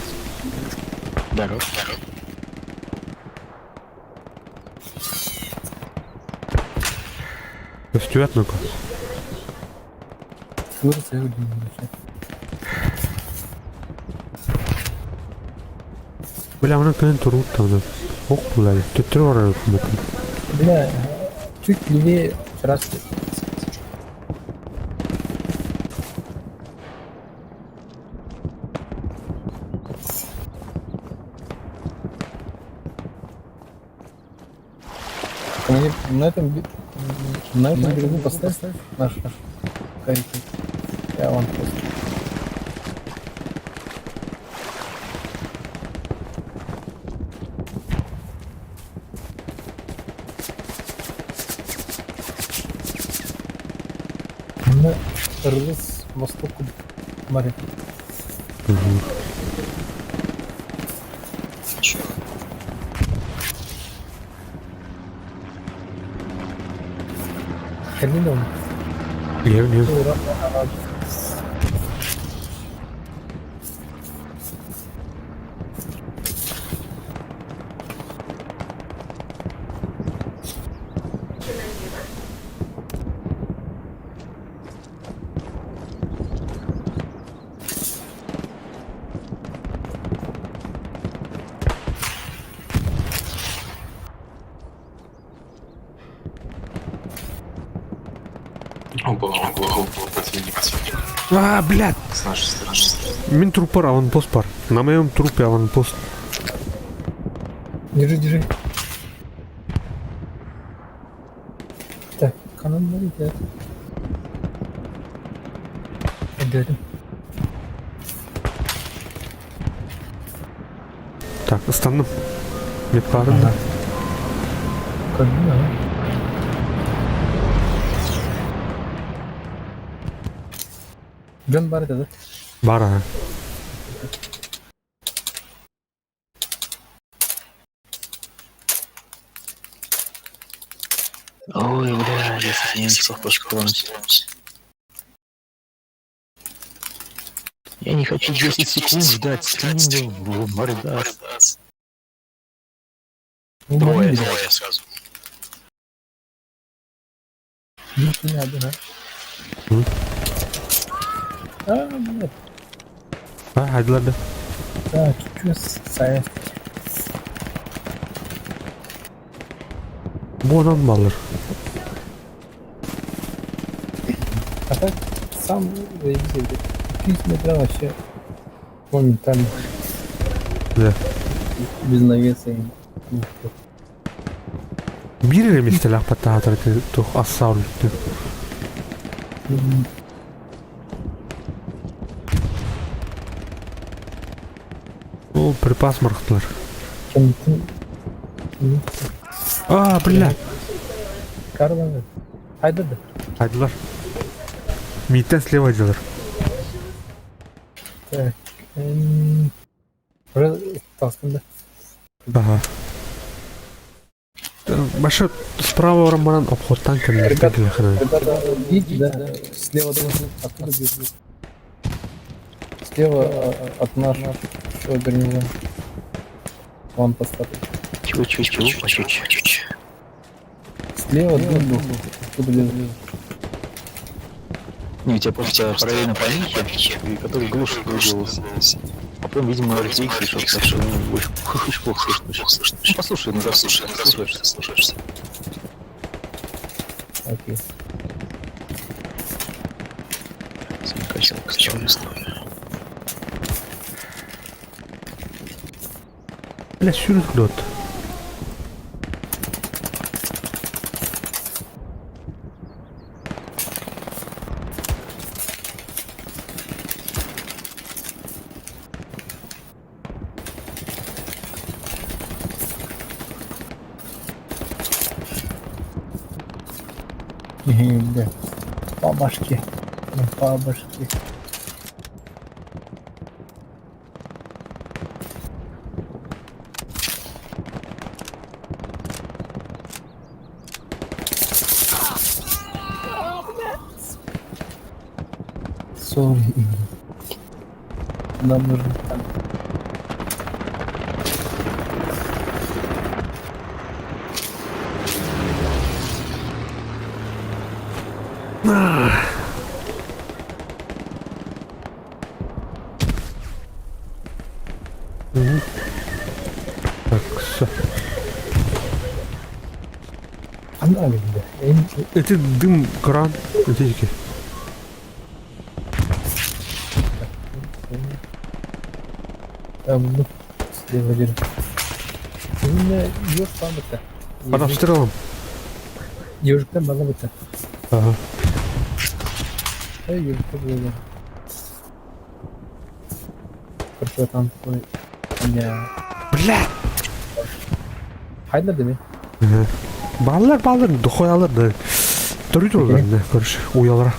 Здорово. Здорово. Көстүбэт ну-ка. Вырос, я вообще. Бля, она кэлэн турбут там. Ох, бля, төттөрү барар эбиппин. Бля, чуть левее трассы. На этом берегу поставь наш карик. Я вон просто. На рылыс востоку моря. Чё? Калинин. Гев, Ура. Оба, оба, оба, противник. А, блядь! С нашей стороны. Мин трупар аванпост бар. На моем трупе аванпост. Держи, держи. Так, канал летят. Идем. Так, стану. Мне пара. Как бы, ага. Джон бар это, да? Бар, ага. Ой, бля, 10 немцев пошколонить. Я не хочу 10 секунд ждать, скинь в мордас. Ну, Двое, блин, двое сразу. Не надо, да? М? А, блядь. А, hadi да. Так, чё с Буонан баллар. А так сам заебись, блядь. 30 метров вообще моментально. Да. Без навеса и... Биир миэстэлээх баттаатар туох ассаул. О, припас мархтылар. А, бля. Карлан. Хайда да. Хайдылар. Миттен слева дьылар. Так. Таскан да. Ага. Башы справа баран обходтан кэллэр. Ребята, ребята, видите, да? Слева должен, оттуда бежит. Слева от нашего гарнизона. Вон поставь. Чего, чего, чего, почуть. Слева дым был, оттуда бежит. Не, у тебя просто параллельно помехи, и которые глушат твой голос. А потом, видимо, RTX пришел, так что ну, очень, очень плохо слышно. Ну, послушай, ну, послушай, слушаешься, слушаешься. Окей. Бля, сюрт дот. Киһи По башке. По башке. Sorry. Нам нужен танк. Мгм. Так, все. Она видно. Это дым кран. Эти Ну, слева держи. Именно еж памятка. Под обстрелом. Ежиктен бала быта. Ага. Эй, ежикте было. Хорошо, там твой... Я... Бля! Хайда дemi? Ага. Баллар, баллар, дохуялар да. Төрүт олар, да, короче, уялара.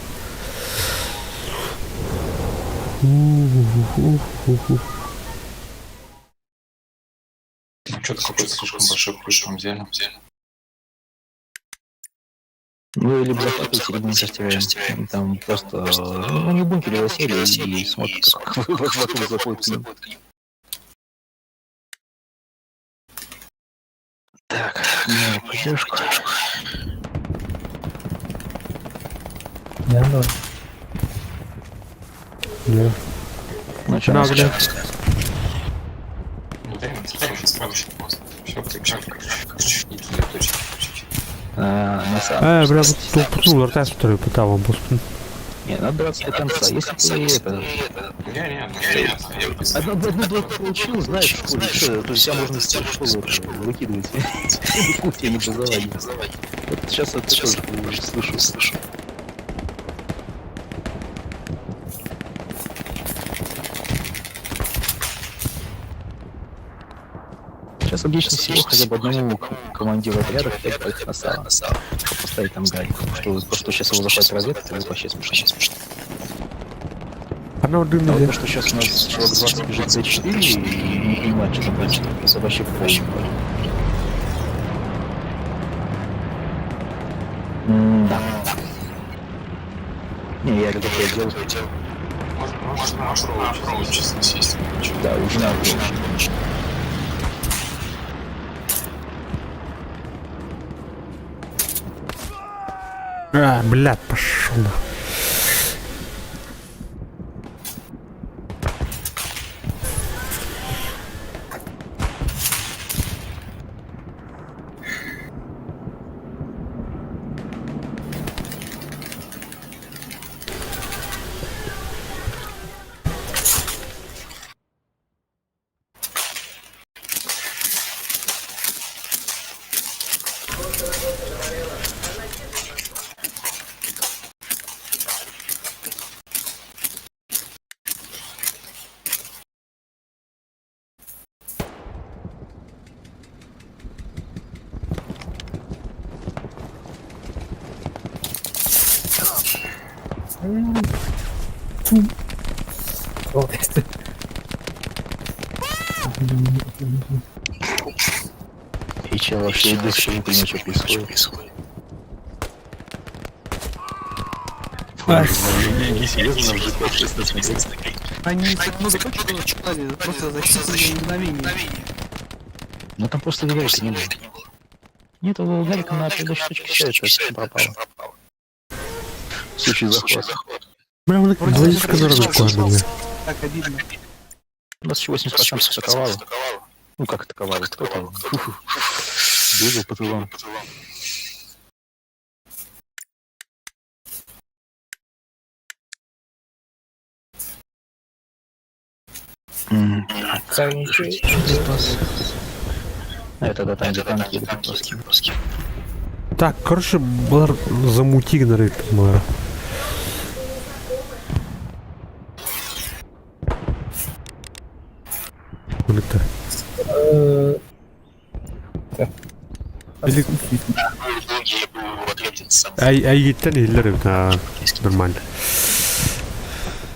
Что-то какой-то слишком большой пуш мы взяли. Ну, либо захватывайте, либо мы сейчас теряем. Там просто... Ну, они в бункере засели и смотрят, как вокруг заходит к ним. Так, ну, поддержку. Не, ну, Да. Ну, что, На, нас бля. Ну, да, справа, справа, просто. Все, короче, и туда точки, точки. А, на самом Э, бля, тут ртас второй пытал, он Не, надо драться до конца. Если ты это... Не, не, ну, Одну, одну двойку получил, знаешь, в школе, что, то есть тебя можно с школы выкидывать. Кухня не образование. Вот сейчас это тоже слышу, слышу. Сейчас логично всего хотя бы одному командиру отряда хотя бы пойти на сало, чтобы поставить там гайку. Что, то, что сейчас его захватит разведка, это вообще смешно. Она вот дым А вот то, что сейчас у нас человек 20 бежит за 4 и не понимает, что там происходит, это вообще полный. Да. Не, я такое делал. Можно, можно на approach честно сесть. Да, уже на approach. А, блядь, пошел на. Вот это. И чел вообще до сих пор не понимает, что происходит. Не серьезно, нам же 5 смотреть. Они так много точек начали, просто за считанные мгновения. Ну там просто Гарика не было. Нет, у Гарика на предыдущей точке все это пропало. В случае захвата. Бля, он двоичка дорого буквально. Так обидно. У нас еще 80% атаковало. Ну как атаковало? Кто там? Бегал по тылам. Так, что здесь у нас? А, это да, там где танки идут просто. Так, короче, бар замути на рейд, мара. Это. Так. Или Айгиттен иһиллэр эбит аа нормально.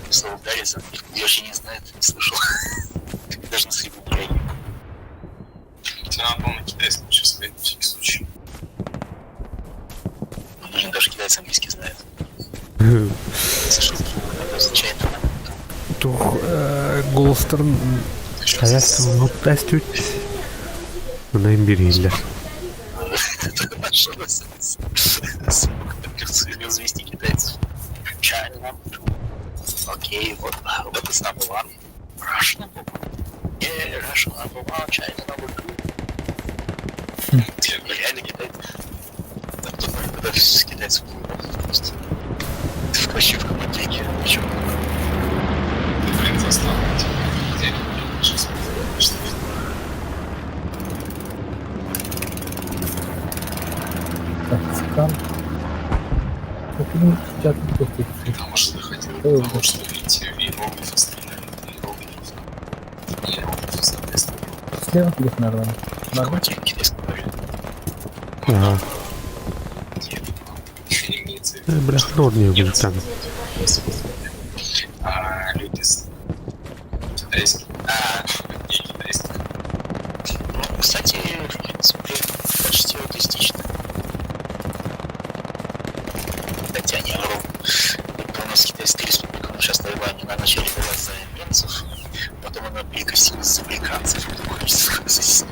Слово ударится, я вообще не знает, не слышал. Даже на скрипу не реагирует. Тебе надо было на китайском сейчас сказать, на всякий случай. Ну, блин, даже китайцы английский знают. Слышал, это означает, Тух голостарын хайас түт. Мына бир иһиллэр. Хорошо, развести китайцев. China number two. Окей, вот, what is number one? Russia number one. Yeah, Russia number one, China number two. Реально китайцы. Там кто когда с китайцев было просто. Вообще в командике. Причем Блин, застал. Где? Сейчас что Так, скан. Потому что доходило до того, что эти иероглифы стреляли, иероглифы. Иероглифы, соответственно. Слева идет нормально. в китайском говорят. Ага. Имеется в виду, Бля, хрон не будет там. а люди с китайских, а, не китайских. Ну, кстати, в принципе, почти аутистично. Хотя не вру. Это у нас Китайская республика, но сейчас Тайвань, она вначале была за немцев, потом она перекосилась за американцев, потом хочется за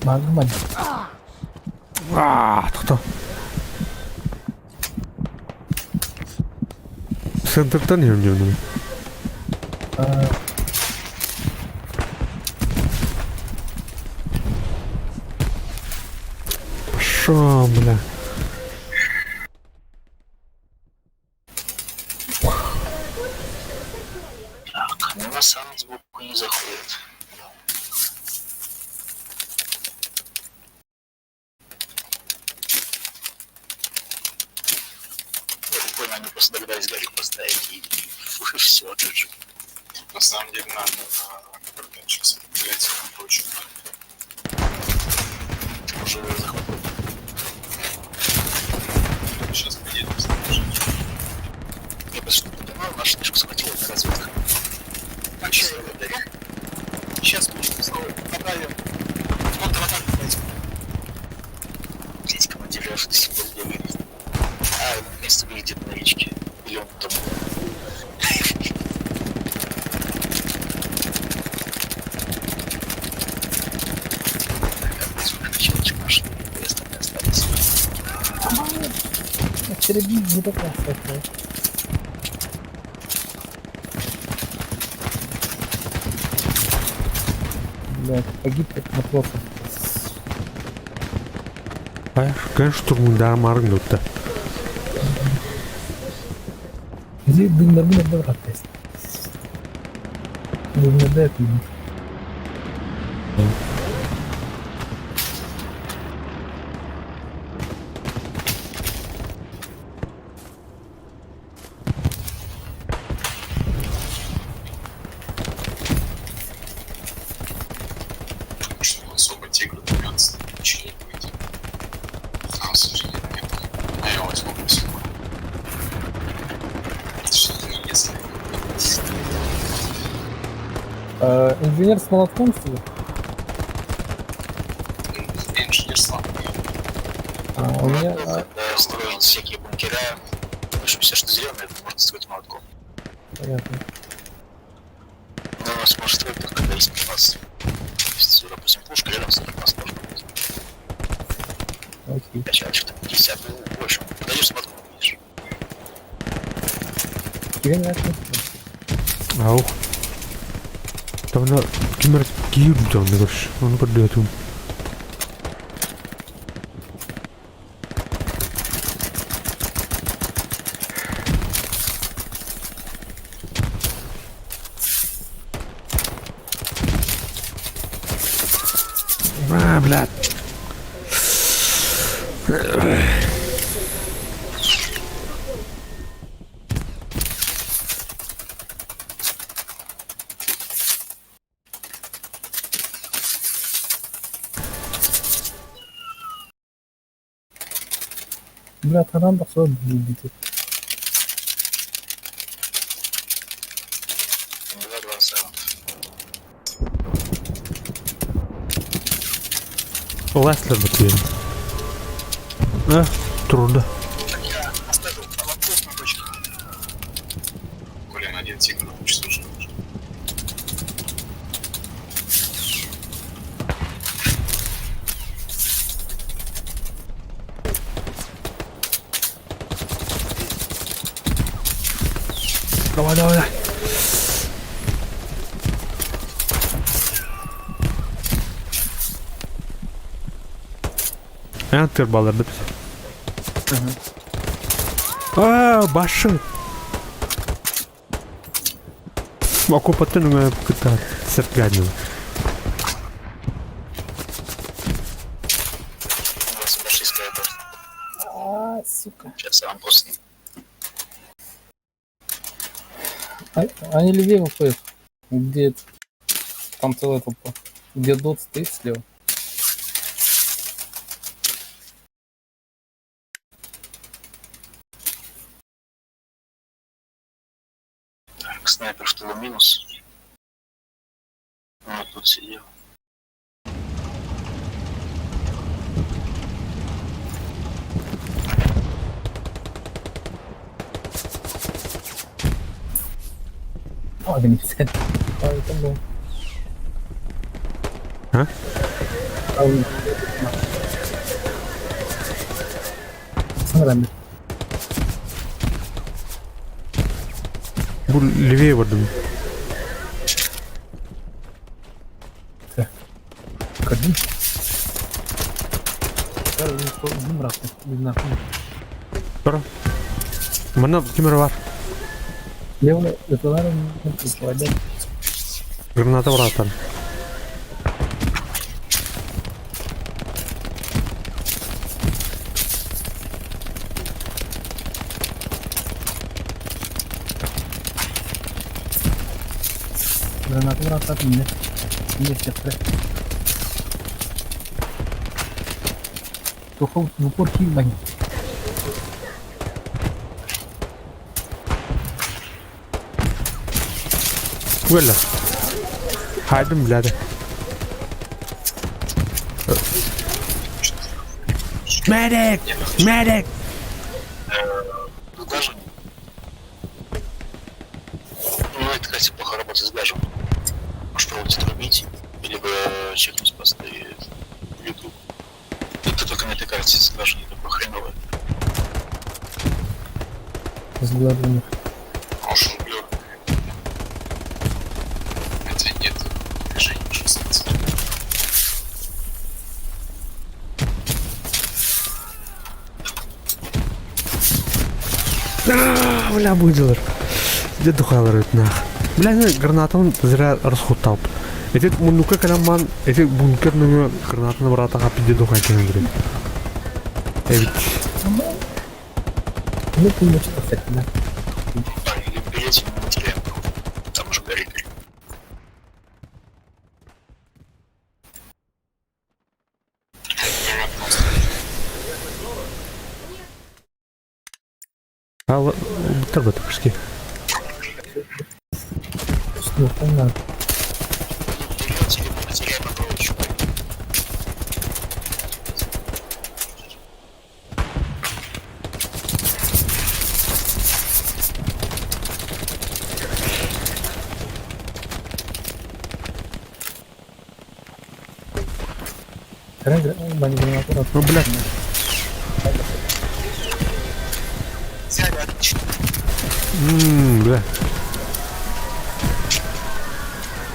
Магман. Аа, тоқта. Центртан иһиллэр. Пошел, бля. Так, ну на сам сбоку не заходит. Я понял, они просто догадались гарик поставить и, и все, же. На самом деле надо на когда сейчас определять прочее. Уже захватил. Сейчас поедем, слушай. Я просто что понимал, наша книжку схватила на разведка. Так, сейчас, сейчас пушку снова поправим. В контратаку пойдем. Здесь командир аж до сих пор бегает. А, он наконец-то выйдет на речке. Или он там. Так, а сколько человечек нашли, остальные остались. Черебин не попался. Блядь, погиб как матросов. Конечно, штурмундар маргнутта. Иди, блин, на блин, добра тест. Блин, на блин. Что особо тигры 12 ничего не будет. А, сожалению, нет. А я возьму по всему. Что-то не если. Инженер с молотком, что ли? Инженер слабый. А, у меня... Когда строить всякие бункера, в общем, все, что зеленое, это можно строить молотком. Понятно. Но сможешь строить только когда есть припас. То есть, допустим, пушка рядом с припас должен быть. Окей. Качалочка там 50, ну, в общем, подаешь с молотком, видишь. Тебе не Ау. Там на кимер киирдон көрш. Оны көрдөтүм. Бля, таран тахсар диэбит. Леслер бытыйын. Э, турда. Я оставил аванпост на точке. Блин, один тигр уничтожен. Давай, давай, давай. Эн баларды. А, башын. Окупатын өңө кытта сыртганын. У вас фашистская это. А, сука. Сейчас аванпост. А, они левее выходят. Где это? Там целая толпа. Где дот стоит слева. Так, снайпер в тылу минус. Вот тут сидел. А, не все. А, это был. А? Смотри. Бу левее бардым. Көрдүм. Тура. Мана кимер бар. Лево, это наверное, Граната братан. Граната братан, не. Не все. Тухол в упор килбань. Уэлла. Хайдым бляды. Медик! Медик! С газом. Ну, это, кстати, плохо работает с газом. Можешь пробовать отрубить, либо чекнуть просто и YouTube. Это только на этой карте с газом такое хреновое. Сглаживание. Может, рублёк. Хотя нет, движения 16. А, бля, выделар. Где духалар нах. Бля, гранатын зря расхуттал. Эти муннука каламан, эти бункер нөңө гранатын братаға пиде духа екен говорит. Эбит. Ну, ты не что да. Или берете, мы теряем. Там уже горит. Ал, тұрбы тіпішке. Ну, понятно. Берете, либо потеряем оборотчик. Ну, блядь. Взяли, отлично. Бля.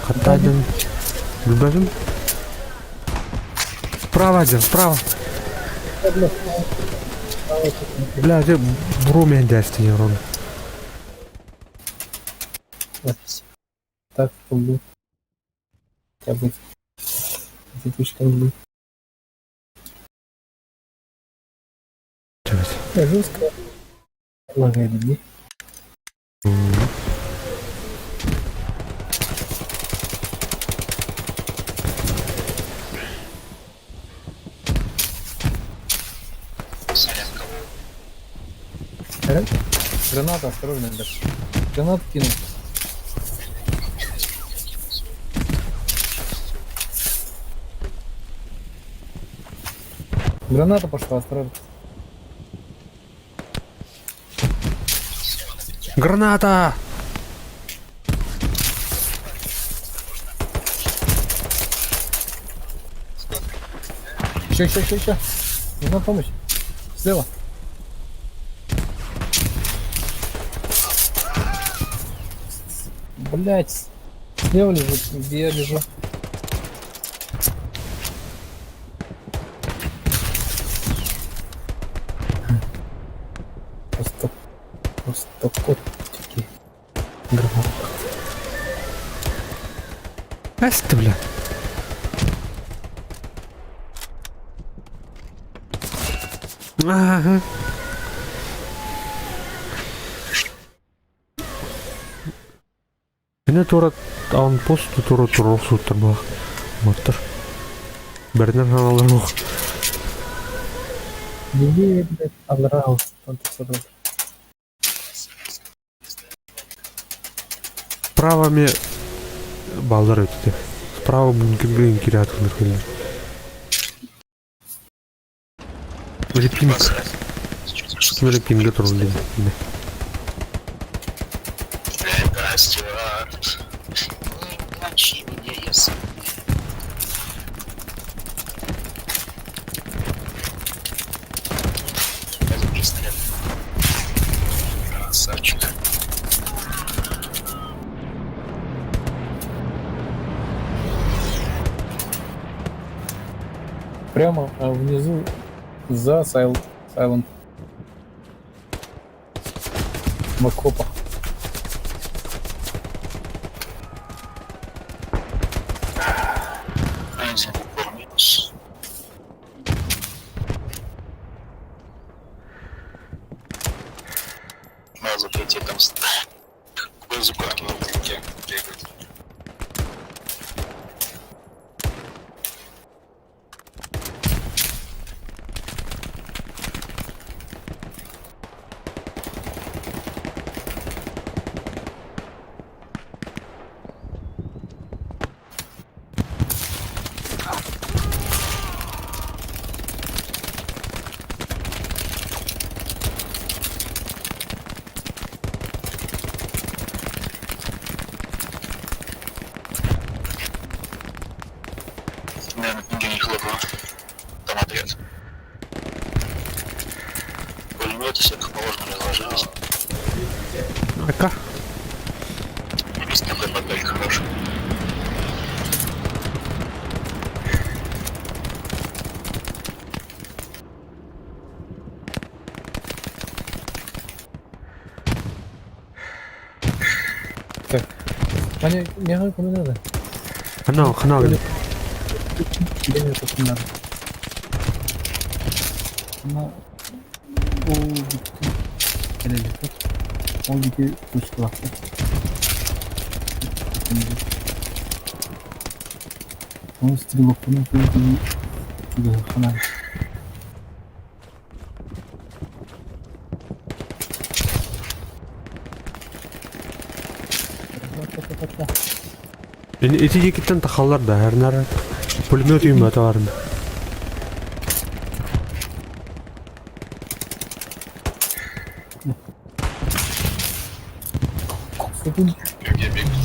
Хатадин. Любовин. Справа один, справа. Бля, где брумен дясти, рон. Так, был. Хотя бы. Затычка был. Жестко. Лагает, не? Зарядка. Граната, осторожно, ребят. Гранату кинул. Граната пошла, осторожно. Граната! Еще, еще, еще, еще. Нужна помощь. Слева. Блять. Слева лежит, где я лежу. Просто, просто котики. Граната. Эс ты, бля. Ага. Кини туора аунпост тура туруох суттарбах маттар. Бэринэн хаалар Левее, блядь, Алраус, там ты собрал. Правами баллар өтүтэ. Справа бункерген кирятылар кэлэр. Или пинг. Или пинга туруллин. Бля, Стюарт. Не мочи меня, я сам. Возьми снаряд. Красавчик. Прямо внизу за Сайлент. В окопах. Один упор минус. База третья там закладки на укрытие бегают. Наверное, книги не хлопало. Там отряд. Пулеметы все как положено разложились. Ака. Есть такой модель хороший. Так. Аня, мне кому надо? Ханал, ханал. Тебе мне тут не надо. Ну, ол кэлэлэппит. Ол ити тустубакка. Ол стрелокпунан кыйын чугаһыахха наада. Ити диэкиттэн тахаллар да, эрнар пулемет үймөтө барын.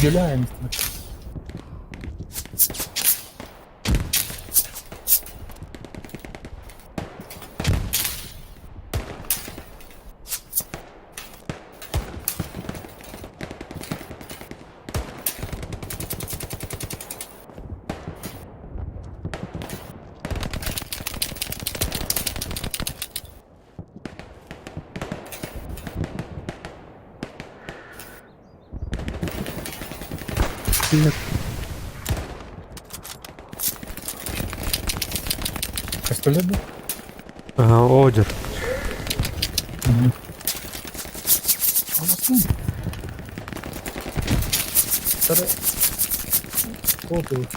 Гуляем. Пистолет был? Ага, одер. Угу. Кто ты?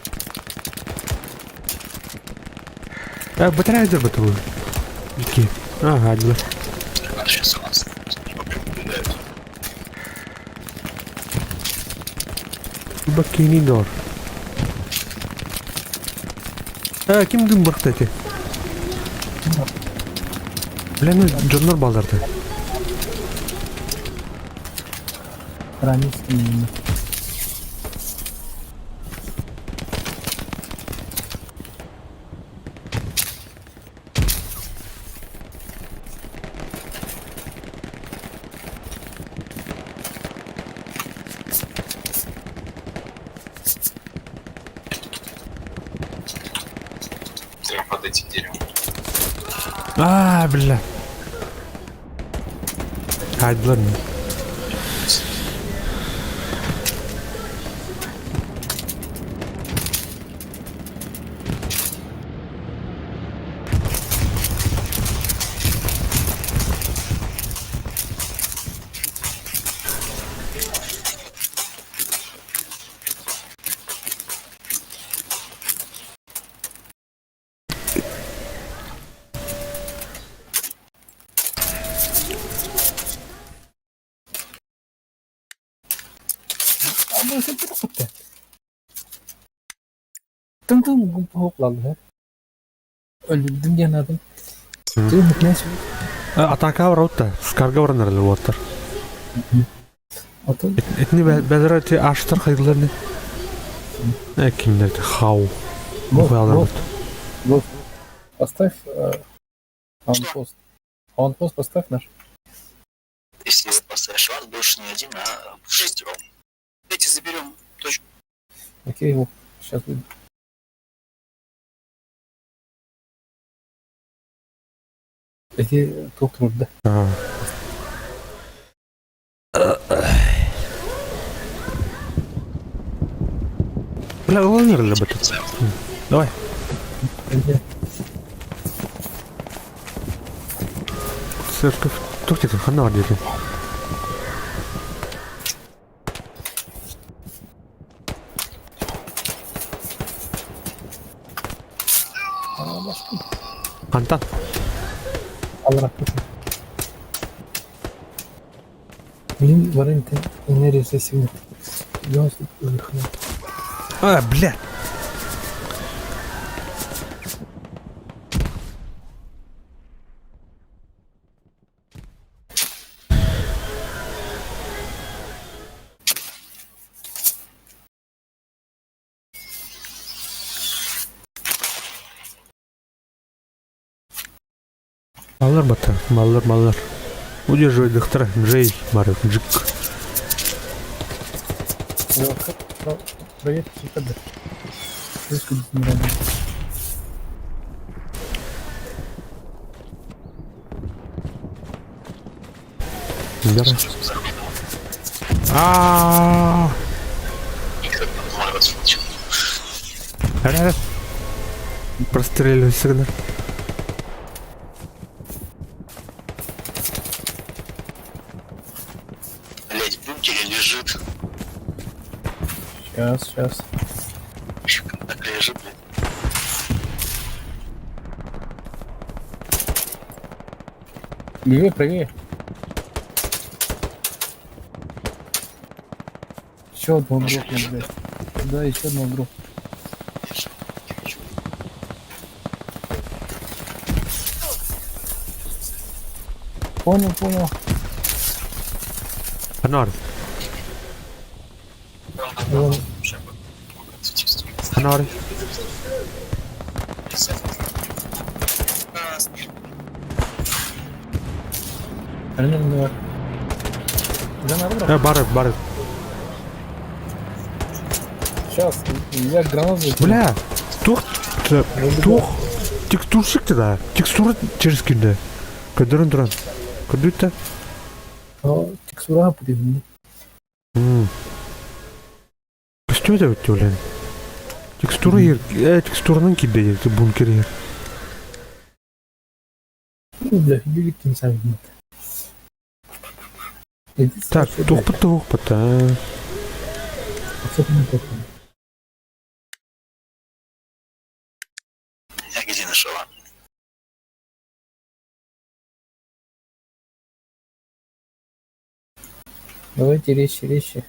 Э, батарея батарея. Ики. Ага, да. Сейчас у нас. Бакини дор. А, ким дым бырахта эти? Бля, ну, дьоннор балларды. Ранецкий. Прям под этим деревом. А, бля. Ай, ладно. А bu sen bir kutu. Tın tın hopladı. Öldürdüm diyen adam. Атака бараутта, скарга баранар уоттар. Атын Этни бәдәр те аштар хайдылар не? Э, кимдер хау. Вот, вот. Поставь аванпост. Аванпост поставь наш. Если поставишь ван, больше не один, а шестером. Давайте заберем точку. Окей, вот. Сейчас выйду. Эти доктор, да. Бля, лонер бы тут. Давай. Церковь. Тух тебе, хана деді. Хантан. Allah rahmet Блин, варенте энергия сильно. А, бля. Маллар бата, маллар, маллар. Удерживай доктора, Джей, Марик, Джик. Проверьте, когда. не работает. Верно. А. Простреливай всегда. Блять, в бункере лежит. Сейчас, сейчас. Еще так лежит, блядь. Левее, правее. Еще одного дропнули, блядь. Да, еще одного дроп. Понял, понял. Анар. Анар. Э, бары, бары. Сейчас, я гранату. Бля, тух, тух, текстурщик ты да, текстура через кинде. Кадырын туран. Кадырта. Текстура подивни. Что это вот, блин? Текстура ер, текстураның киде, бункер ер. Бля, билик сам Так, тух тух пата. Я где нашла? Давайте резче, резче.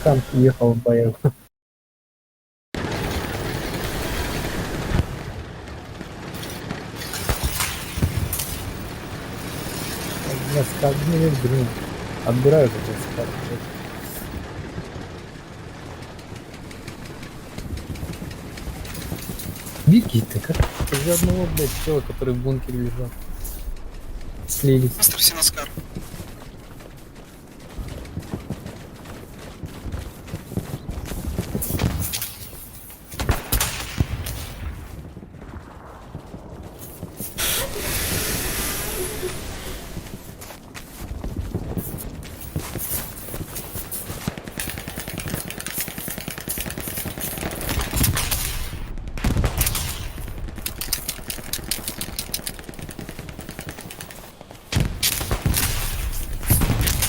Танк уехал в боях. Блин, отбирают этот скат. Беги ты, как? Из одного, блядь, чела, который в бункере лежал. Слились. Быстро все на скар.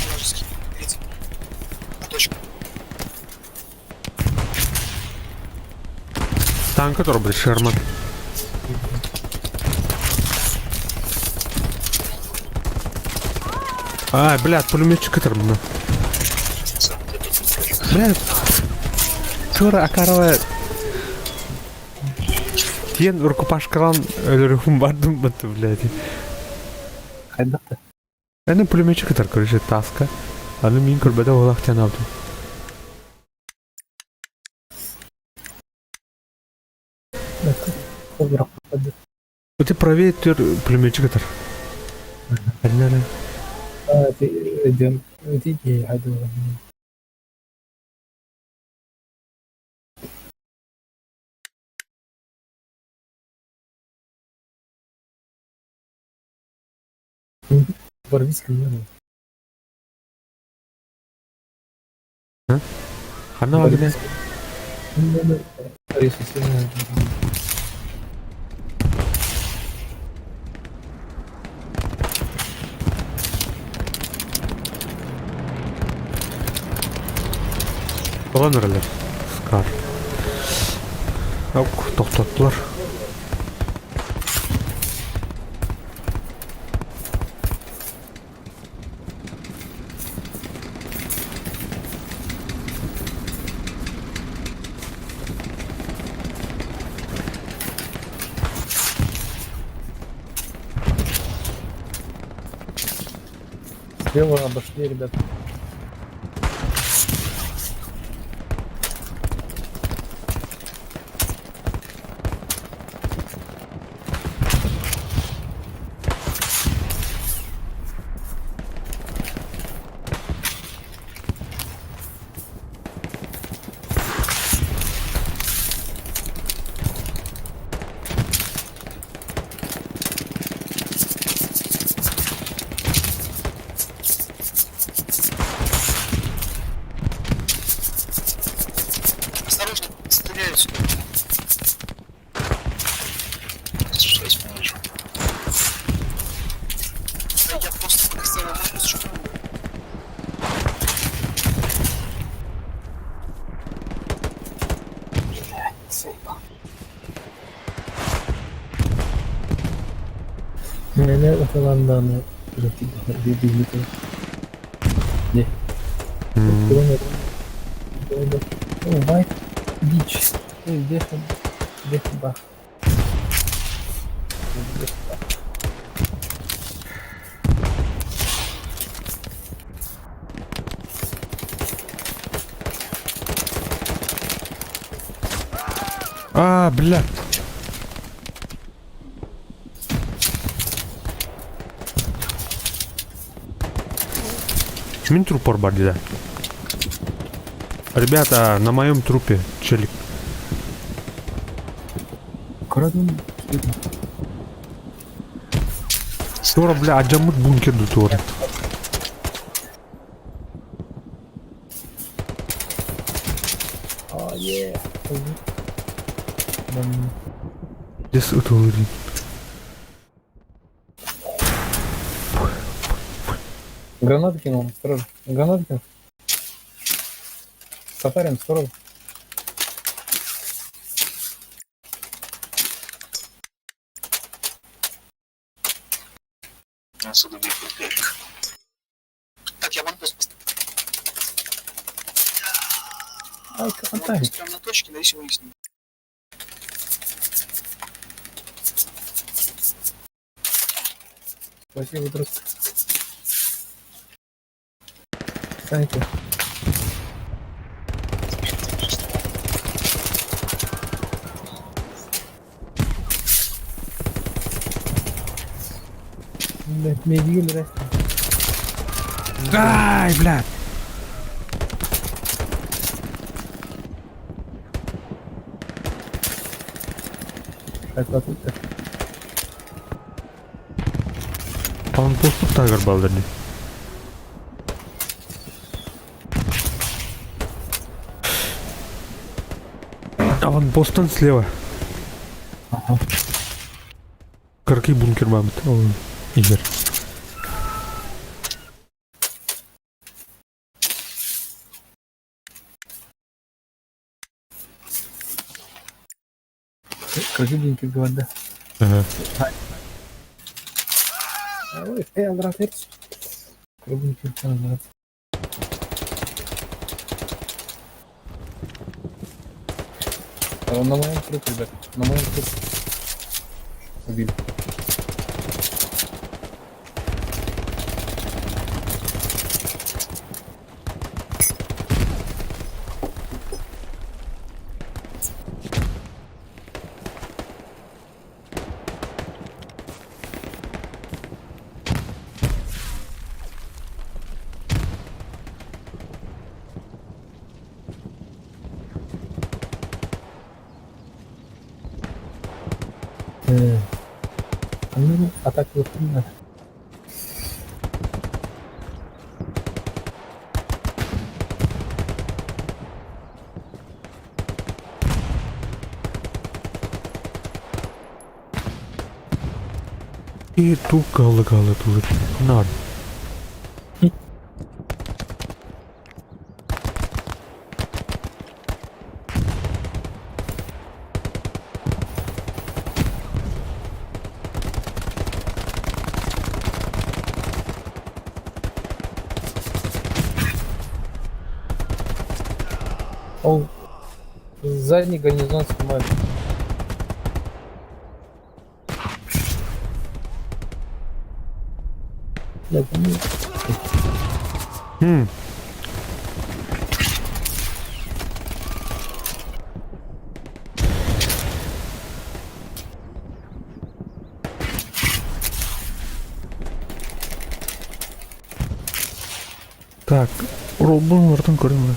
Вражеский. Третий. На точку. Танк который, блядь, Шерман. Ай, блядь, пулеметчик который, мына. Блядь. Тура акарова. Тиен рукопашкалан өлөрүхүн бардым бытты, блядь. Хайда-то. Аны пулеметчик который, короче, таска. Аны мин көрбөдө олах тянавды. Ты правее төр пулеметчик который. Одна, А, ты идем. Иди, хайда. Ворвись ко мне. Хана огня. Олан Скар. Ок, тоқтаттылар. Слева обошли, ребят. Осторожно, стреляют сюда. Что я вижу? Да я просто поставил вопрос, что Не, это Не. White Beach. Бах. А, бля. Мин трупор бар да. Ребята, на моем трупе челик. Аккуратно. Тура, бля, аджамут бункер ду тура. А, е. Здесь утулили. Гранату кинул, осторожно. Гранату кинул. Сафарин, осторожно. Отсюда бегает. Так, я ванпост поставлю. Хантан Прямо на точке, на выясним. Спасибо, друг. Thank you. Блять, медигин растет. Ай, блядь! Так, вот так. Аванпост тагар балдырды. Аванпосттан слева. Ага. Кыракый бункер бамыт. Ол Игорь. Какие бункер говорят, да? Ага. Ой, эй, Андраферц. Какой бункер называется? На моем труп, ребят. На моем труп. Убили. Ну, атака выполнена. И ту галы галы тулы. Нар. Он задний гарнизон снимает. Блядь, ну, Хм. Так, ролбун ортон көрүм.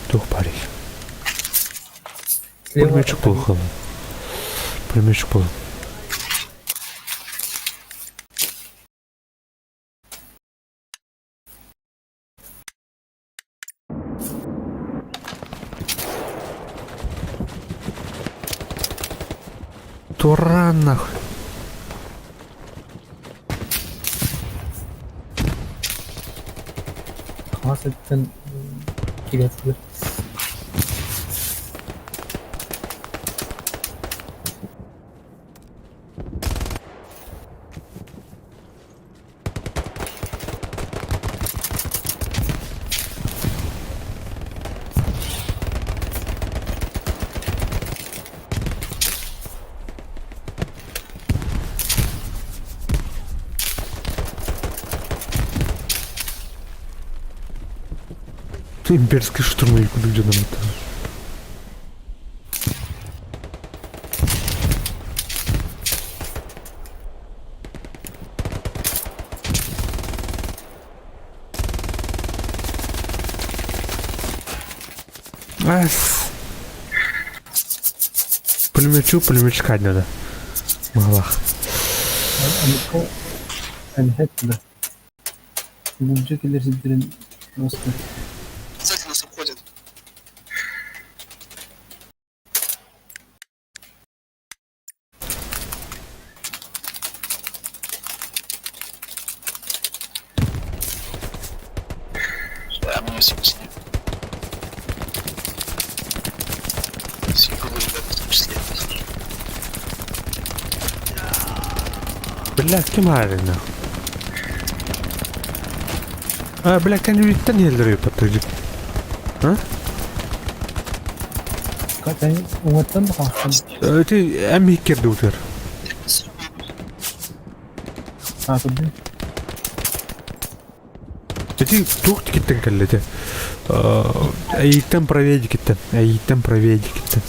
Тух парень. слева Пулеметчик был. Пулеметчик был. Туран нахуй. Хасеттен килетилер. Имперский штурмовик где нам это. Ас. Пулеметчу, пулеметчика надо. Малах. Просто. Сзади нас обходят. Да, меня все сняли. Все ребята в том числе. Бля, ким аарына? А, бля, кэннибиттэн иһэллэр ыппаттар. А? Катя, уҥаттан да хаахтан. Ити эм иккерди утур. А, турдун. Ити туох тикиттен кэллэ ити? Эйиттен правее дикиттен. Эйиттен правее дикиттен.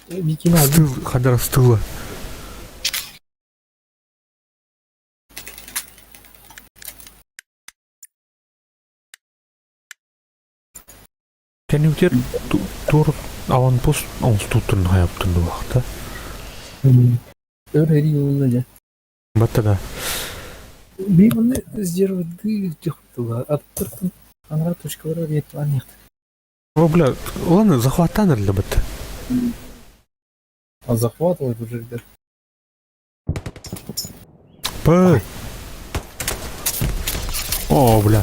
Викина. Стыл, хадара стыла. Кэннибитигэр туор аванпост оҥостуутун хайаптын дуохта. Өр эрий ылла дьэ. Батта да. Би онно сдерживать тихтыла. Аттыртын анара точкалара риэтлан яхты. О, бля, ладно, захваттан эрэллэ батта. А захватывают уже, ребят. П. О, бля.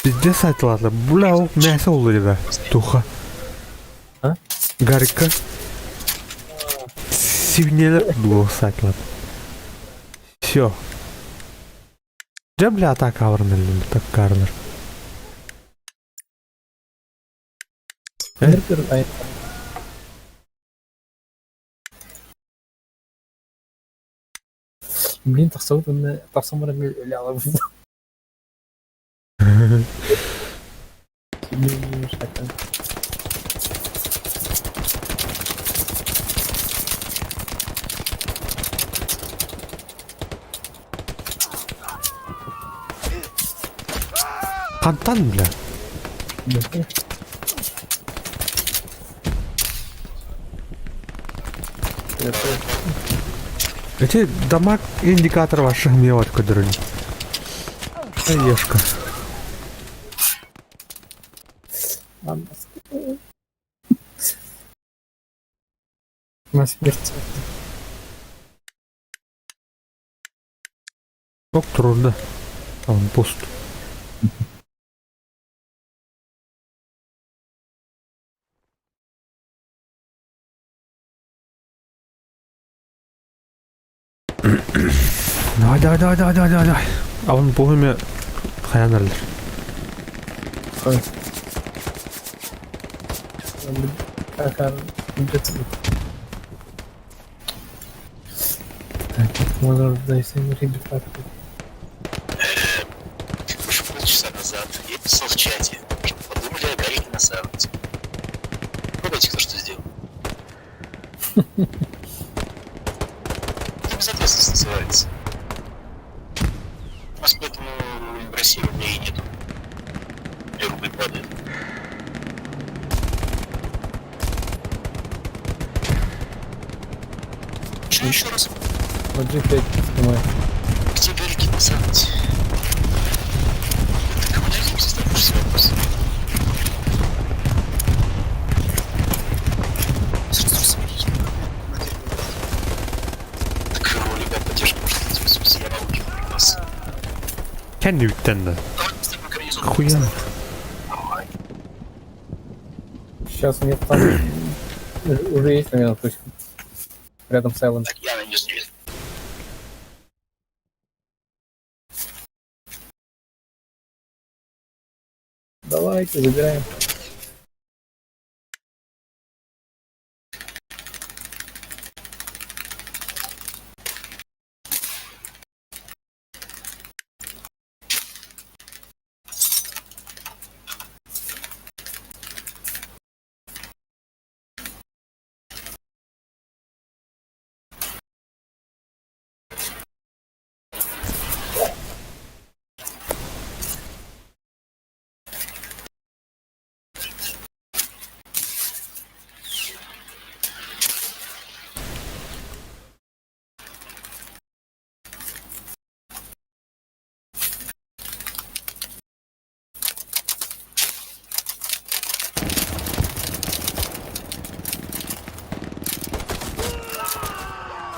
Пиздец айтылады. Бля, ол мясо ол деді. Туха. А? Гарика. Сивнелер было сайтылады. Все. Дьэ, бля, атака аварнар, так карнар. Э? Блин, тахсабыт уонна тахсан баран үлэ аҕалбыт. Хантан, бля. Эти дамаг индикатор ваших мелок көдөрүн. Ешка. На смерть. Ок турда. Он пуст. Давай, давай, давай, давай, давай, давай, давай. А он пугами хаянарлар. Так, можно дайся ребята. Еще полчаса назад я писал в чате, что подумали о Гарике на Саввате. Угадайте, кто что сделал. Это безответственность называется. У нас поэтому в России рублей нету. И рубль падает. Что еще раз? Вот G5 снимай. Где Гарики на Саввате? Это коммунализм составившийся вопрос. Так, любая поддержка может быть, я науки у нас. Кэннибиттэн да. Хуя. Сейчас у них там уже есть, наверное, точка. Рядом с Айлендом. Я нанес дверь. Давайте, забираем.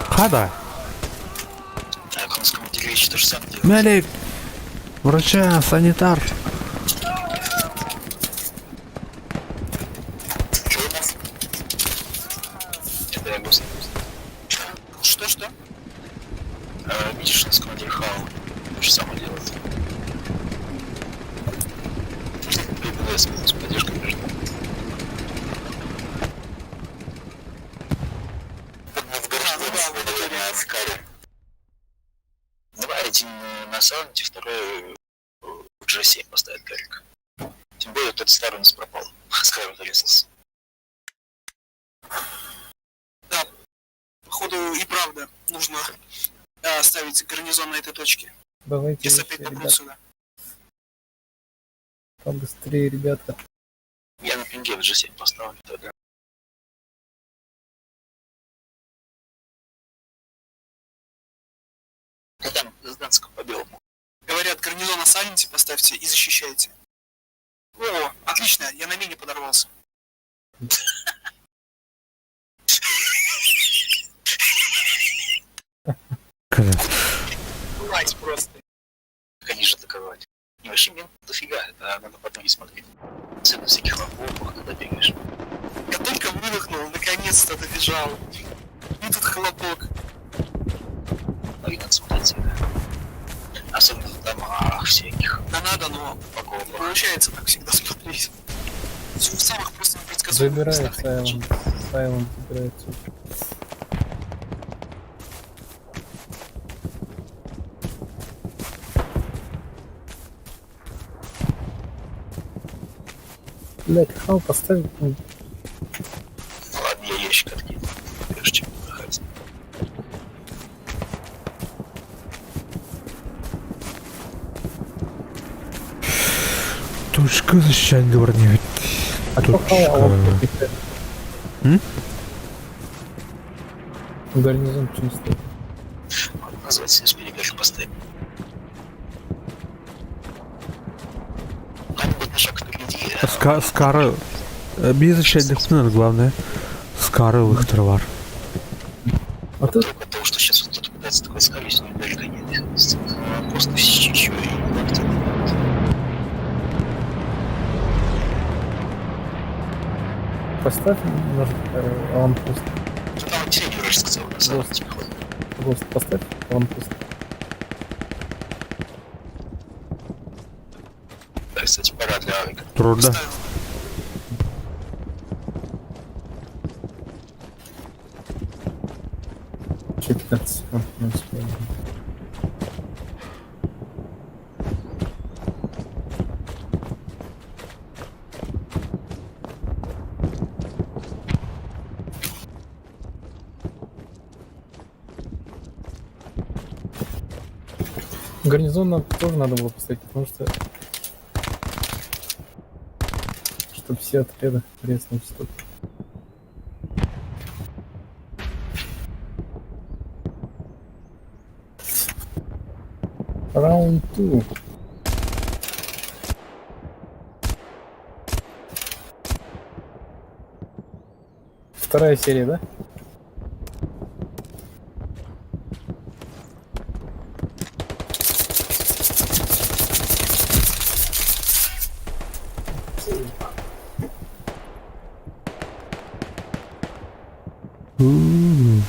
Хада. Так, у нас командир вещи то же самое делает. Мелик. Врача, санитар. Чё у нас? Это я гусь. Скаре. Давай один на Саунте, второй в G7 поставит Гарик. Тем более тот старый у нас пропал. Скайру зарезался. Да, походу и правда нужно ставить гарнизон на этой точке. Давайте Если еще, опять напрут ребят, сюда. побыстрее, ребята. Я на пинге в G7 поставлю тогда. Ну там с Данском по белому. Говорят, гарнизон на Сайленте поставьте и защищайте. О, отлично, я на мине подорвался. Когда? Мать просто. Как они же атаковали. Не, вообще мин дофига, это надо под ноги смотреть. Особенно в всяких окопах, когда бегаешь. Я только выдохнул, наконец-то добежал. И тут хлопок. Ноги надо смотреть всегда. Особенно в домах всяких, Да надо, но в окопах. получается так всегда смотреть. В самых просто непредсказуемых Забирает местах. Сайлент. Сайлент забирает всё. Блять, хал поставь. Ну ладно, я ящик откину. Прежде чем выходить. Точка защищать говорит. А кто хал, а он Точка. М? Гарнизон чем стоит? Надо назвать себе перегажу поставить. Надо будет на шаг впереди. а Скара... Би защищать надо, главное. Скары лыхтровар. А тут Только от того, что сейчас вот кто-то пытается такой скорее, но далеко нет. Просто еще и как-то. поставь, может, аванпост. Там тебе Юрий сказал, на самом деле. Гост, поставь аванпост. Да, кстати, пора для Авика. Трудно. Ставил. Еще 15 секунд не успеем. Гарнизон нам тоже надо было поставить, потому что чтобы все отряды резнули стоп. Раунд 2. Вторая серия, да? У-у-у.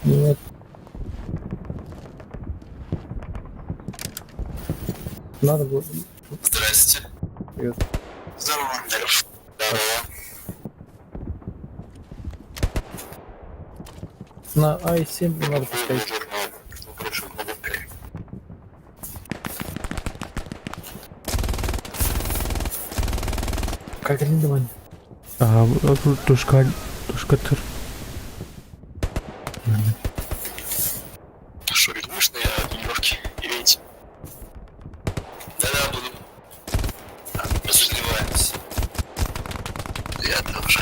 Нет. Надо было... Здрасте. Привет. Здорово. Здорово. Здорово. На А7 надо поставить. Как арендование? А, точка, точка тыр. Шурик, будешь на тренировке или эти? Да-да, буду. Разливаемся. Я тоже.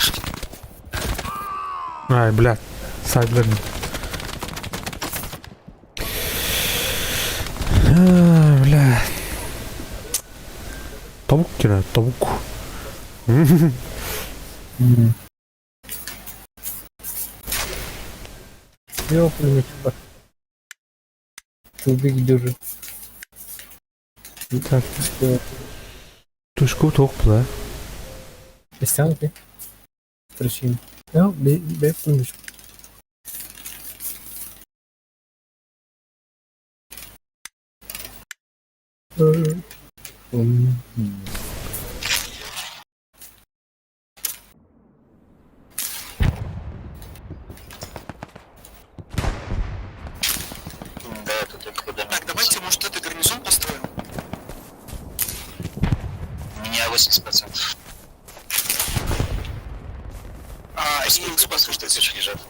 Ай, бля, сайдлер. А, бля. Тобук кира, тобук. Ёпаный чувак. Ты убеги, держи. Так, точку тоқ бля. Стянки. Страшим. Я, бе, бе, пулемет. Да, это только когда... Так, давайте, может, это гарнизон построим? У меня 80%. А, и послушай, тысячи лежат.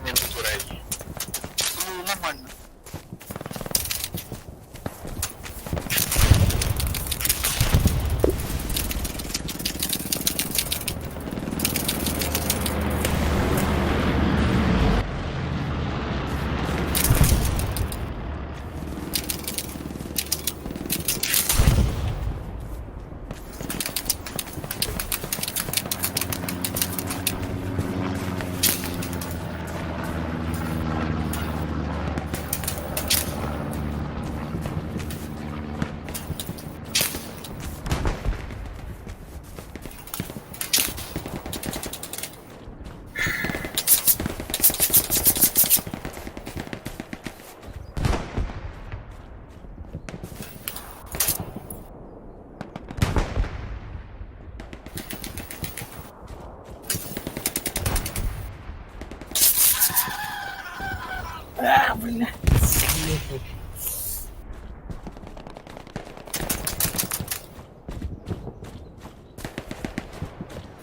Минуту ранее. Ну, нормально.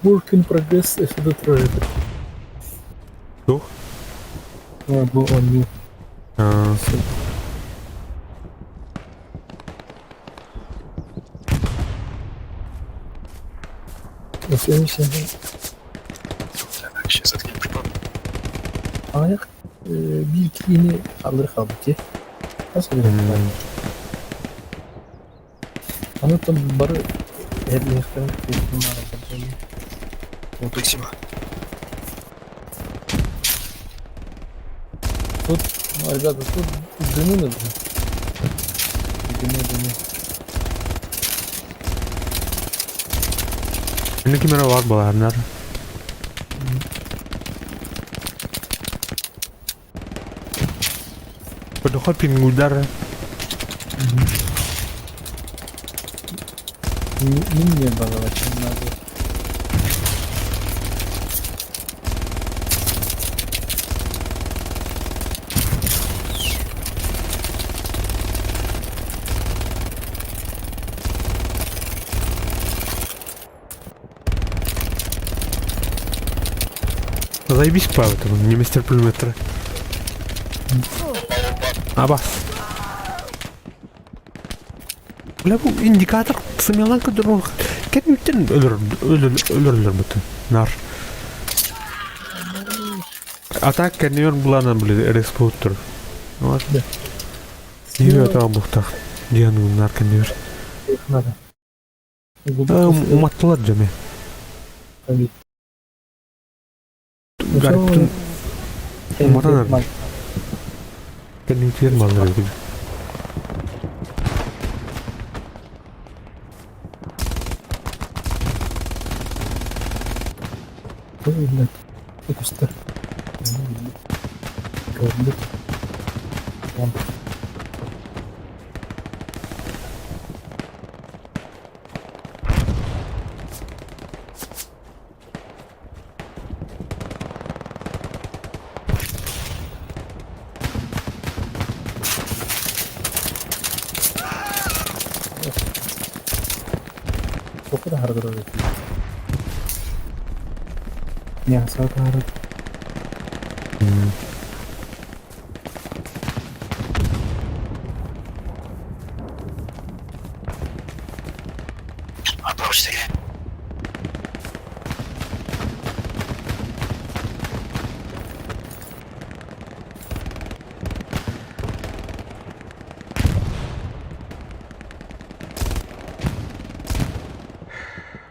Work in progress эффект трожит. Тух? Бу онньуу. Аа. Так, сейчас откинем припад. Аҕыйах биир киһини хааллар хаалбыт дии. Хас Аны там бары эһэрлиэхтэрин Спасибо. Тут, ну, ребята, тут дымы нужны. Дымы, дымы. Ini кимера бар баларнар. Подоход пингудар. Не, не мне баловать не надо. Заебись Павел, там, не мастер пулемета. Абас. Бля, бу индикатор сымялан көдөрөр. Кәнүттен өлөр өлөр өлөрлөр бүтүн. Нар. А так кәнүн буланан биле респутер. Вот. Да. Ниве там бухтах. Диан нар кәнүр. Их надо. Уматтылар жеме. Гариптин уматан кәнүтер маллар. Көстөр. Көрдүк. Вон. Çok da hareket ediyor. Ya, sağ Направо 4.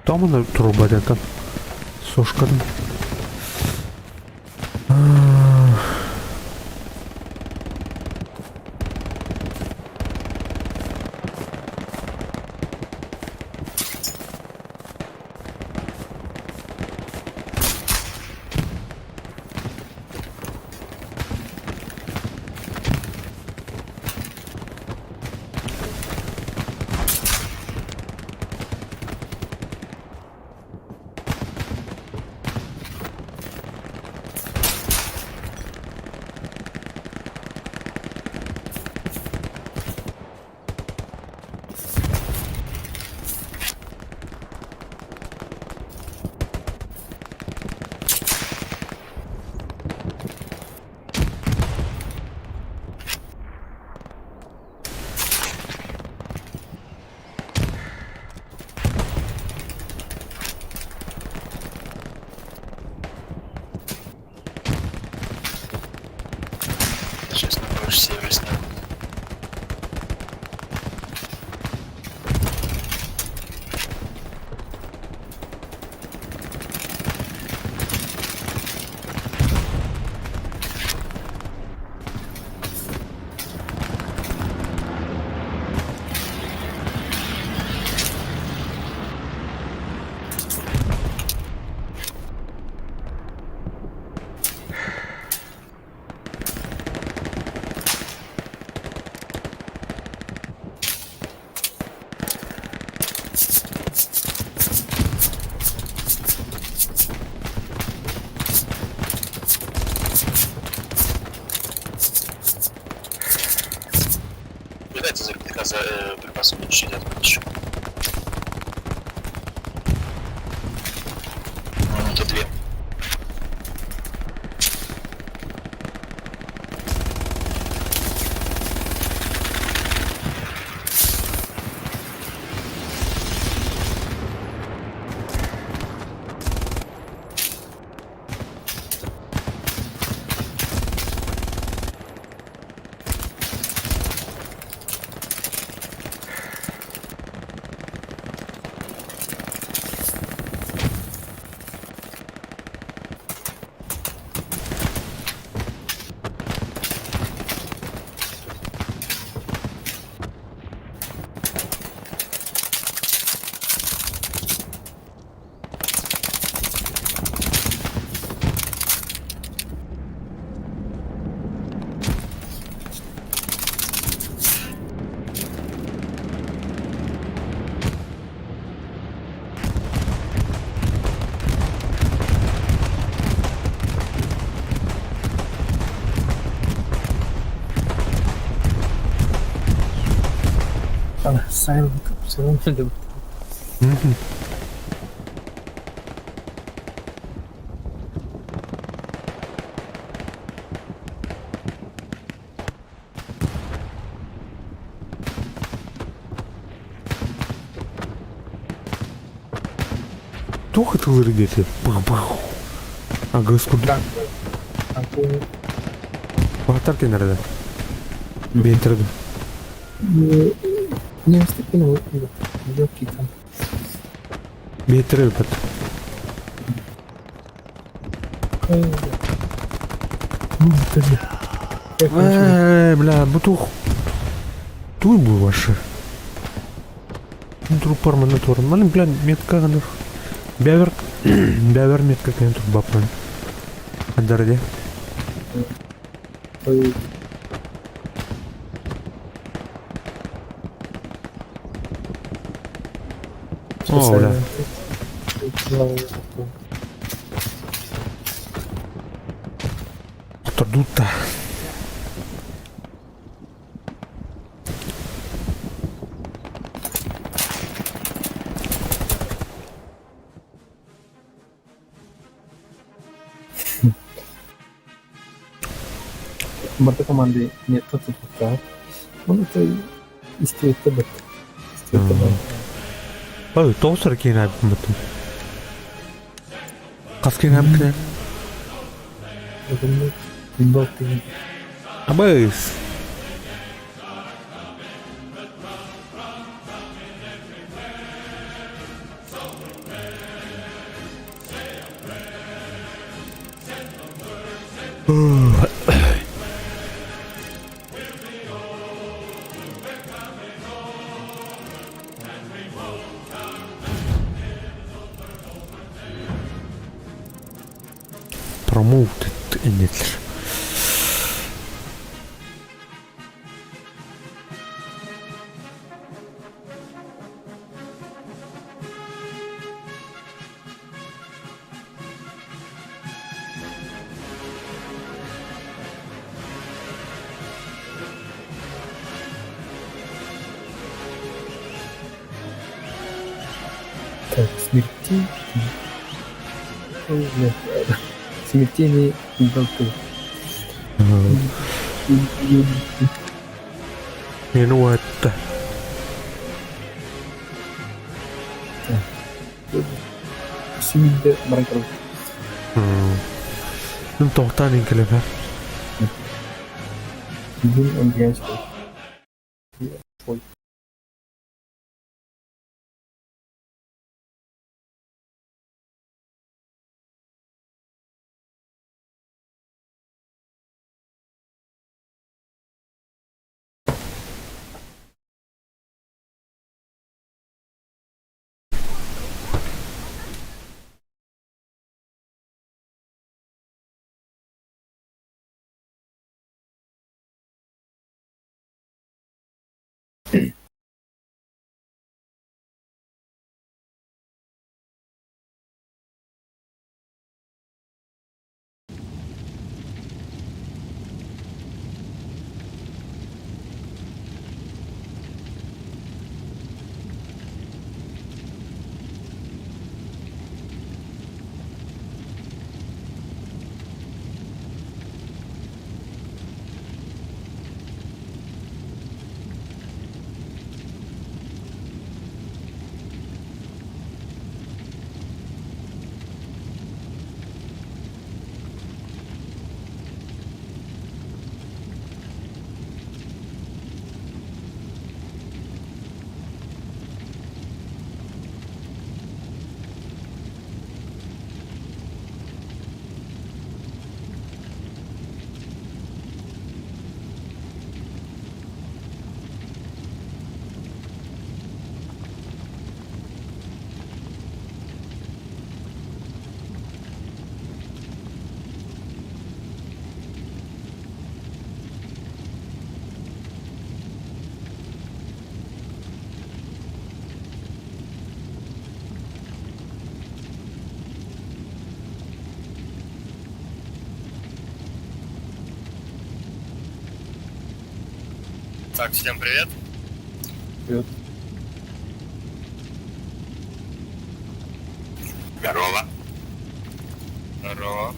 Там труба где-то. Сошка. Дальше север снял. Видать, за РПК за припасами чуть еще. Минута две. Silent silent Туох ытылыр диэти? Пых-пых. Агыс курдук. Баһаттар кэннэрдэ. Биэттердим. Не легкий там. Биэттере бит. Э, бля, бу туох. Туй бу ваши. Трупар мана туран. Маны, бля, метка гана. Бявер, бявер метка кэн турбаппын. Адарде. О, бля. Тордута. Барта команды нет тут пока. Ну это истует бит. Истует бит. Ой, тоосор киин абымытым. Хас киин абыкне. Абыс. Promoted иннилэр. Так, смертей. Ой, бля. Смертельные болты. Minuetta. Сюминде баран Ну, тоқтан инкелепер. Бүгүн Андрианскай свой. Так, всем привет. Привет. Здорово. Здорово.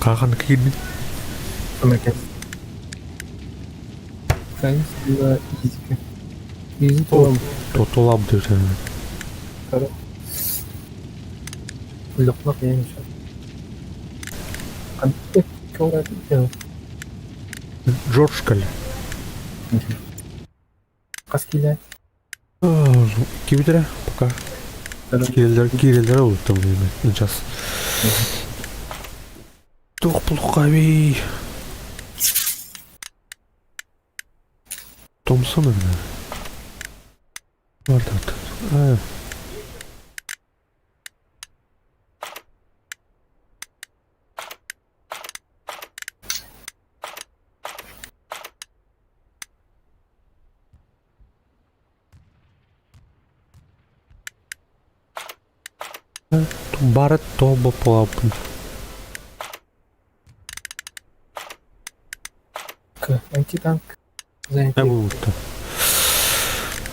Хахан киирбит. Америка. Конечно, изика. Изи тулам. Тотулап дыр. Лохнах я не Джордж кэллэ. Хас киилэ? Кибитэрэ пока. Киирэллэр киирэллэрэ улуттам сейчас. Туох булуххаби? Томсон эбит. Бардат. А. Барыт тобо полапын. Антитанк. Не булутта.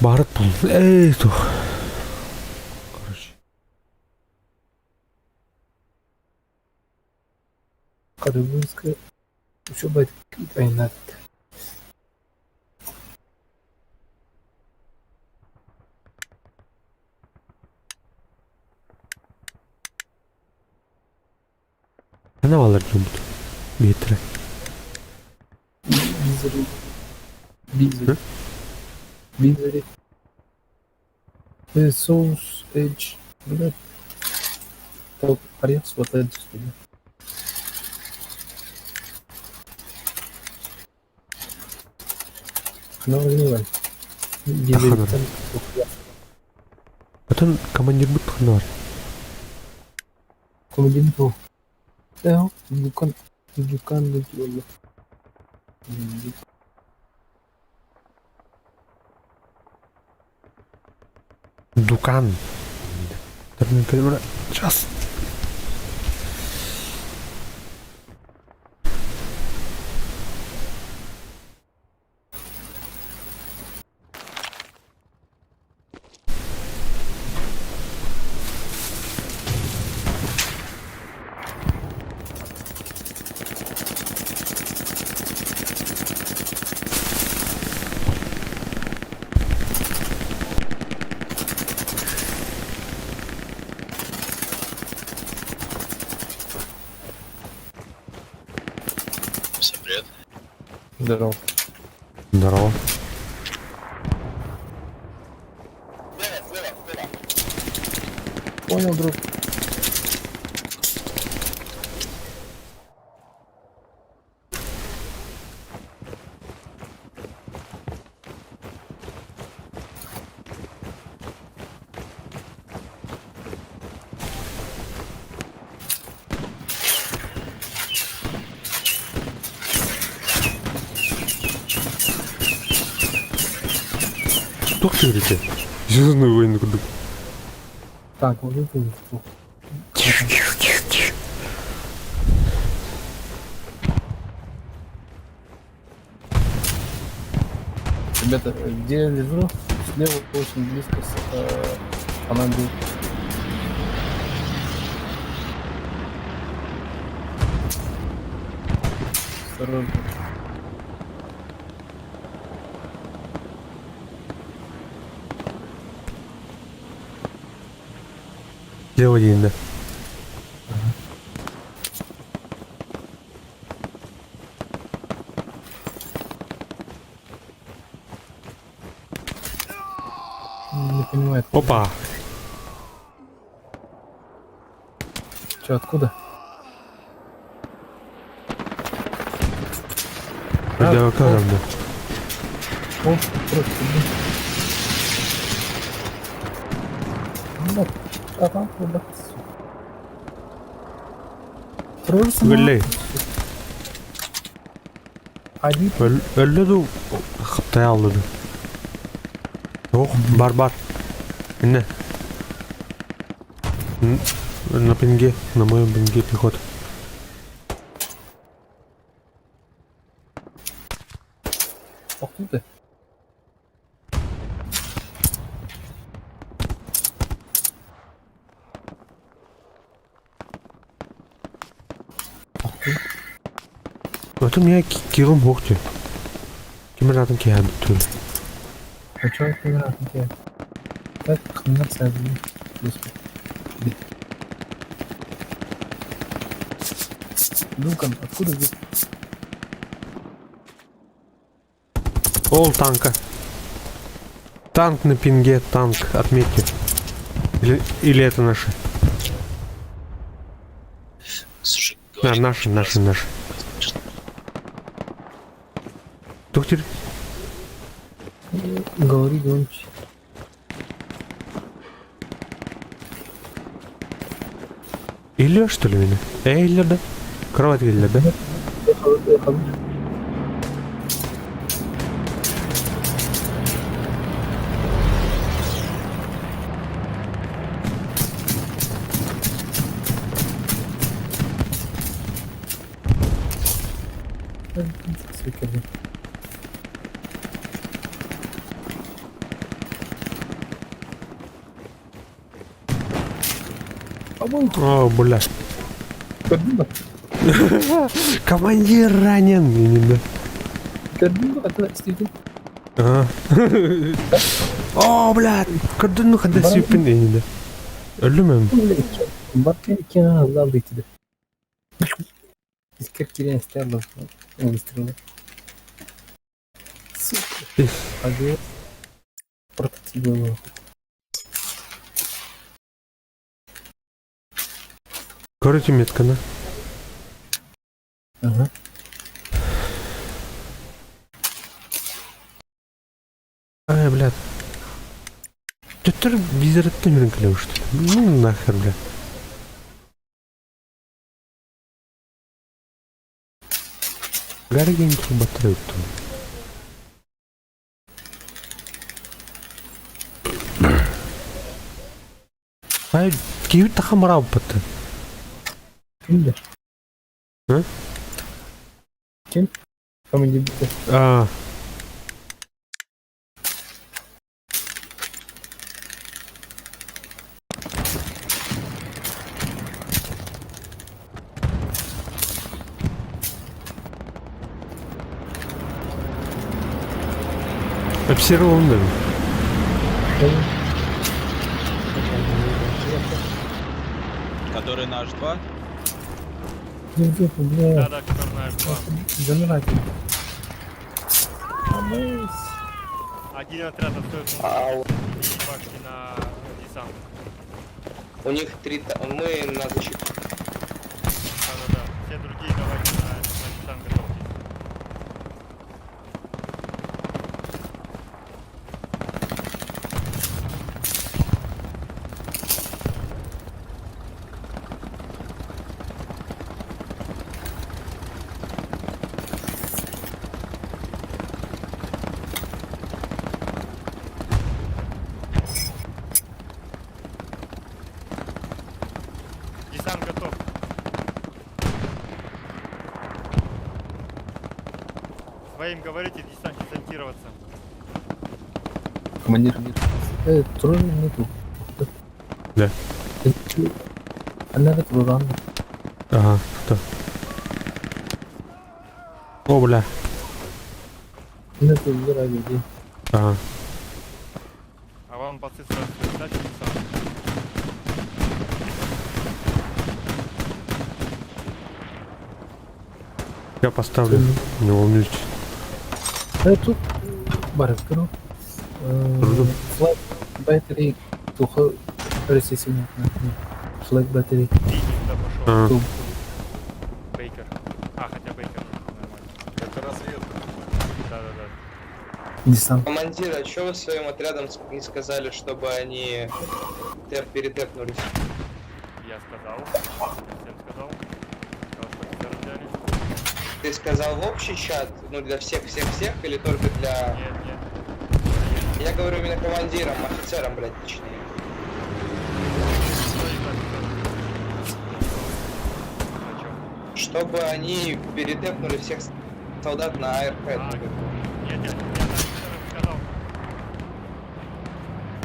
Барыт бул. Эй, тух. Короче. Кадыбынская. Учеба айнат. Ne var diyorum. Metre. Бизери. Бизери. Бизери. Соус, Эдж. Блядь. Харыйа суота түспүтэ. Дизельтэн Атын командирбыт ханна бар? Командир туох? Дукан Дукан буолла. Дукан. Сейчас. Всем привет. Здорово. Здорово. Понял, друг. Туох түөрүтэ? Звездные войны курдук. Так, вот это вот. Тихо, тихо, тихо, тихо. Ребята, где я лежу, слева очень близко с, она будет. Осторожно. Дело да. Не понимаю. Опа! Че, откуда? Да, да. О, просто, блин. Ну, а там куда? Өллей. Один. Өллө ду хаптай алды. Ох, бар бар. Не. На пинге, на моем пинге пехота. Откуда? Это у меня килом хохти. Кемератым киһән түл. А чё камера тебе? Так, комбинация, блин. Господи. Дункан, откуда здесь? Ол танка. Танк на пинге, танк, отметьте. Или это наши? Слушай, Да, наши, наши, наши. Доктор? Говори громче. Или что ли меня? Эй, да? Кровать или да? О, бля. Командир ранен. О, бля. Кырдын хада сүйпін енді. Өлімім. Выстрелы. Сука. А Прототип был. Короче, метканы. Ага. Ай, блядь. Төттөр визереттен үрін кіле что ли? Ну нахер, бля. Гарри батарею там. Ай, киви таха мараб бата. Ким да? А? Ким? Командир. А. Обсервован да. Который наш 2? Бля. Да, да, который наш 2. Замирайте. А Один отряд остается башни на десант. У них три... Мы на защиту. Да-да-да. Все другие давайте на десант готовьтесь. Десант готов. Своим говорите десант десантироваться. Командир. Трое нету. Да. Она это рано. Ага, кто? О, бля. Нету заради. Ага. А вам пасы сразу дать десант? Я поставлю, не волнуйтесь. Тут барыскару. Флаг battery тухо ресесине. Флаг battery. Туда пошел. Бейкер. А, хотя Бейкер нормально. Это разведка. Да-да-да. Десант. Командир, а чё вы своим отрядом не сказали, чтобы они перетепнулись? Я сказал. Я всем сказал. Сказал, что офицеры взяли. Ты сказал в общий чат, ну для всех-всех-всех или только для... Нет, нет. Я говорю именно командирам, офицерам, блядь, точнее. Чтобы они перетепнули всех солдат на АРХ. А, нет, я офицерам сказал.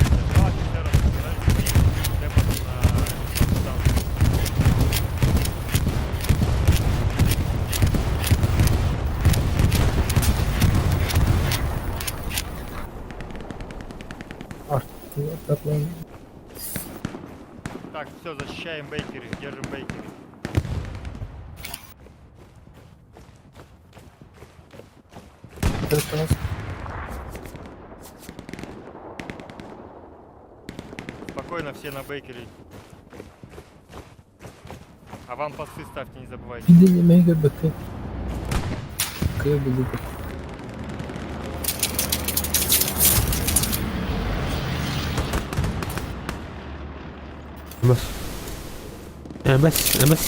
Сказал офицерам, сказали, что их тэпаться на десант. Так, все, защищаем бейкеры, держим бейкеры. Спокойно все на бейкере. А вам посты ставьте, не забывайте. Бas. Бas, бas.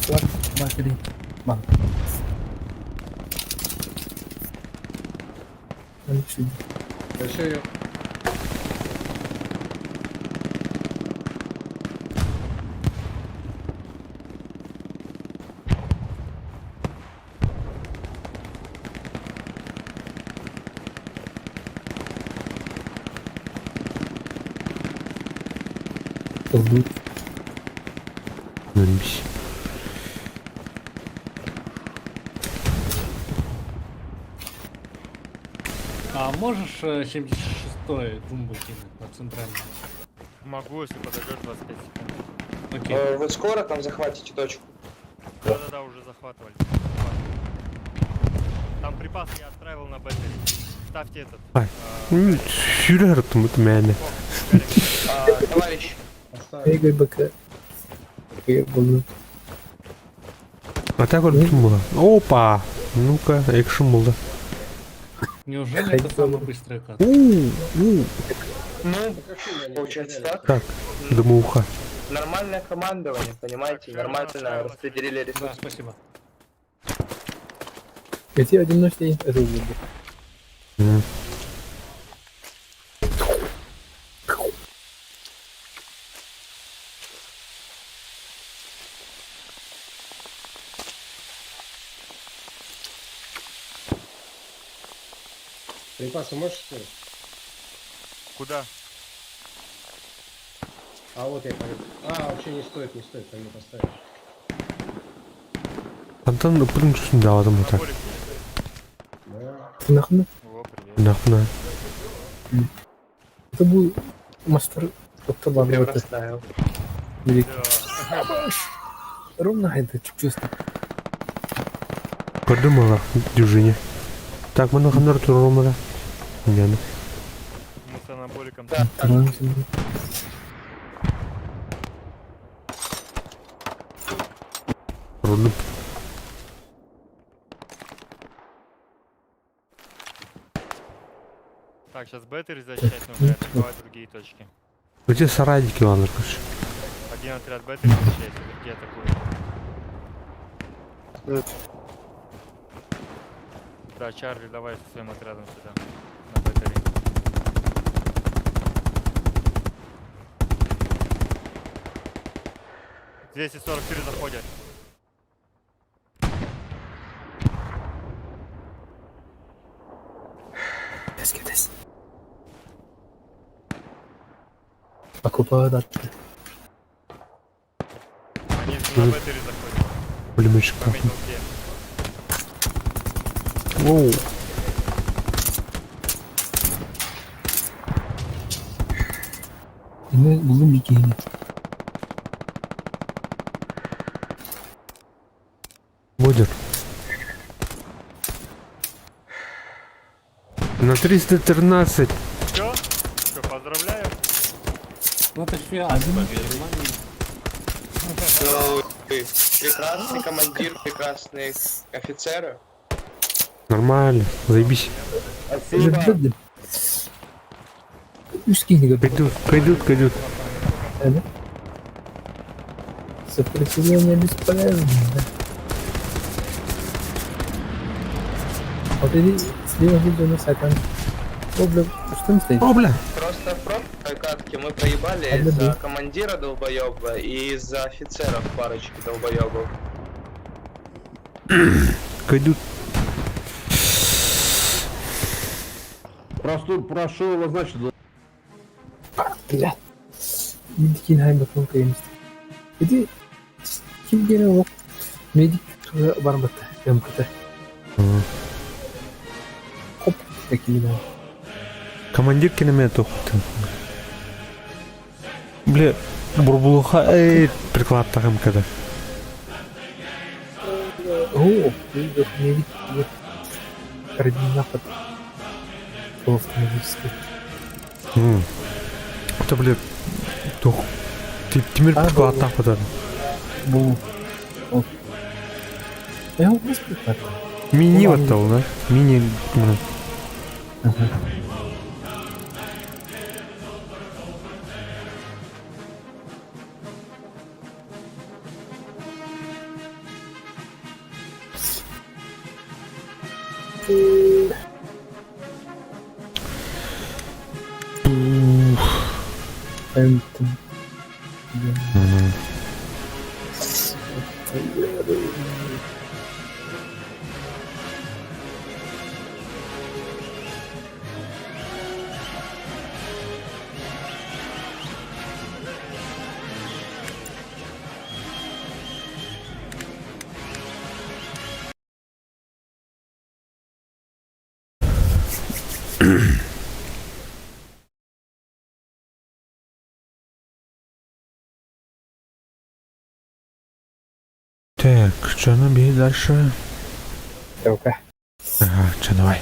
Флаг battery. Ман. Большой Ждут. Нөлбись. А можешь 76-й Джумбу кинуть на центральный? Могу, если подождешь 25 секунд. Окей. Вы скоро там захватите точку? Да-да-да, уже захватывали. Там припасы я отправил на бетери. Ставьте этот. Ай. Сюрер это мэне. Товарищ, Поставил. Эй, БК. Буду. А так вот было. Опа! Ну-ка, экшен был, да. Неужели это самая быстрая катка? У, у. Ну, получается так. Так, дымоуха. Нормальное командование, понимаете? Нормально распределили ресурсы. Да, спасибо. Эти одиночные это уже. М. Припасы можешь скинуть? Куда? А вот я пойду. А, вообще не стоит, не стоит, пойду поставить. Антон, ну, да, там так. Да. Ты нахуй? О, привет. Нахуй. Это был мастер от Прям расставил. Да. Ровно это чувство. Подумала, дюжине. Так, мы на хандар турумара. Не, ну. Мы с анаболиком. Рудно. Так, сейчас беттери защищать нужно, и атаковать другие точки. Где сарайники, ладно, короче. Один отряд беттери защищает, другие атакуют. Да, Чарли, давай со своим отрядом сюда. На беттери. 243 заходят. Кэс, Покупаю да. Они на беттери заходят. Пулеметчик там. Пометил где. Воу. Ne buldum bikini. Бодер. На 313. Все? Все, поздравляю. Ну это фиаско. Прекрасный командир, прекрасные офицеры. Нормально, заебись. Спасибо. Пойдут, пойдут, пойдут. Сопротивление бесполезно, да? Вот иди слева видео на сайтан. О, бля, что там стоит? О, бля! Просто в прошлой катке мы проебали Одна из-за две. командира долбоеба и из-за офицеров парочки долбоебов. Пойдут. Простур прошел, а значит, Бля. Медики на батон каймст. Иди, ким гене ол? Медик тура барбата, МКТ. Хоп, такие да. Командир киномету. Бля, бурбулуха, эй, приклад тагым когда. О, медик Карабин напад. Полуавтоматический. Это, бля, тух. Ты Тимир А, приклад был. так вот. Бу. О. Я его приклад. Мини Ну, вот того, да? Мини. блин. Ага. Эм, там, Мгм. Так, что нам бить дальше? Окей. Ага, что, давай.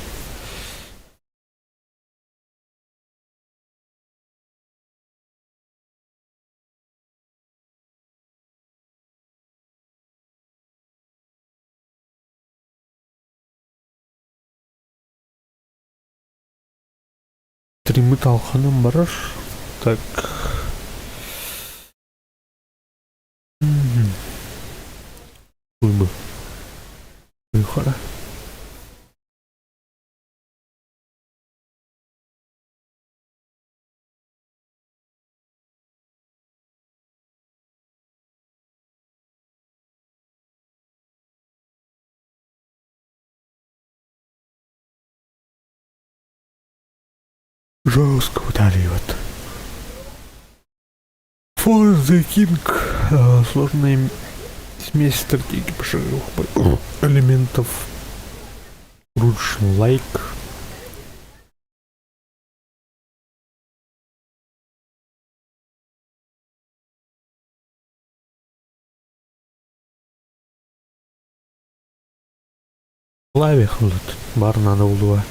Стриммит алханан барар. Так. Бу. Хара. Жестко вот. For the King. Сложная смесь стратегии пошаговых элементов. Лайк. Лаве хлыт. Бар надо улуа.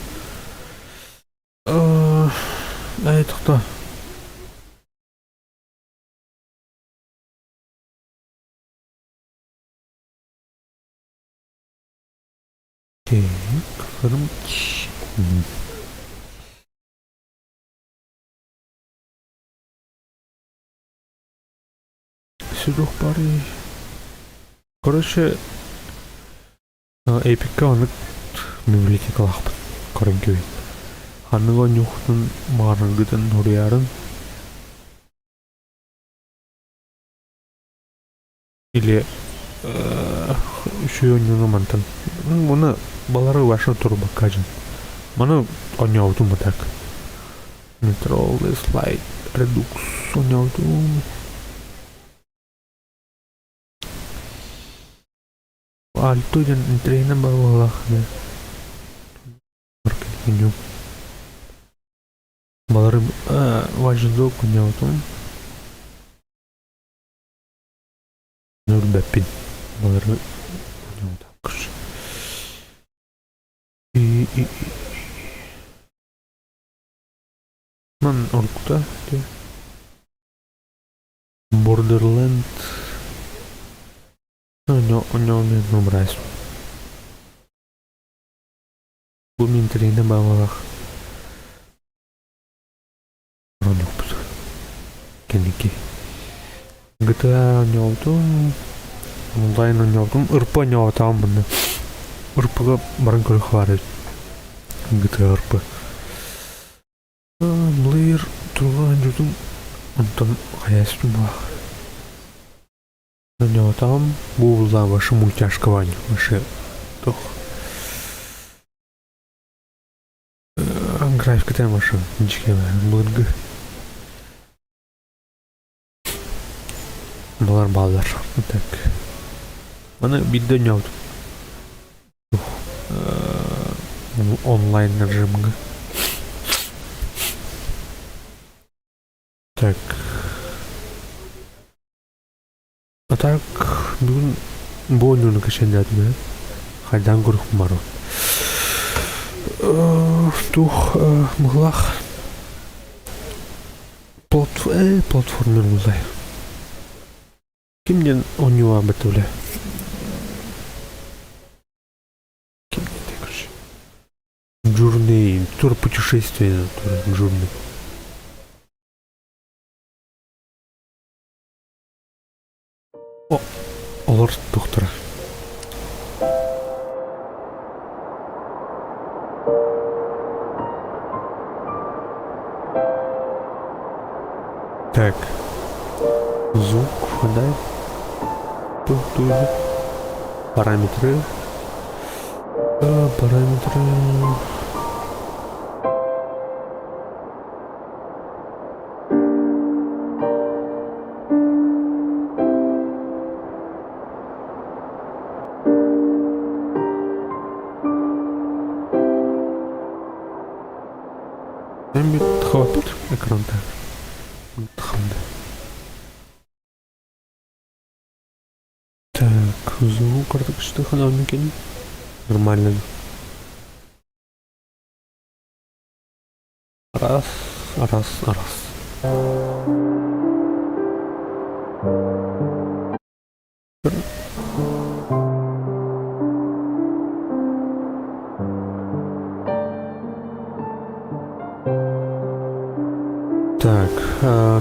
А это кто? Так, оформить. Сүрүх бары. Короче, Эпикка оннук библиотекалаахпын көрөн кэбин. Ханнык оонньуохпутун баҕараргытын суруйаарын или үчүгэй оонньууну мантан Маны балары вообще турбакка дьон. Маны оонньообутум так. Metro Last Light Redux оонньообутум. Альто диэн интэриэһинэй баҕалаах Балары Watch Dogs оонньообутум. Өлбөппүн. Балары оонньообутум. Ман оркута Borderland оонньоон набрать. Бу мин интэриэһинэй баҕалаах оонньуохпут. Кэнники. GTA оонньообутум, онлайн оонньообутум, ырпа оонньооботоҕум манна. Ырпыга баран көрүөх баар эбит. GTA ырпы. Блэйр туруга оонньуутум, онтон хайаспын баах. Оонньооботоҕум, бу буллаан вообще мультяшка вообще туох графиката вообще дьикэ былыргы. Балар бааллар. Так. Маны биирдэ оонньообутум. Онлайн режимҥа. Так. А так бүгүн бу оонньууну кэчэннээтим ээ. Хайдаан көрүөхпүн барабын. Туох быһыылаах платформер буллай. Ким диэн оонньуулаабыт үлэ? Ким диэн короче. Journey, тур путешествие, тур Journey. О, олор доктора. Так. Звук, да? Тут, тут. Параметры. Параметры. Хватит экран-то. Так, звук артык Нормально. Раз, раз, раз.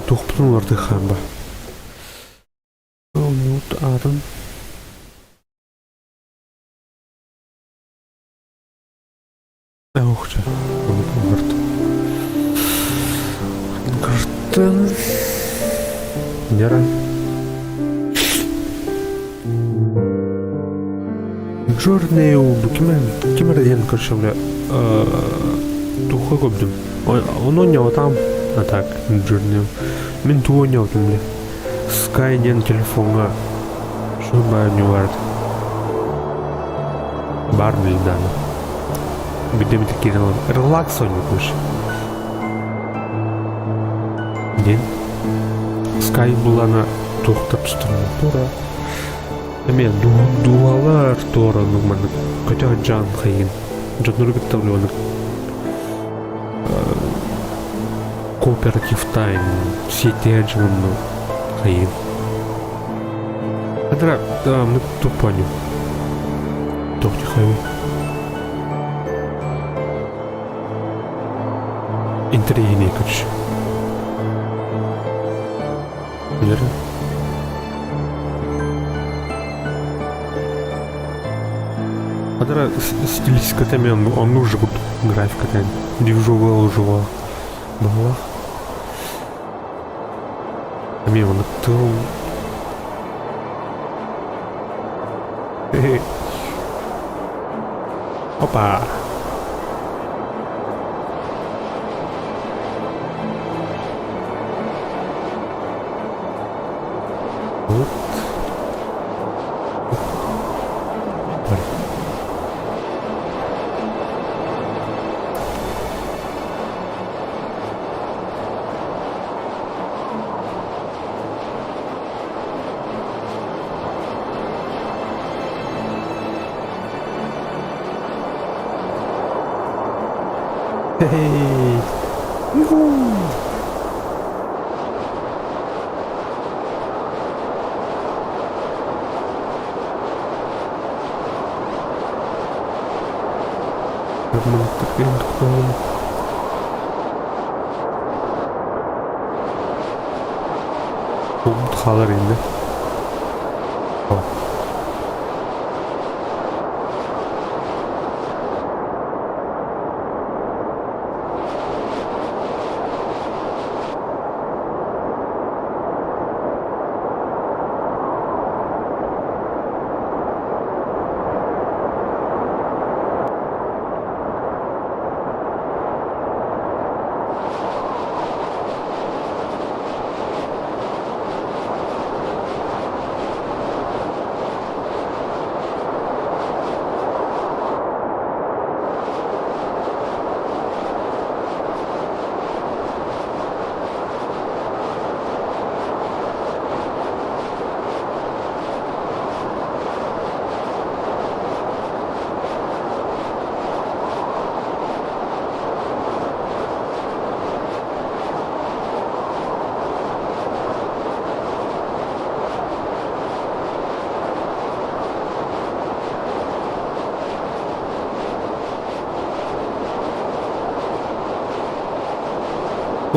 туохпутун уларытыаххаан ба. Оонньуут аатын Ох, чэ, уларыт. Кыртын. Нера. Journey ким ким эрэ диэн короче бля туха көрдүм. Ону оонньоотам а так Journey. Мин тугу оонньоотум бля. Sky диэн телефоҥҥа что баар Бар блин дааны. Бидде бит киирэн релакс оонньуу короче. Диэн Sky булана туохтар тустарынан тура. Эмиэ дууһалар туора оннук маннык көтө сылдьан хайыын дьоннору кытта маннык кооперативтаан сиэттиһэр дьонно хайыын. Адра маннык туппаню. Туох Интэриэһинэй короче. Билэрин. Адара стилистиката эмиэ оннук же курдук графиката движовая ужуга баҕалаах. Эмиэ оннук тыл Опа! Вот. Hey! Юху! Хаалар инде.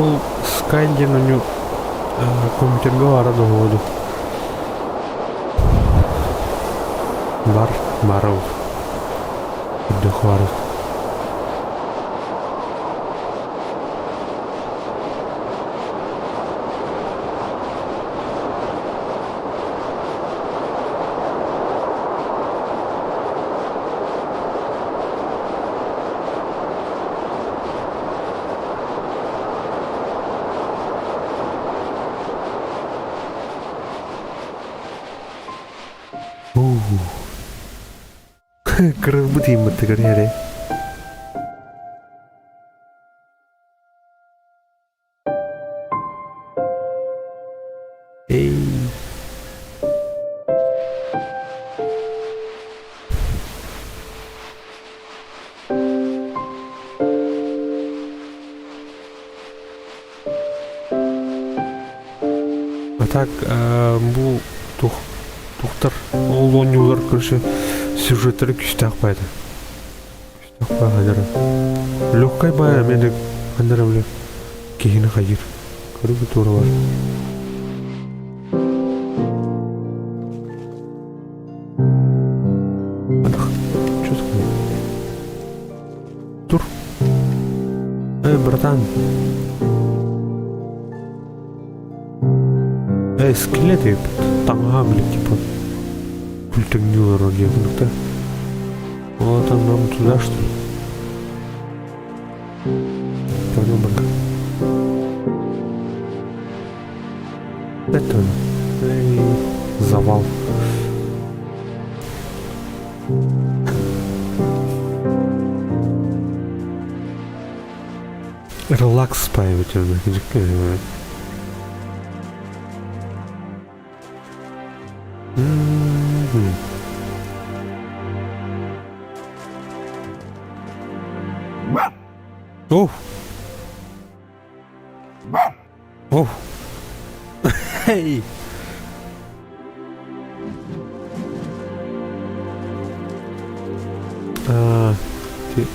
Ол Sky диэн ону компьютерга баара доһуоду. Бар, баар ол. Үрдүк баар. Кырылбыт ииммытыгар эрэ. Эй. А так бу тух тухтар ол оонньуулар короче сюжеттары күүстээх баайда. Күүстээх баайдара. Легкай баайа мен ханнара биле киһини хайыр. Көрү тура бар. Что такое? Тур. Эй, братан. Эй, скелеты, таҥаһа, блин, типа. Күлтэҥнии олорор диэбин да. Вот он нам туда, что ли? Понял, бага. Это эй, завал. Релакс ставить. Оф! Оф! Эй! А, ты...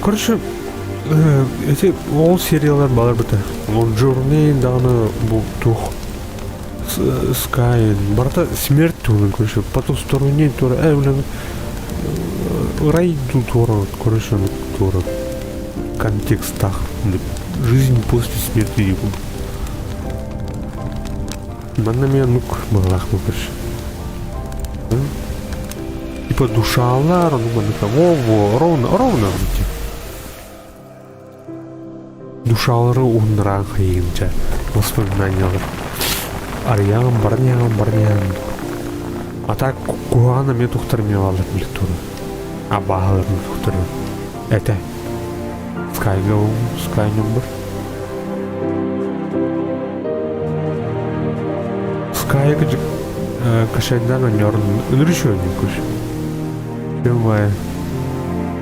Короче, эти ол сериялар балар быта. Ол Journey даҕаны бу тух Sky барыта смерть туһунан короче потусторонний тура блин рай тура короче тура контекстах жизнь после смерти манна мен нук баҕалаах короче типа душалар ну манныка во-во ровно ровно Душалары уһуннараан хайыынча воспоминаниялар арыйаҕын баран иһэҕин баран иһэҕин а так куһаҕан эмиэ тухтар эмиэ бааллар билик тура абааһыларын тухтарын этэ Sky Go Sky Number Sky кашайдан онньорун ынырыш өнүкүш бай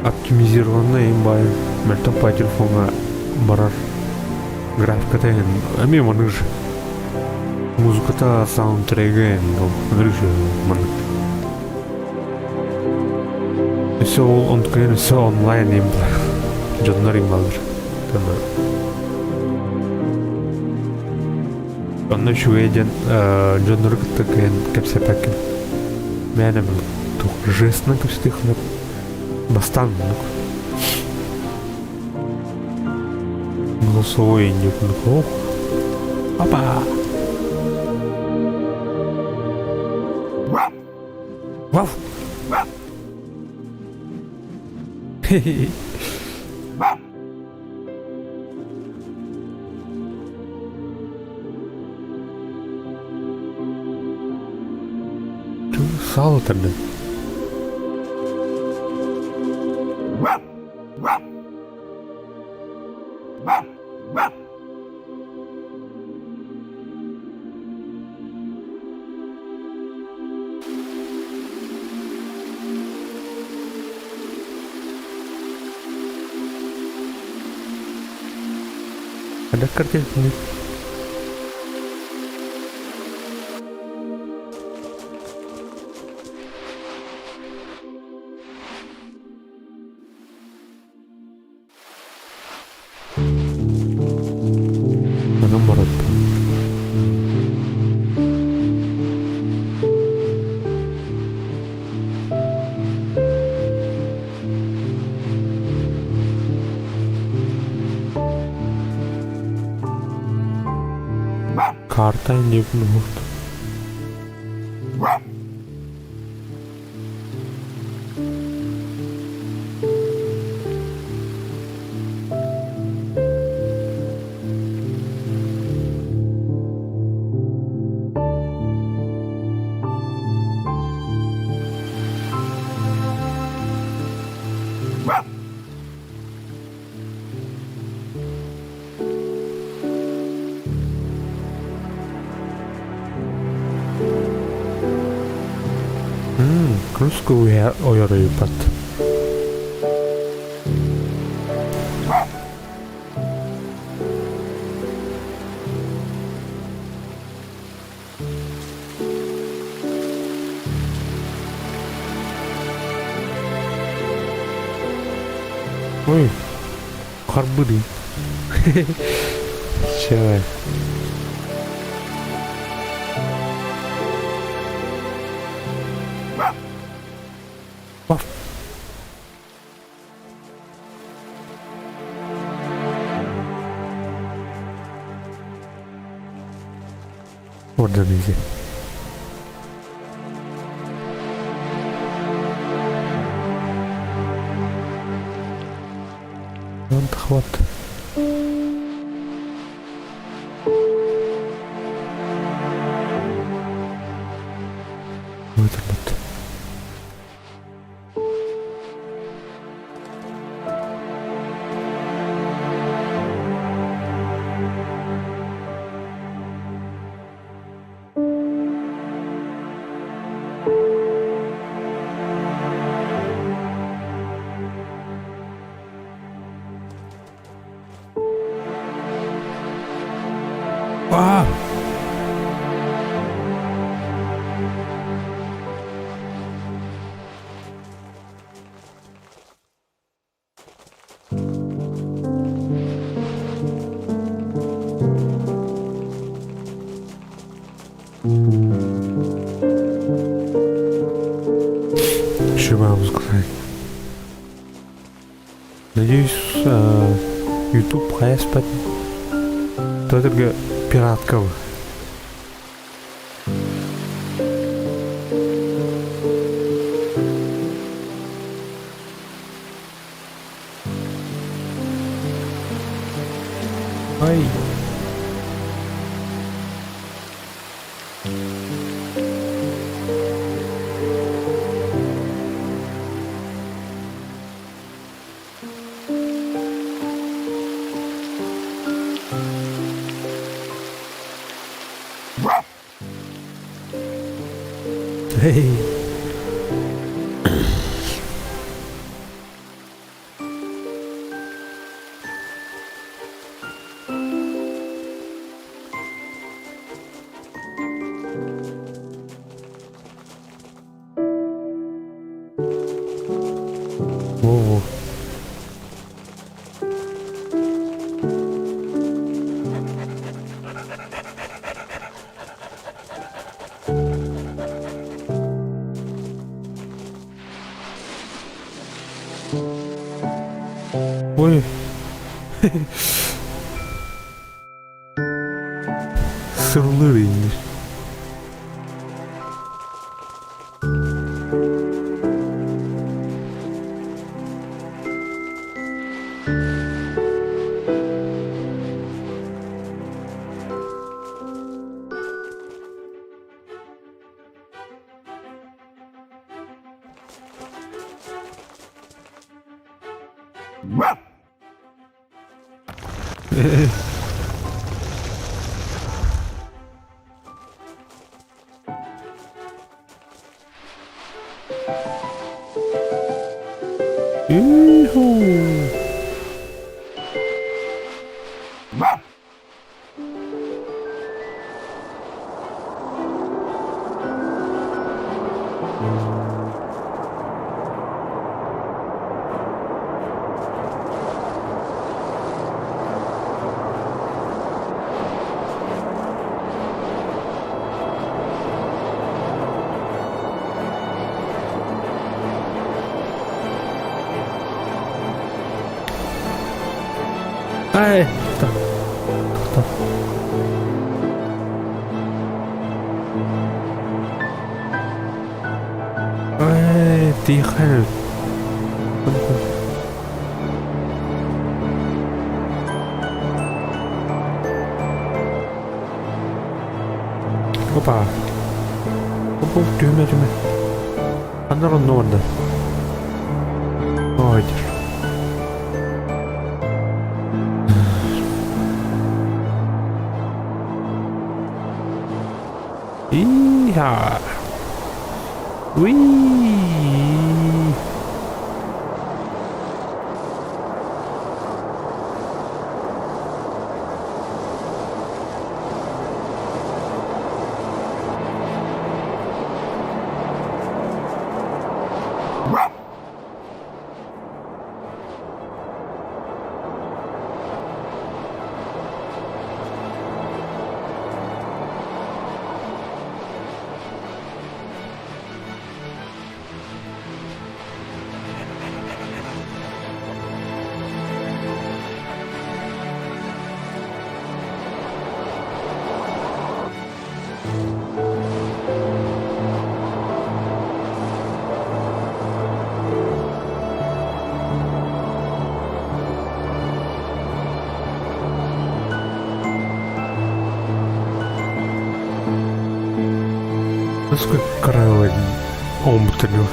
оптимизированный им бай мөлтөх бай телефоҥҥа барар графиката эмиэ маныыр музыката саундтрегэ ынырыш маннык өссө ол онтукайын өссө онлайн им дьоннор им баллар Онно үчүгэй диэн дьоннору кытта кыайан кэпсэппэккин. Мээнэ туох жестынан кэпсэтиэххинэ бастаан оннук. Голосовой инник ох. Опа! Вау! Хе-хе. Сало тогда. Ada картинка. Онон барат. Карта не вот. Русскую ойоруйбат. Ой, харбыды. Красивая. Орден изи. Вон хват. Вытрбат. А! Что вам сказать? Надеюсь, YouTube хайаспат. Только пиратков. Ай. Эй. Во-во. Ой. Сырылыр инде. Иху. Ай, так, так. Ай, тихо. Опа. Оп, оп, түһүмэ, түһүмэ. Аннар онно барда. Ой, Иха. Уи. Насколько кораллы омутаню.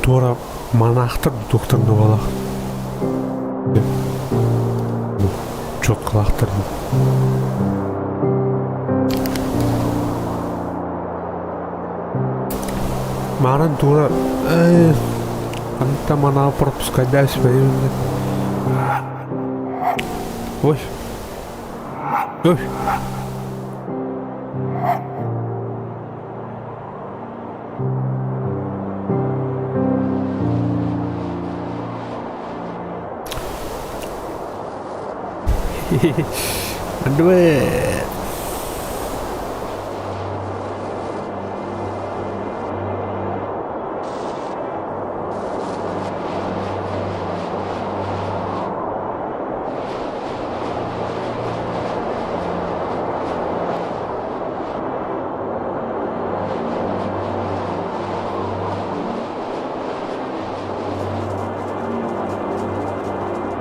Туора манаахтар туохтар дуолах чуоккалаахтар. Маанан туора Анта манаа пропускайдаа сүбэйин. Ой. Ой. Andue.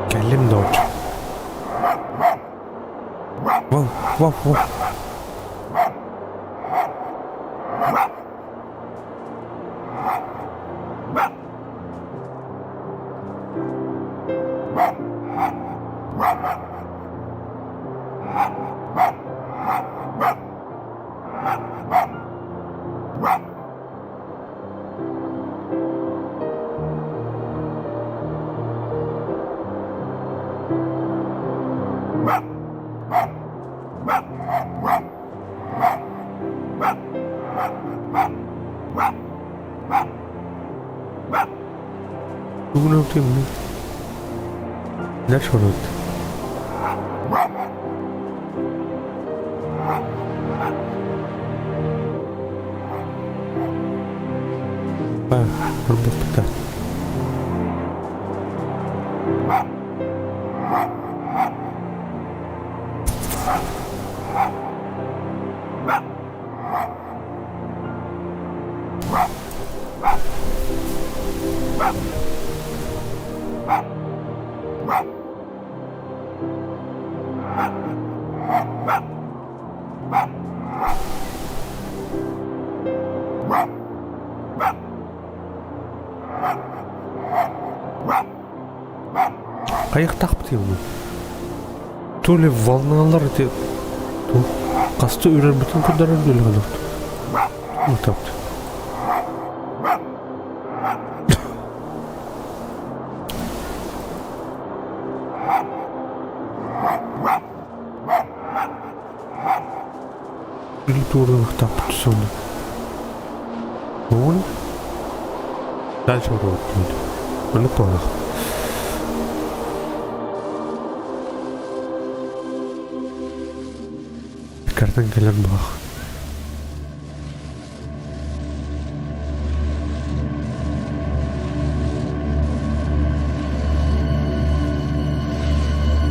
Кэллим дочь. Вау, вау, вау. Дальше вот. Робот. Хайыахтаахпытый ону? То ли волналар ити туох. Хаста үрэрбитин көрдөрөр диэлэҕин Утапт. Туурунуохтаахпыт сонно. Уон дальше уруоттуут. Оннук буолуох. Картан кэлэр буолуох.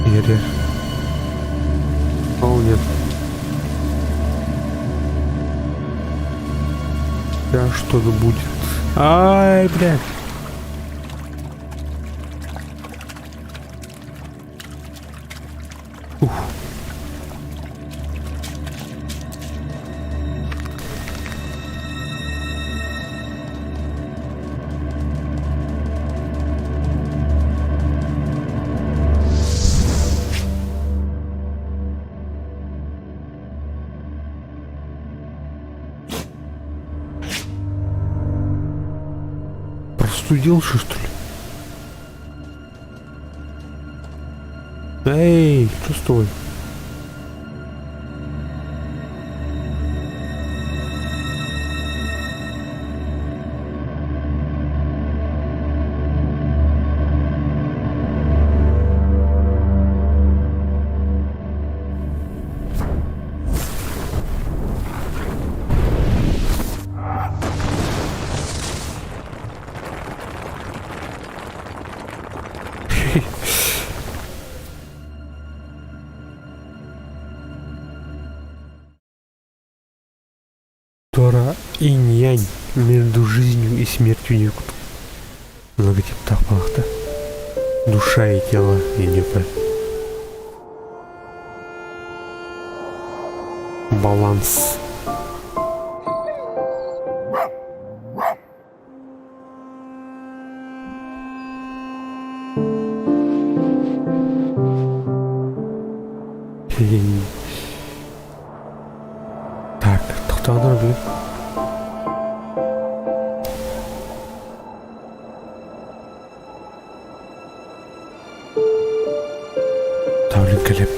Иһэр. Ол нет. Сейчас что-то будет. Ай, блядь. Ух. Простудился, что ли? Эй, чувствуй. Тора инь-янь между жизнью и смертью некуда. Логотип тахпалахта. Душа и тело и не Баланс. Так, тохтоонор били. Тавлин кэлэп.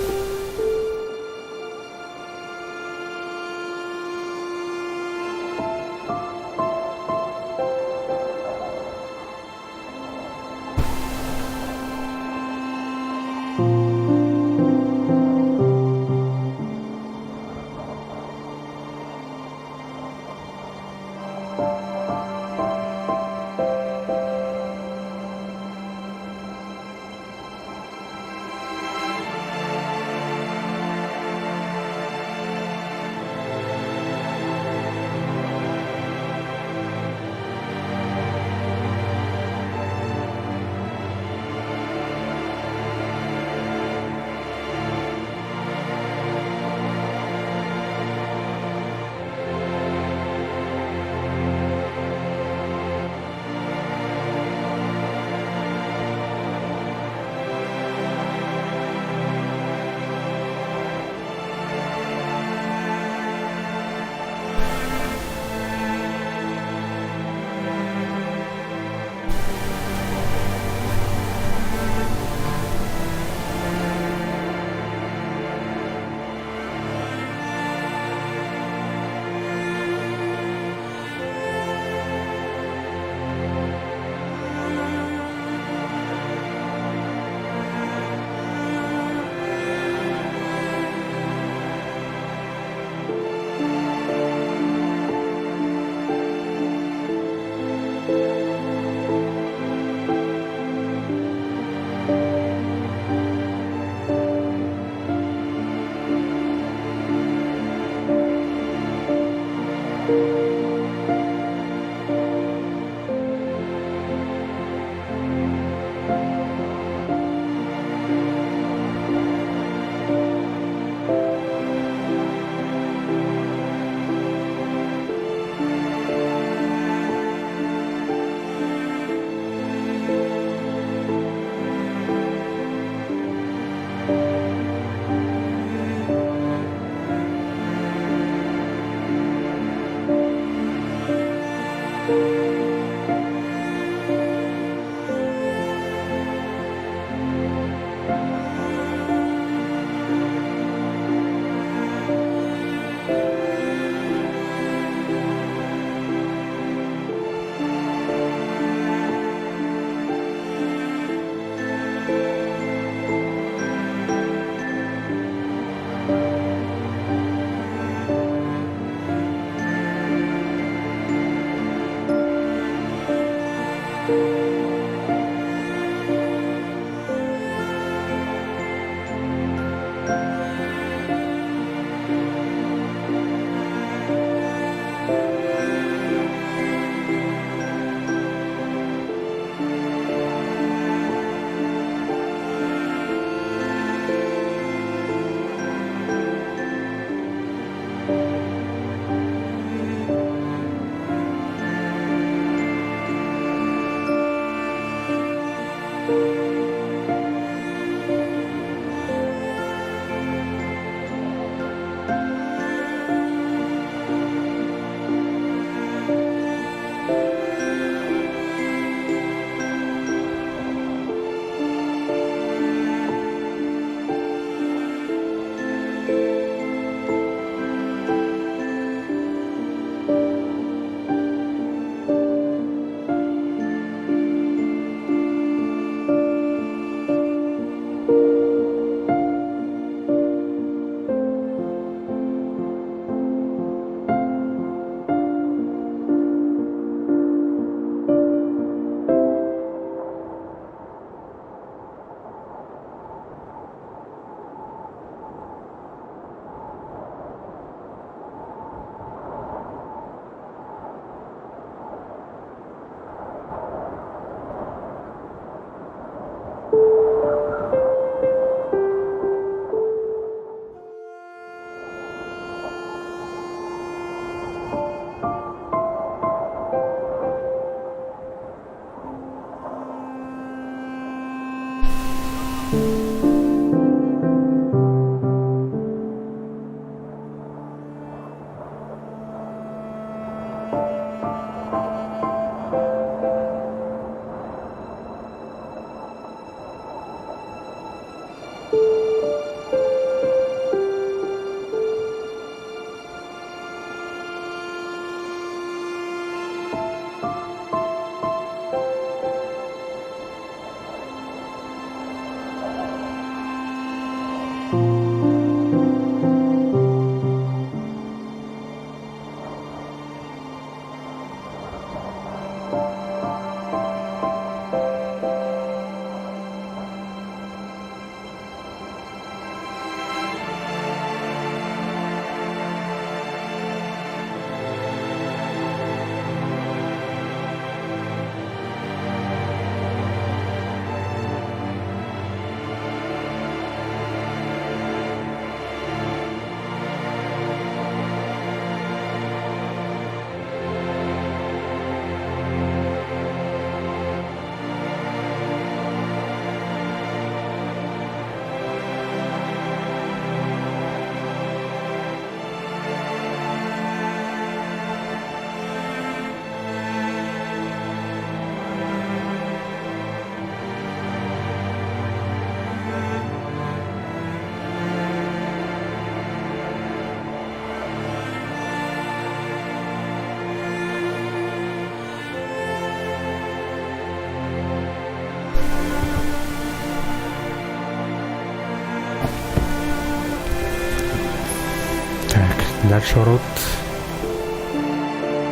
Так, дальше рот.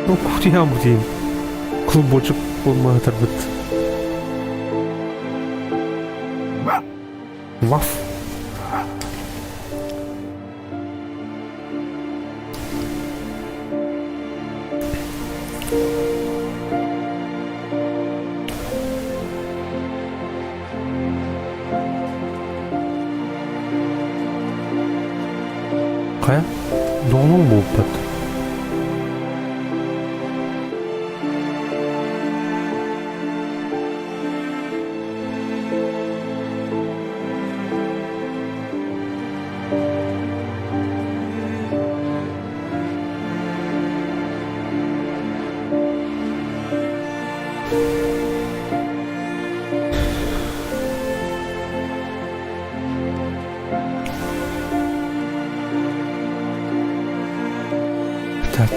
Ну, кутьям бутин. Клубочек булмаатарбыт. Ваф. Хайа? Доҕонуҥ буолбат. Этот.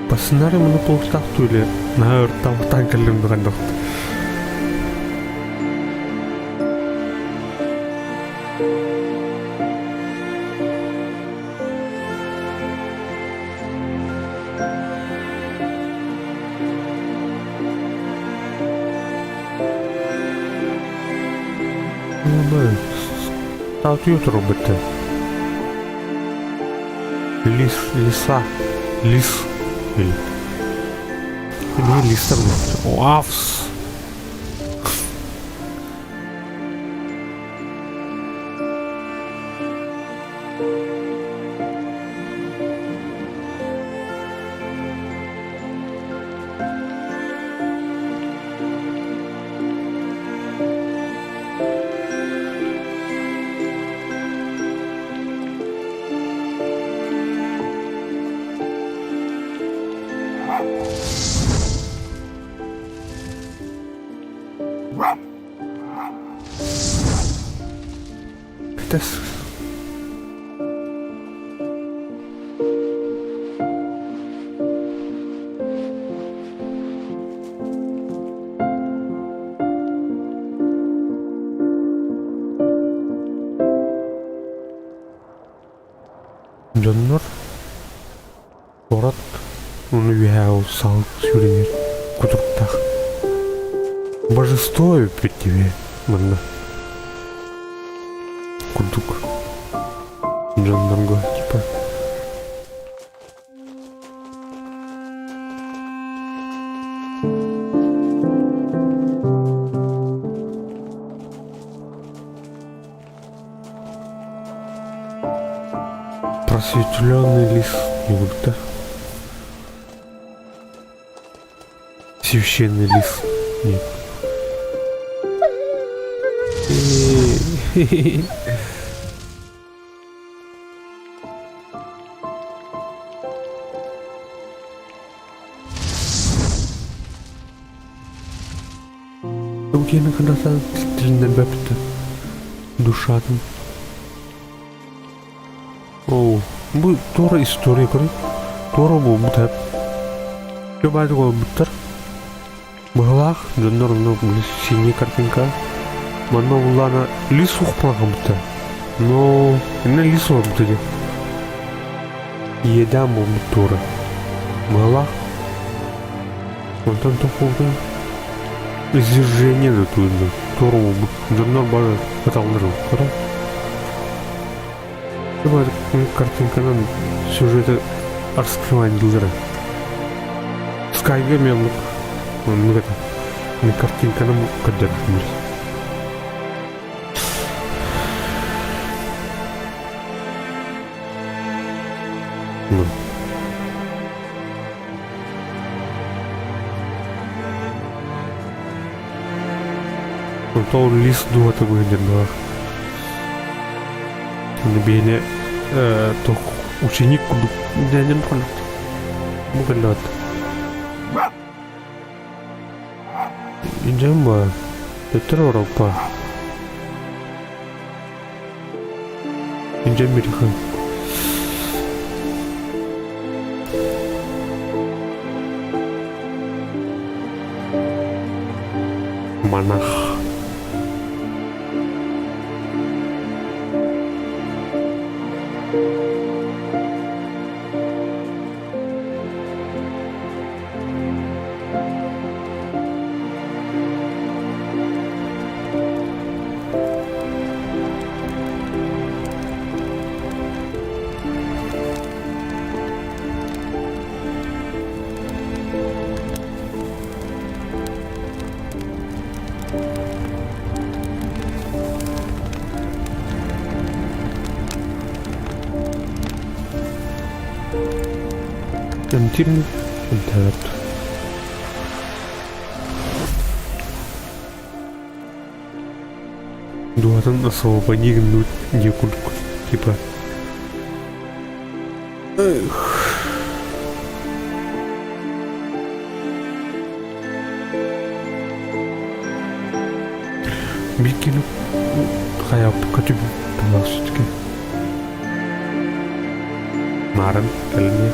По сценарию мұны толықтақ төле. Наһаа ыртаахтаан кэллим быгандах. Таутуйа турбут. Лис, лиса, лис. Или листер. Афс. Кэтэс. Дьоннор куорат ону үөһээ ол саал сүүрэнэр кутуруктаах. Божество эбиппит диби манна. Курдук дьоннорго типа Просветленный лис не буду, да? Священный лис. Нет. Евгений Кандасан тилиннэрбэппит душатын. Оо, бу туора история көрүй. Туора буолбут эп. Дьэ буолбуттар. Быһылаах дьоннор онно синий картинка. Манна буллаана лис ухпалаҕаммыттар. Но инна лис олорбут ити. Иэдээн буолбут туора. Быһылаах. Онтон тохуутун извержение да туйдум. Туора буолбут. Дьоннор бары ыталлар көрө. Картинканан сюжеты раскрывать Скайга мен оннук это мен картинканы көрдөрдүм. Ну. Онтон лис дууһата быһыдырдылар. Биһине туох ученик курдук дэним курдук. Бу кэллэбит. Идем ба. Петр Европа. Идем Мирихан. Монах. Эмтиир эмтээбэт. Дууһатын освободи гынныбыт диэ курдук типа Эх. Биир киһи хайааппыкка түбүк сүтүкэ. Маарын кэлин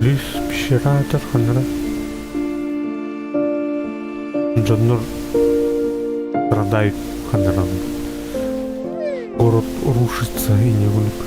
Лүс пещератор ханнара дьоннор страдают ханнаран город рушится и не вылюк.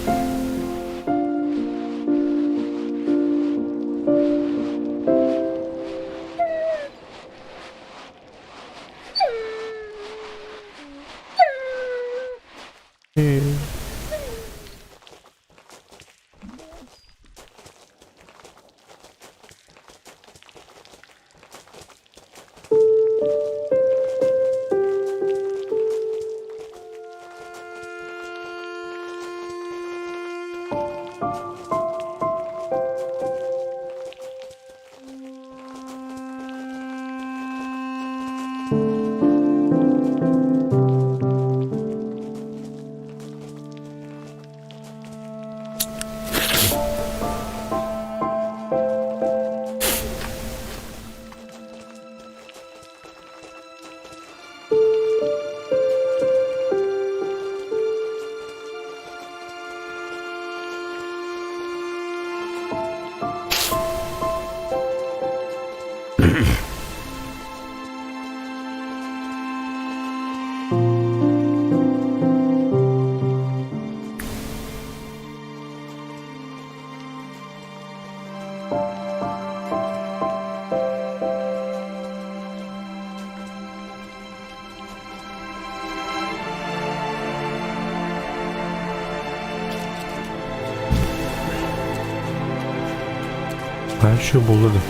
Her şey buldu.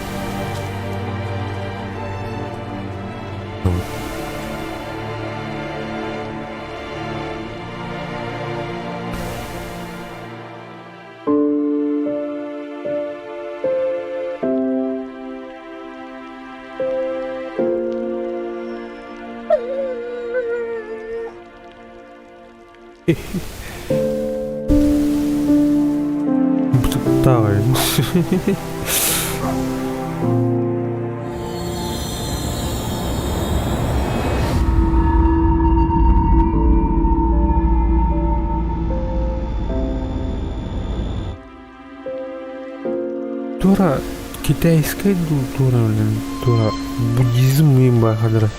Tamam. Давай. Тура китайская культура, блин, тура буддизм им бахадра.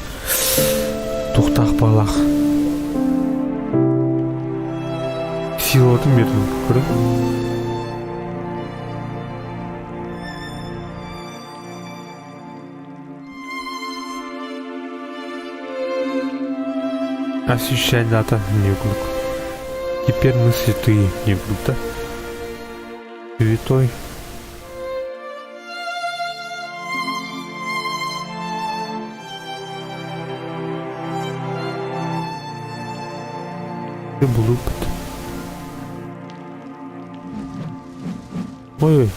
Тухтах балах. Силатын бердім, көрдің? Освещать дата не круг. Теперь мы святые, не круг, да? Святой. Блупт. Ой.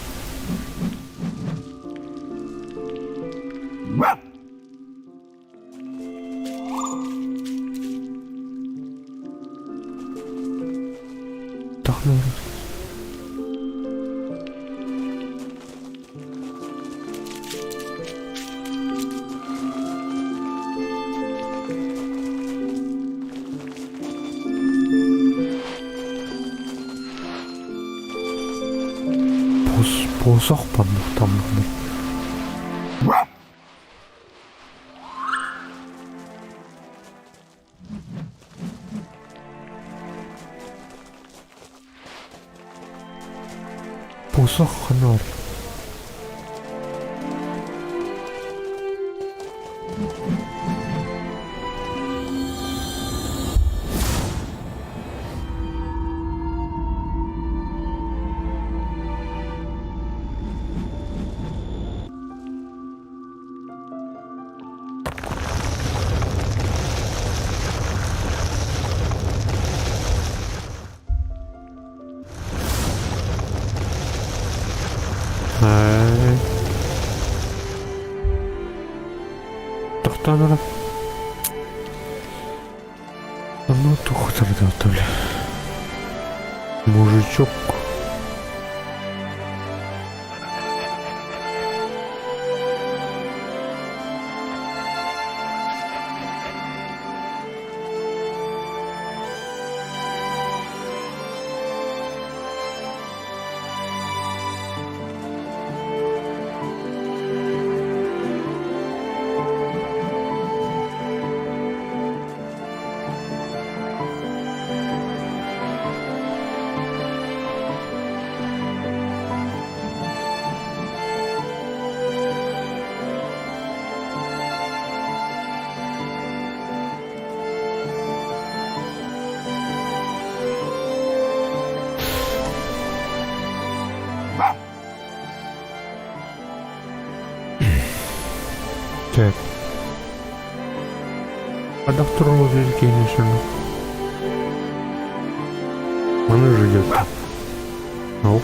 Так, ну. Посох там. Посох ханар. Ай. Тохтоон ылан. Ну, тухтар бля. Мужичок. Так. Хайдах турар конечно. Маны ждет. Ну.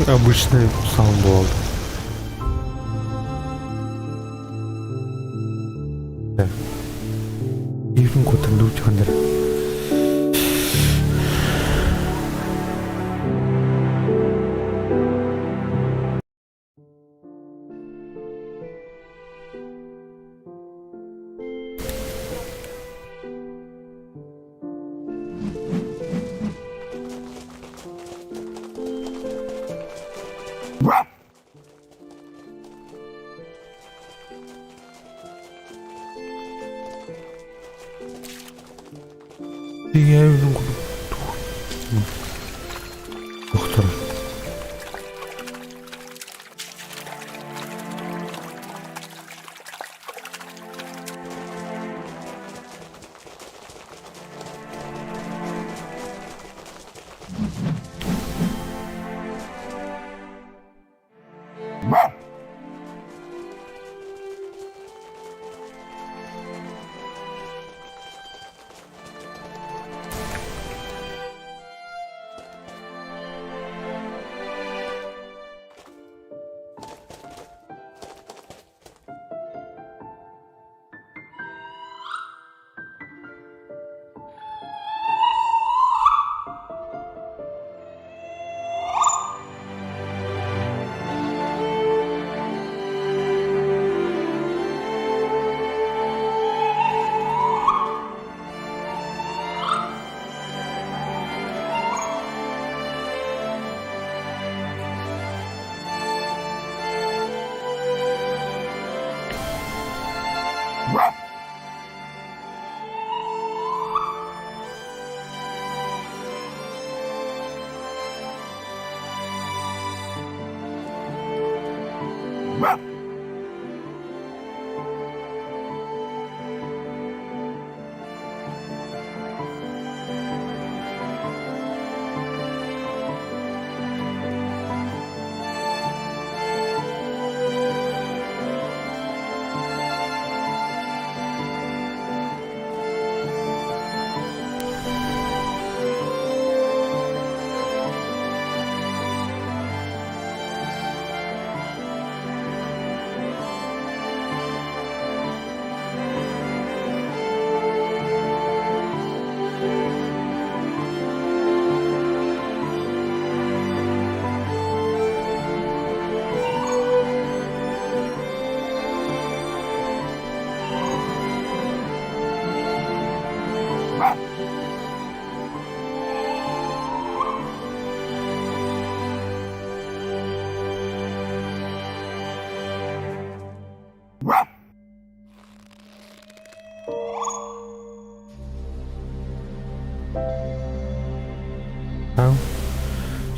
Обычный саундборд. Так. Even кутандут хандер. Доктор.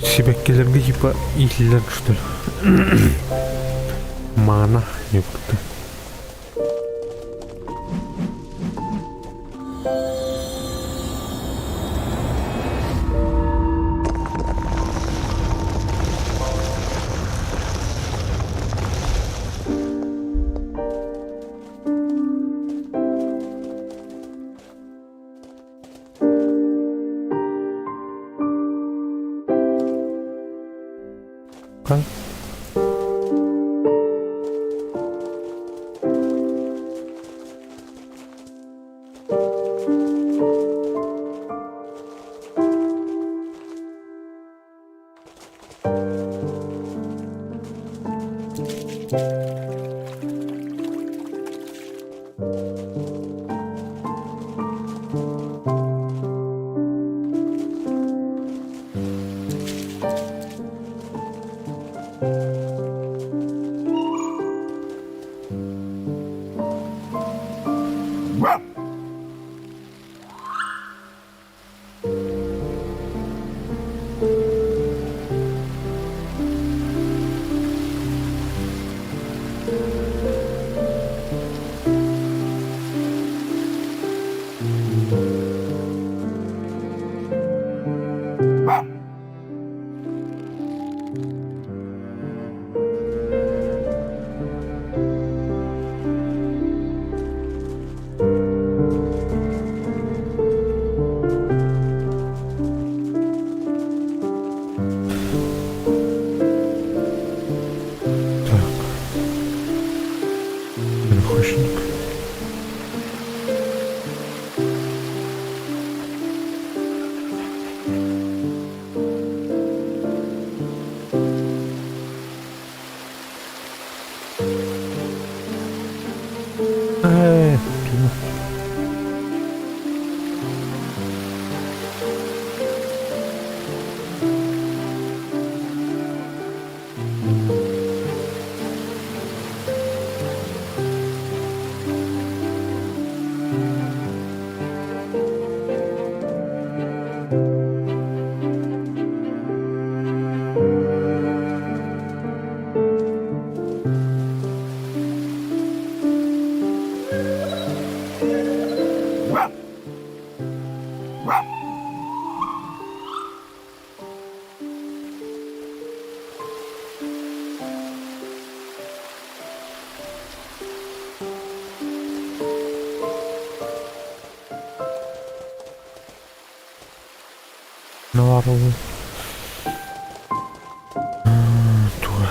Сибэккилэргэ типа иитиллэр что ли? Мана, ёпта. Okay. Так. Верхушник. Эй, блин. Наладовый. Тура.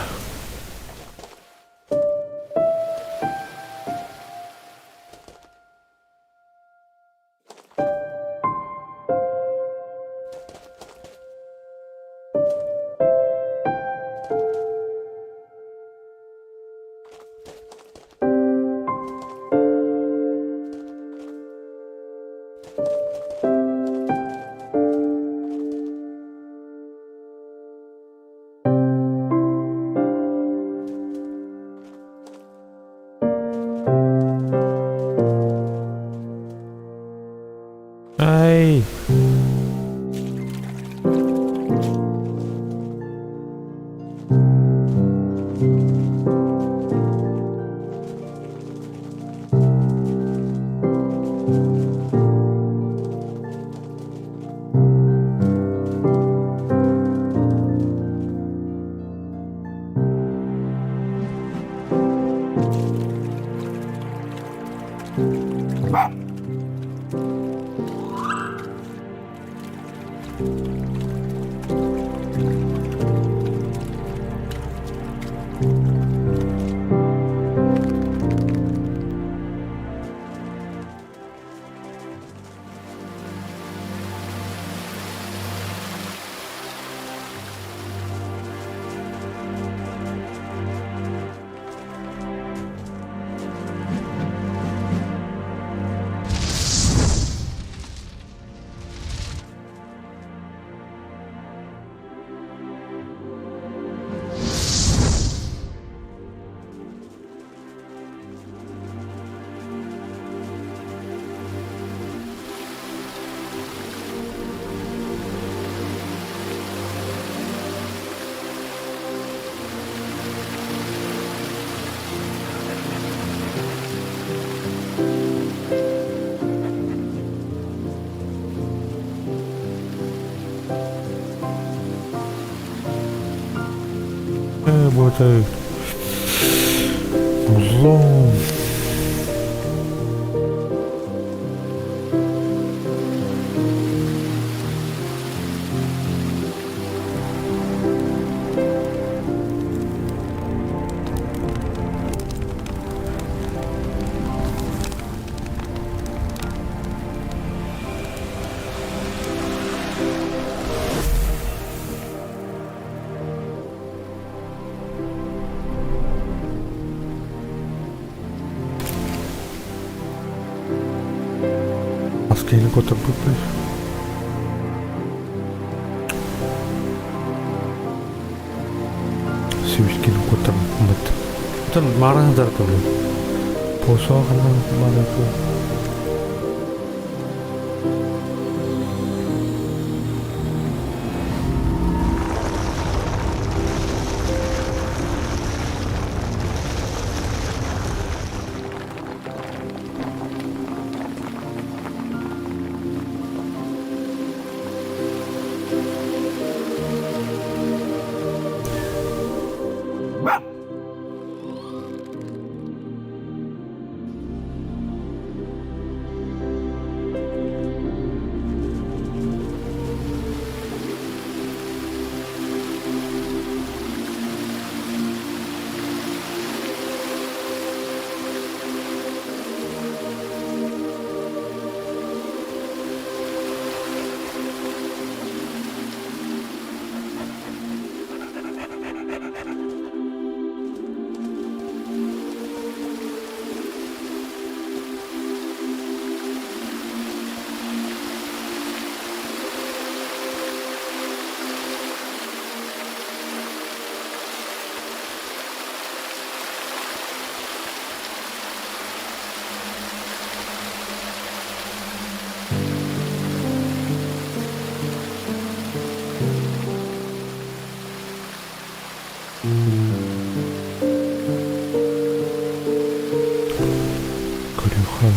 Ай! работает. Музлом. Аскелин көтөрбүппүт. Сүүскин көтөрбүт. Оттон мааран сытар көбү. Посоо ханан бара Көрүөххэ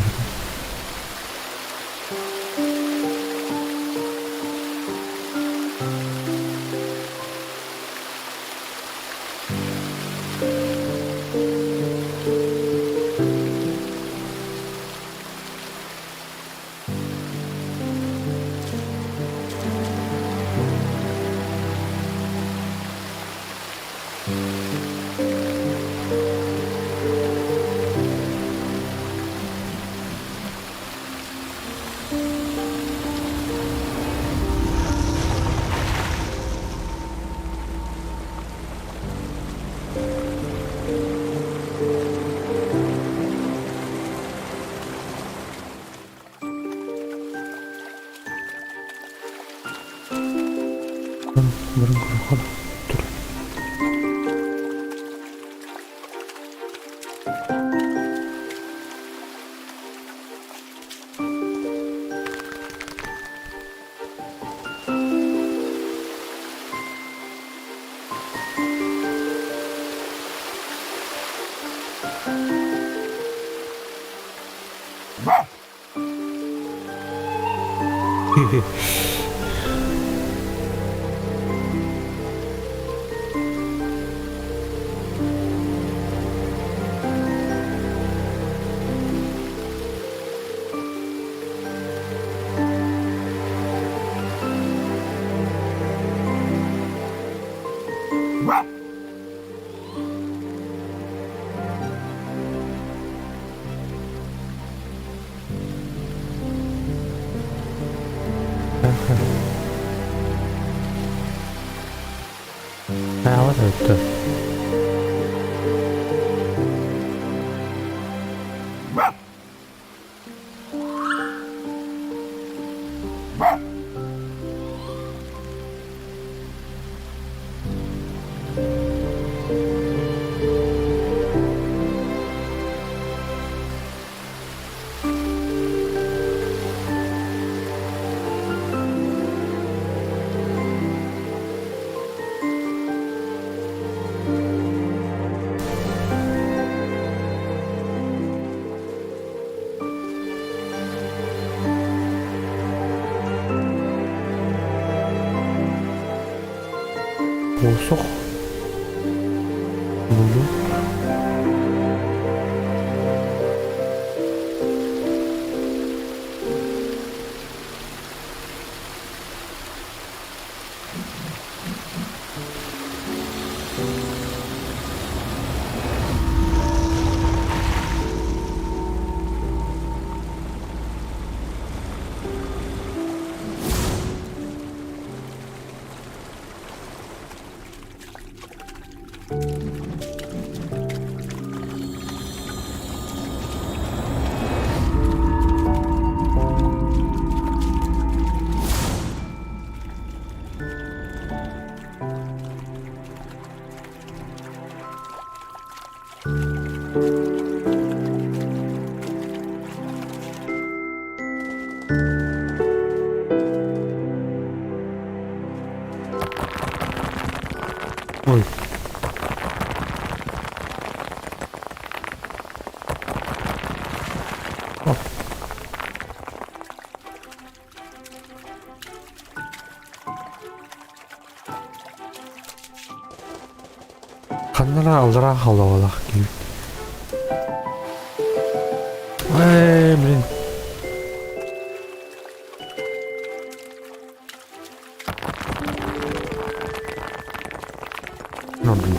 Барын көрүөххэ Аҕа өттө. Посох. Ханнара аллараа халлаалаах киһибит. Эй, блин. Ну, блин.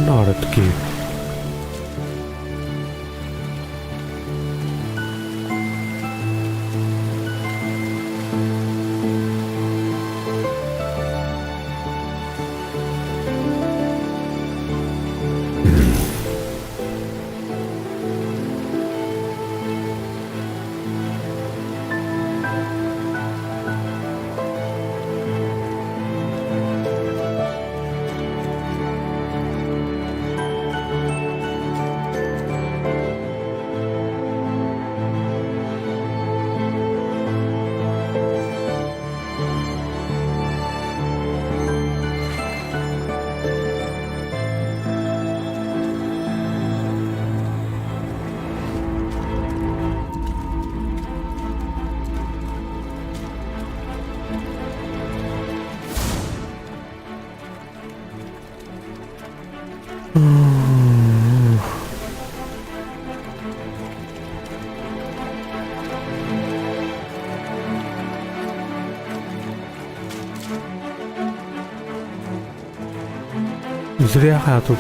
Нарытки. Зря я тут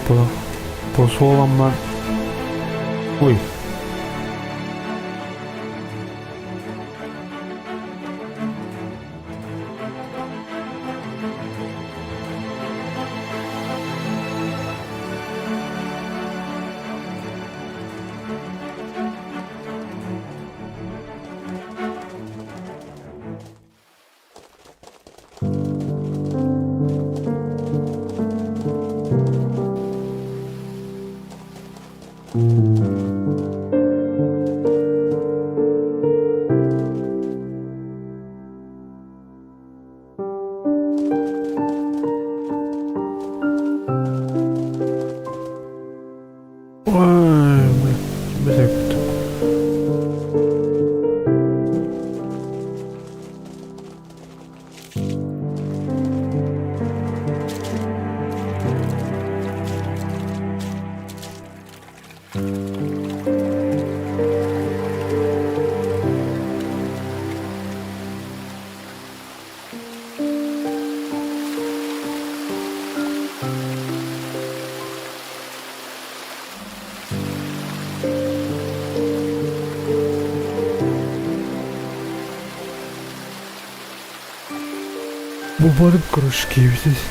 по Ой. Ой, блин. Бу кружки здесь.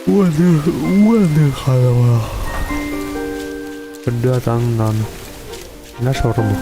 Уоды халава. Ребята, нан. Наша работа.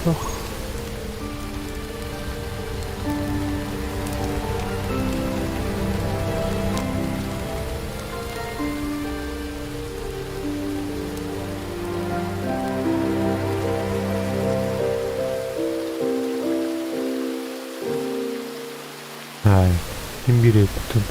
Горох. Ай, имбирь эппитин.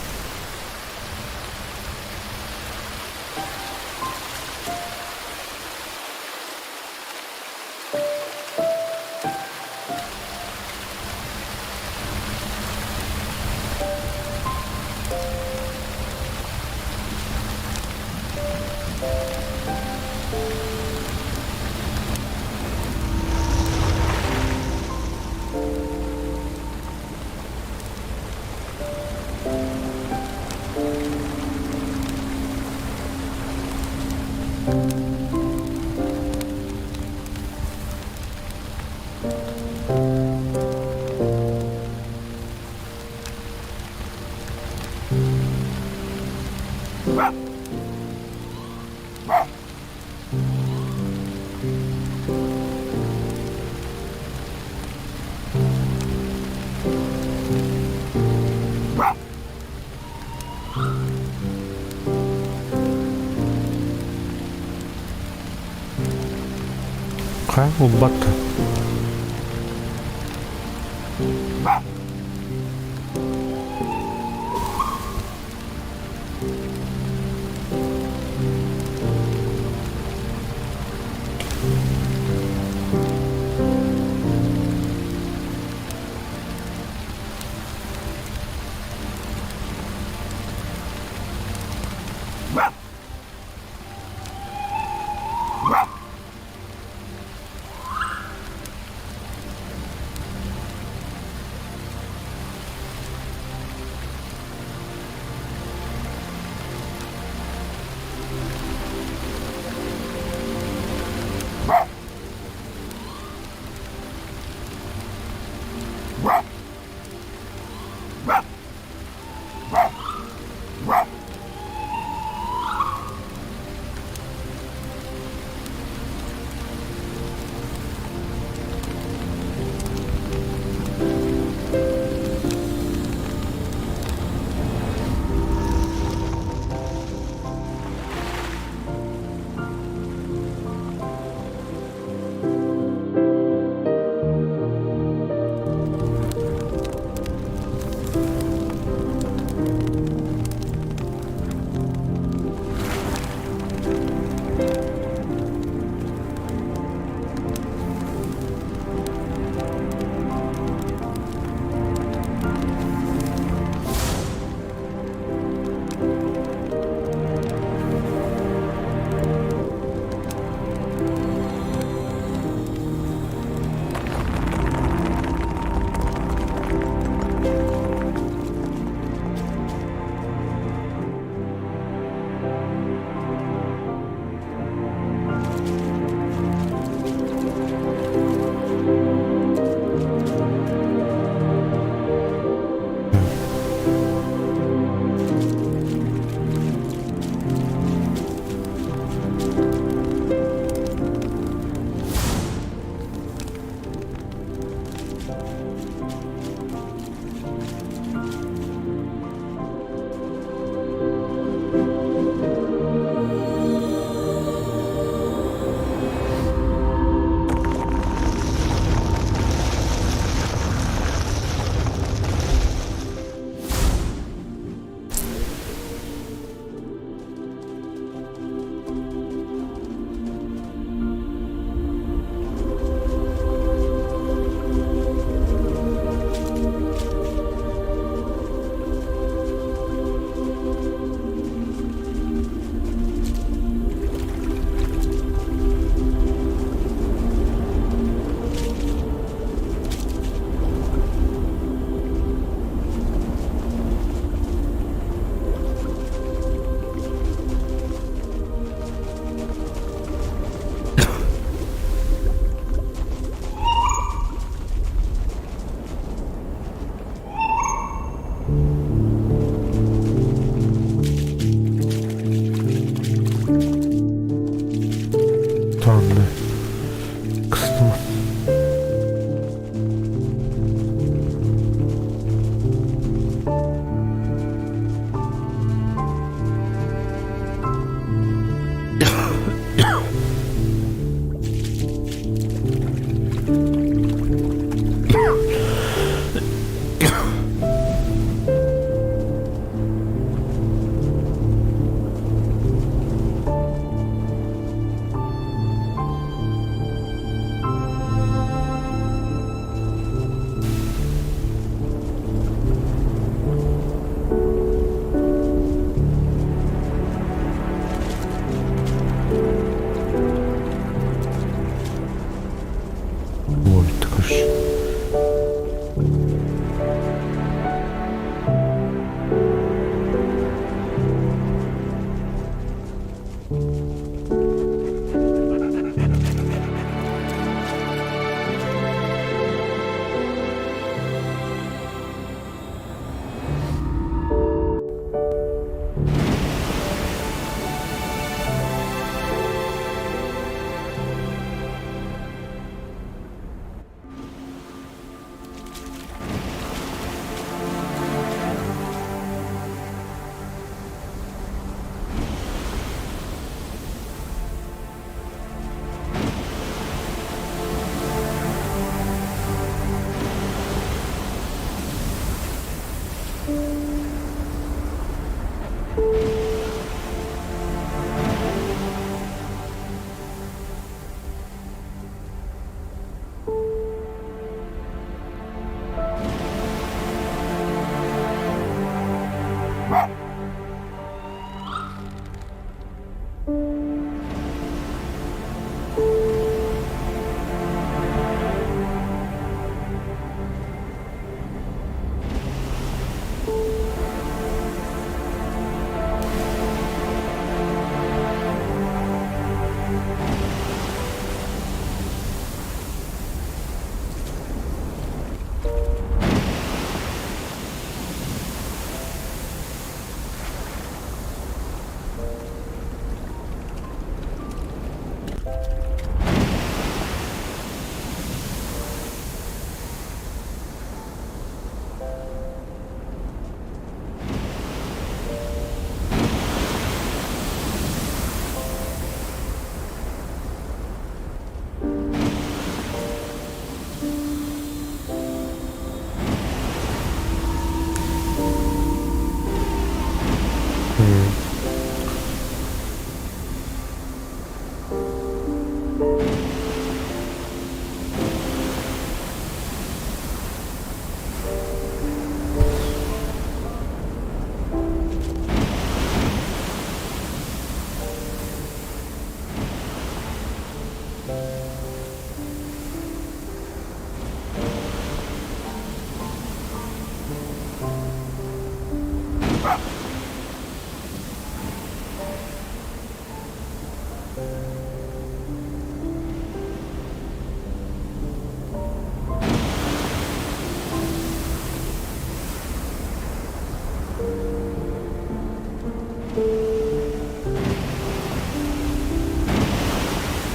Ха, улбатта. Тонны. Кыстым.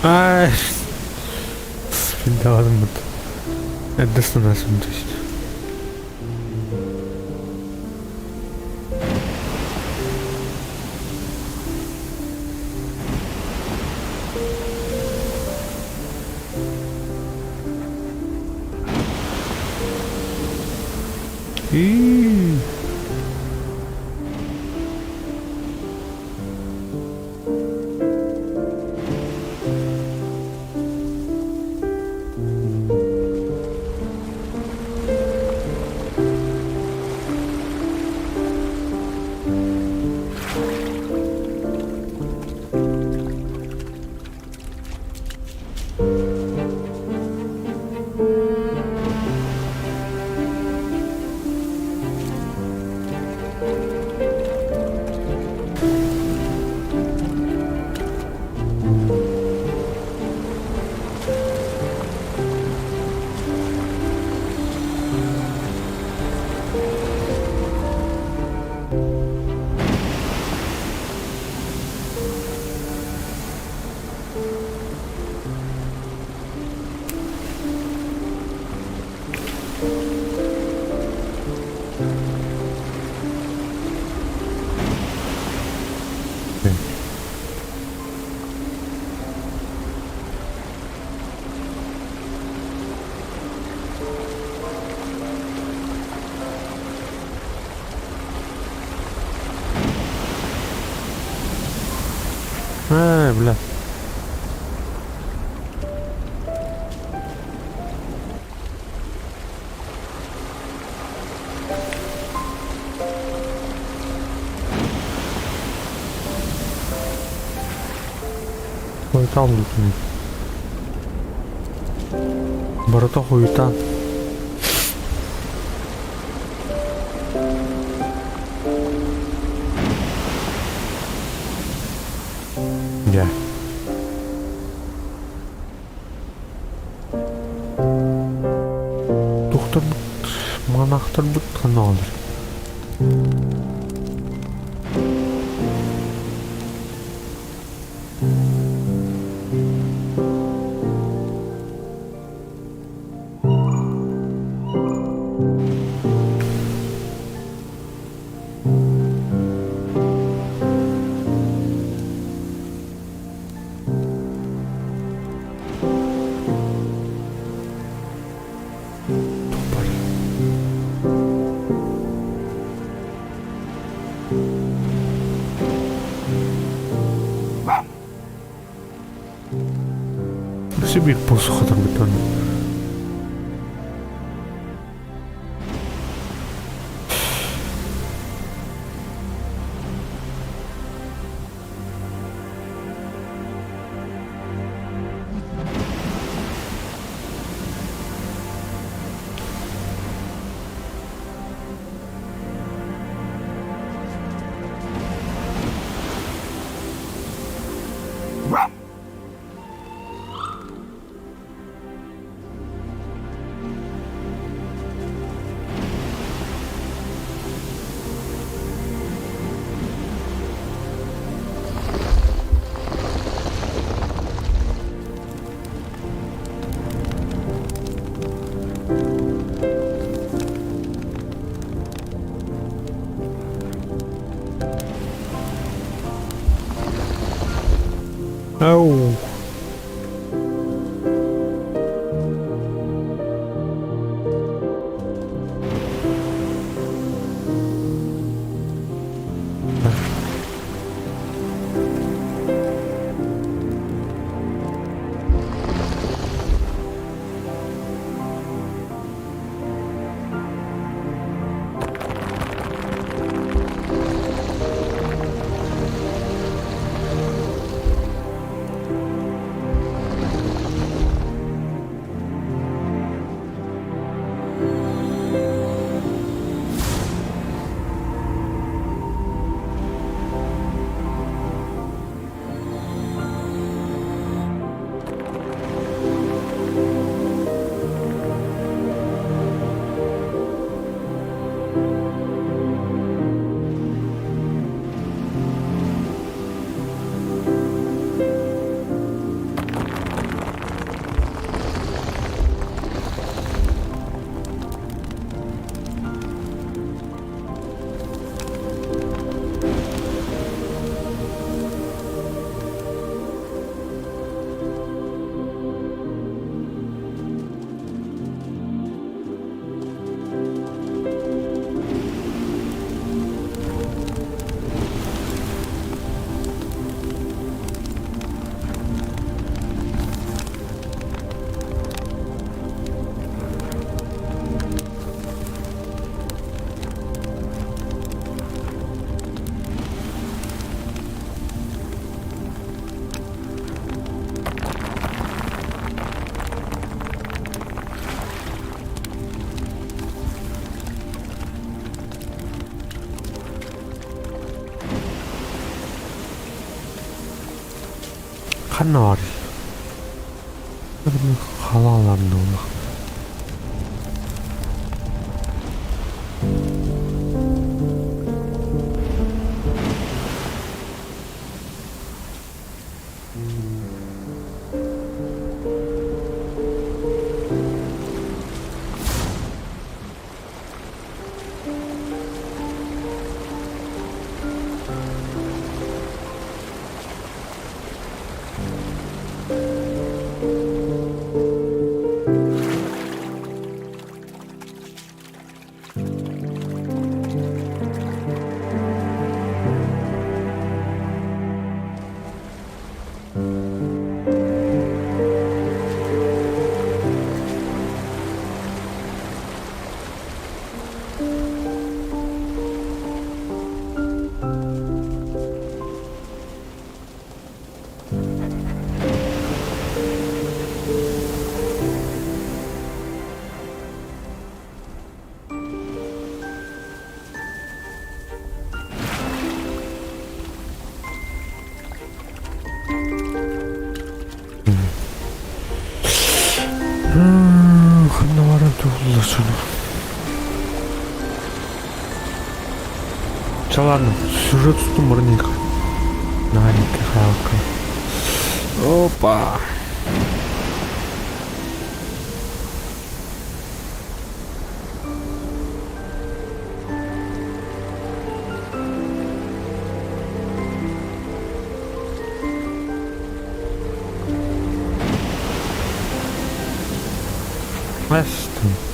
Ай, Спиндаҕынмыт. Эрдэ санаасым түстэ. Ии. Ай, бля. Хуйта лутун. Барыта хуйта. Дьэ. Тухтарбыт, манаахтарбыт ханна оҕолор? Өссө биир посухатарбыттан. Ау. Ханна баарый? Халааларны Ханна баран туһулла сону. Чэ ладно, сюжет устун баран Наленькая халка. Опа! Weston.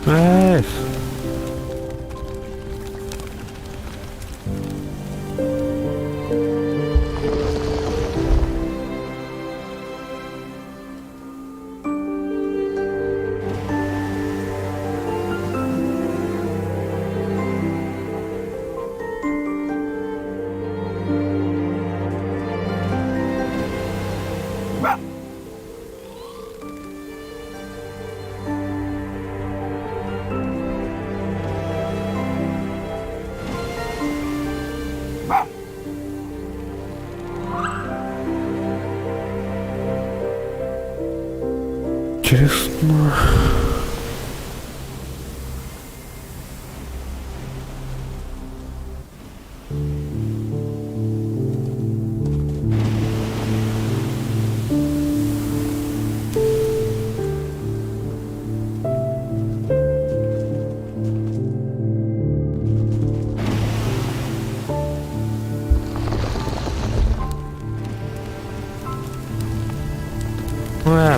Эх. Интересно.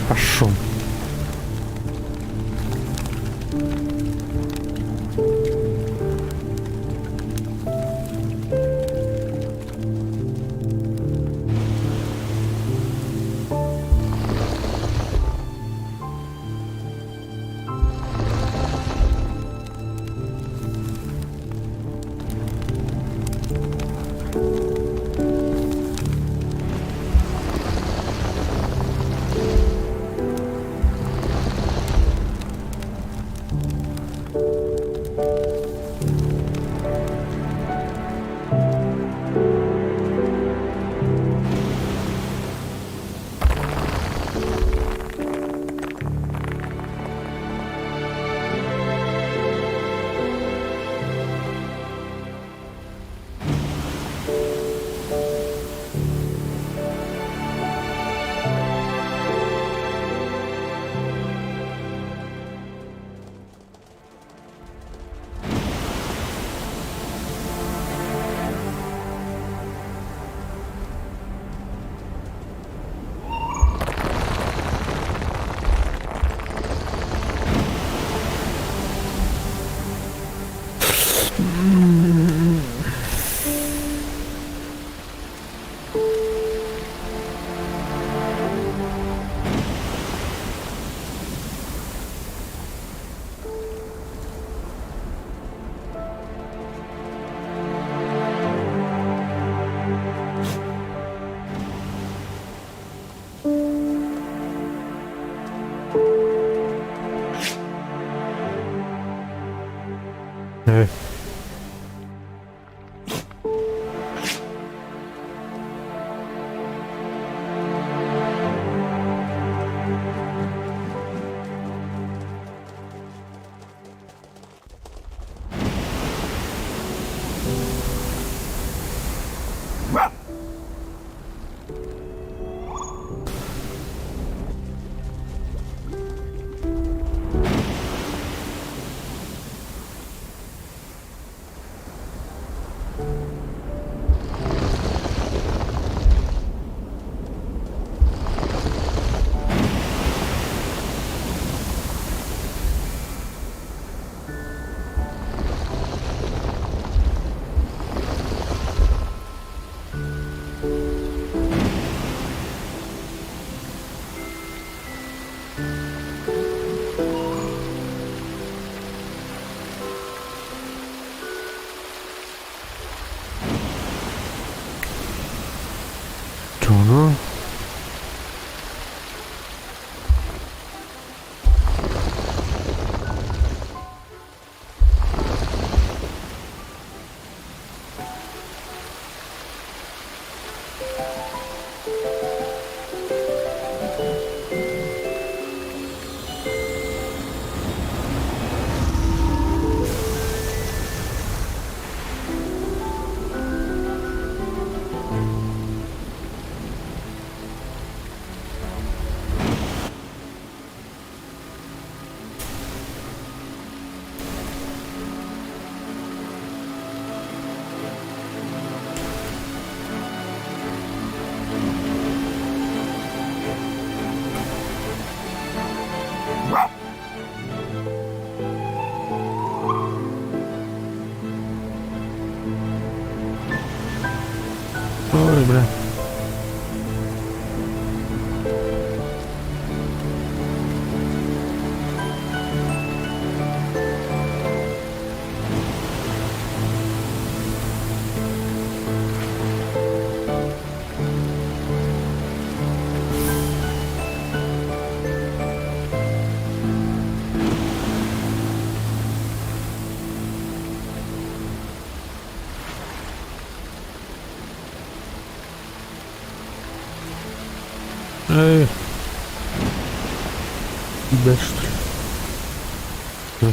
Пошел. Ага. Ой, бля. Эй. Дальше, что ли? Да.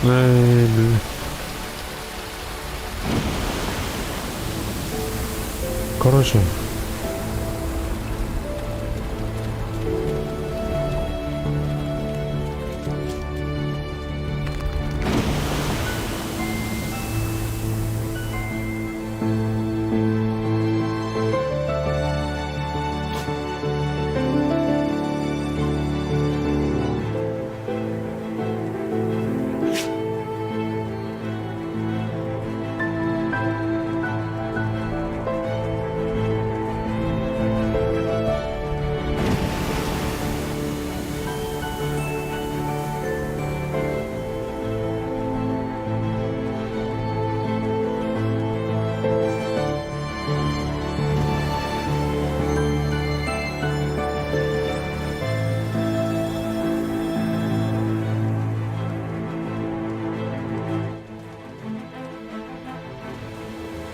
Эй, бля. Короче.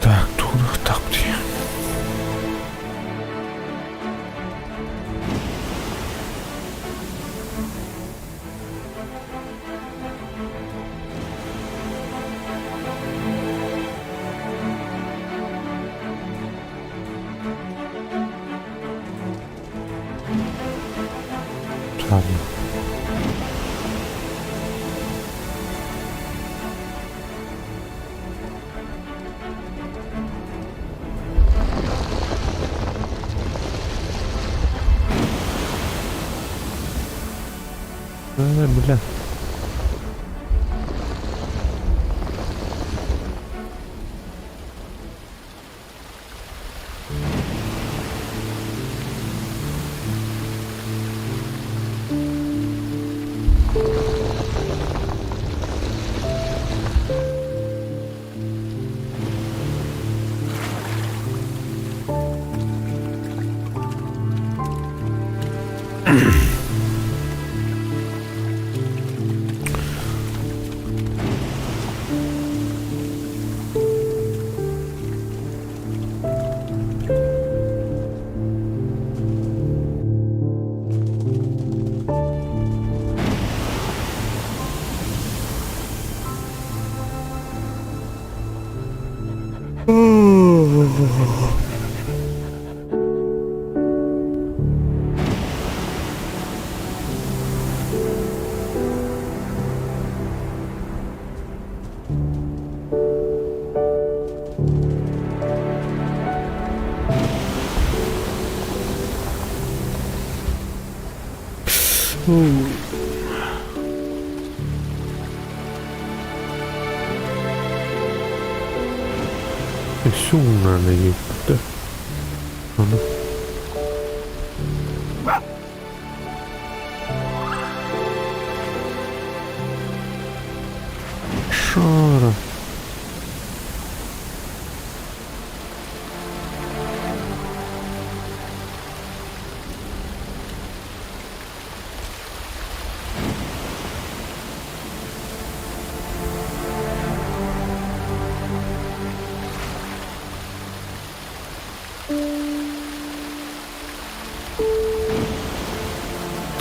Так, тут, так, где? Ладно. А, бля. Өссө ууннаан диэбит да. Аны. Шара.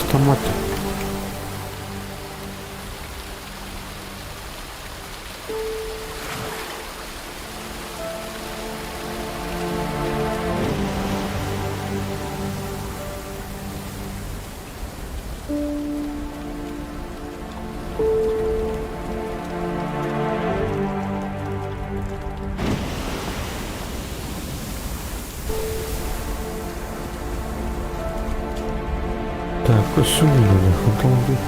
Автомат. Так, өссө ууннаан автомобиль.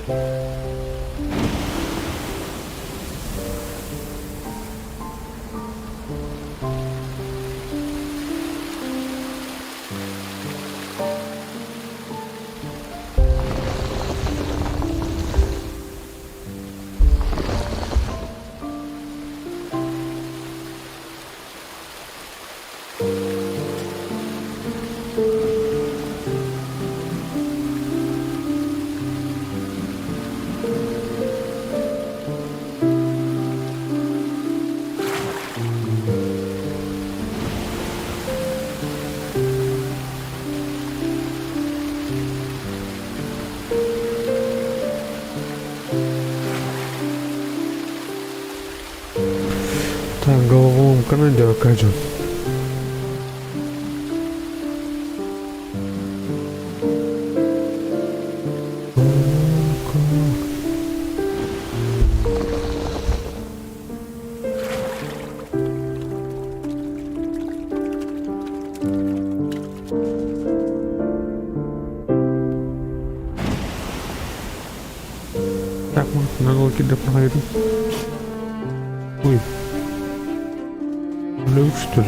Бля. Так, головоломка найдёка дьон. Так, наголо кидапнайду. Ой. Люк, что ли?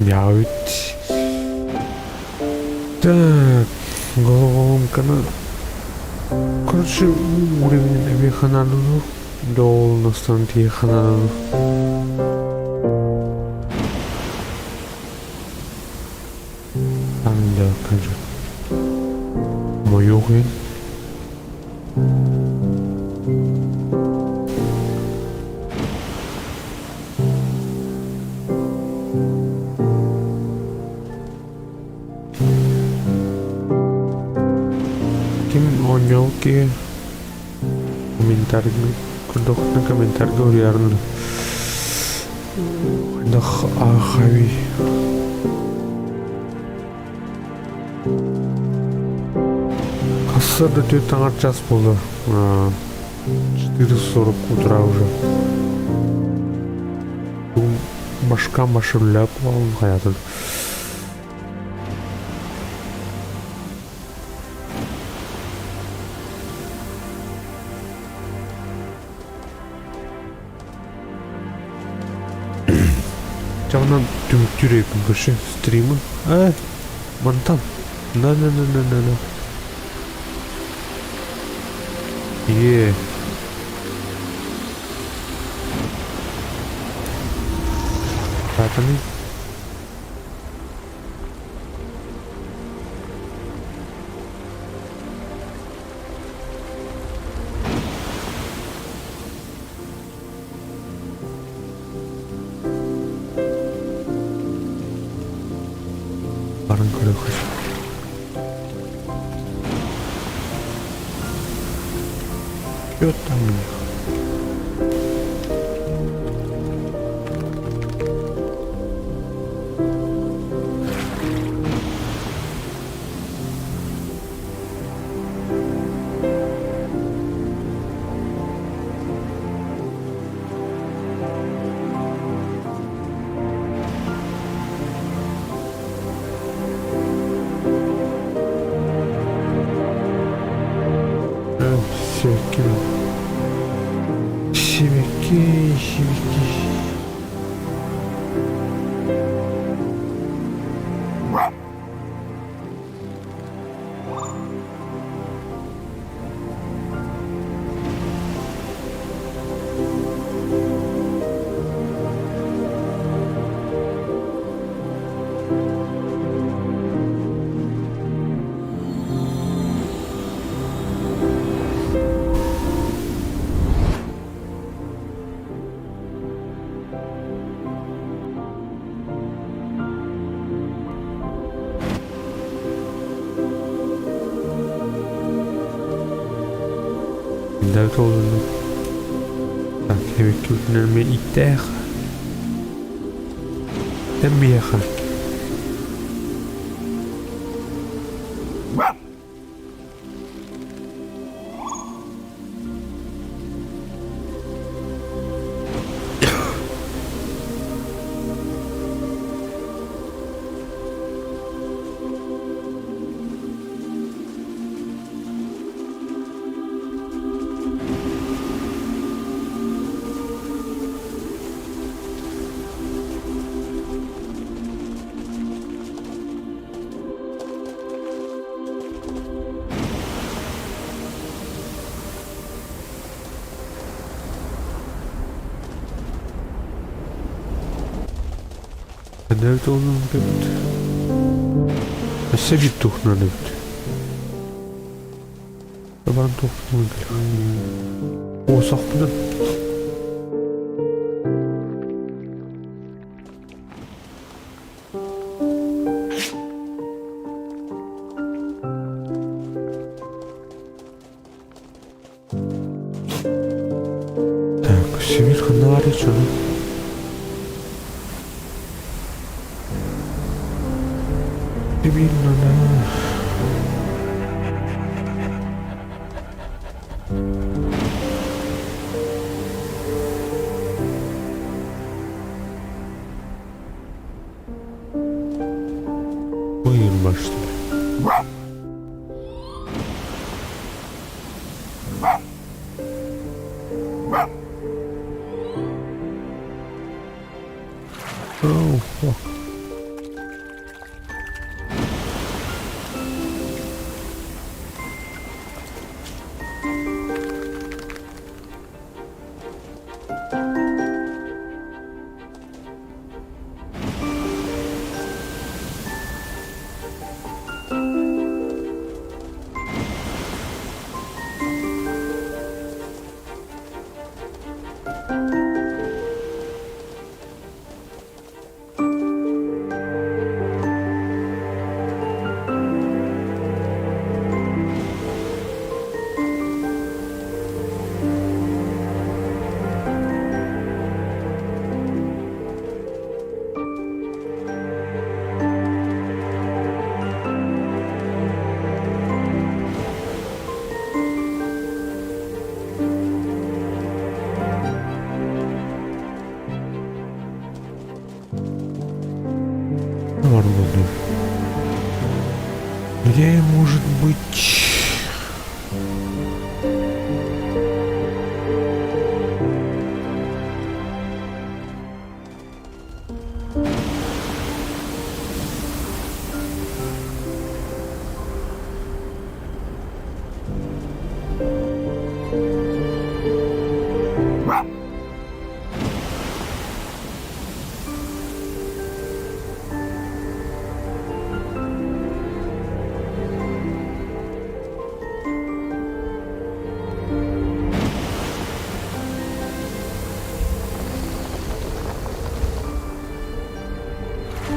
Мяуть. Так, головоломка на. Короче, уровень эбиэхэ должностан тиэхэ наада. Там да, короче. Мойугин. Ким оонньообут киһи комментарийга көрдөххүнэ комментарийга уруйарын хайдах аахайый. Сарсыарда түөрт аҥар час буолла. 4:40 утра уже. Башка машинля хайатын. Чаҕынан түмүктүүр эбиппин көрсө стримы. Э, мантан. На на на на на на. Е. Хатаны. Баран көрүөххэ Чё там у них? Сибэкки Сибэкки, сибэкки. Дают олуну. Так, эбиккүтүнэрме иттээх. Эммиэхэ. Nerede olduğunu bilemedim. Өссө биир туһунан эбит. Баран туохпутун билэр. О, сохпутун. Так, Сибирь ханна баарый чону? Сибирь надо. Быйырба, что ли? Oh, fuck. Где может быть?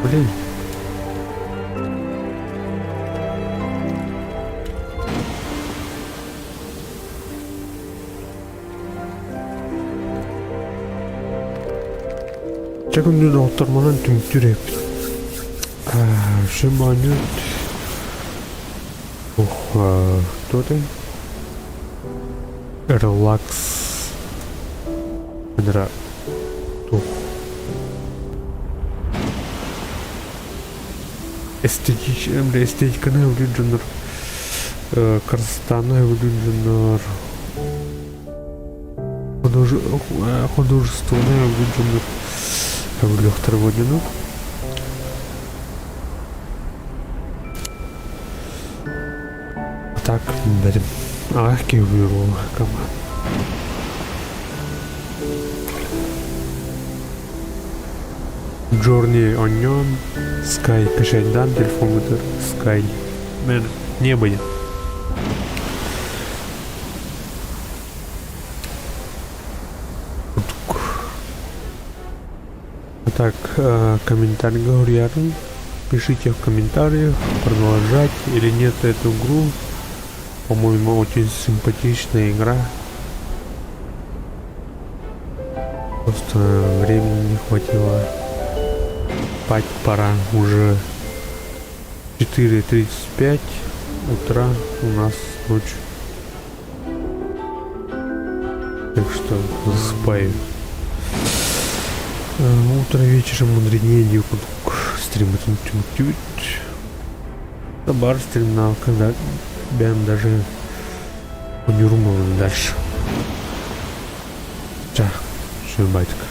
Блин. Чэ күндү доҕоттор манан түмүктүүр эбиппит. Шиманют Ух, кто ты? Релакс. Бра. Тух. Эстетич, бля, эстетиканы өлүү дьоннор, красотаны өлүү дьоннор, художественный өлүү дьоннор өлүөхтэрэ буолла А так, бэрим. Аҕах киһи буолуо команда. Journey Onion, Sky кэшэйдаан телефоммутугар Sky Man небо диэн. А так, комментарий говорярын. Пишите в комментариях, продолжать или нет эту игру. По-моему, очень симпатичная игра. Просто времени не хватило. Спать пора уже 4.35 утра у нас ночь. Так что засыпаю. Утро вечером мудренее кудук. Стрим Бар стрим когда бэм даже дальше. Ча, байтик.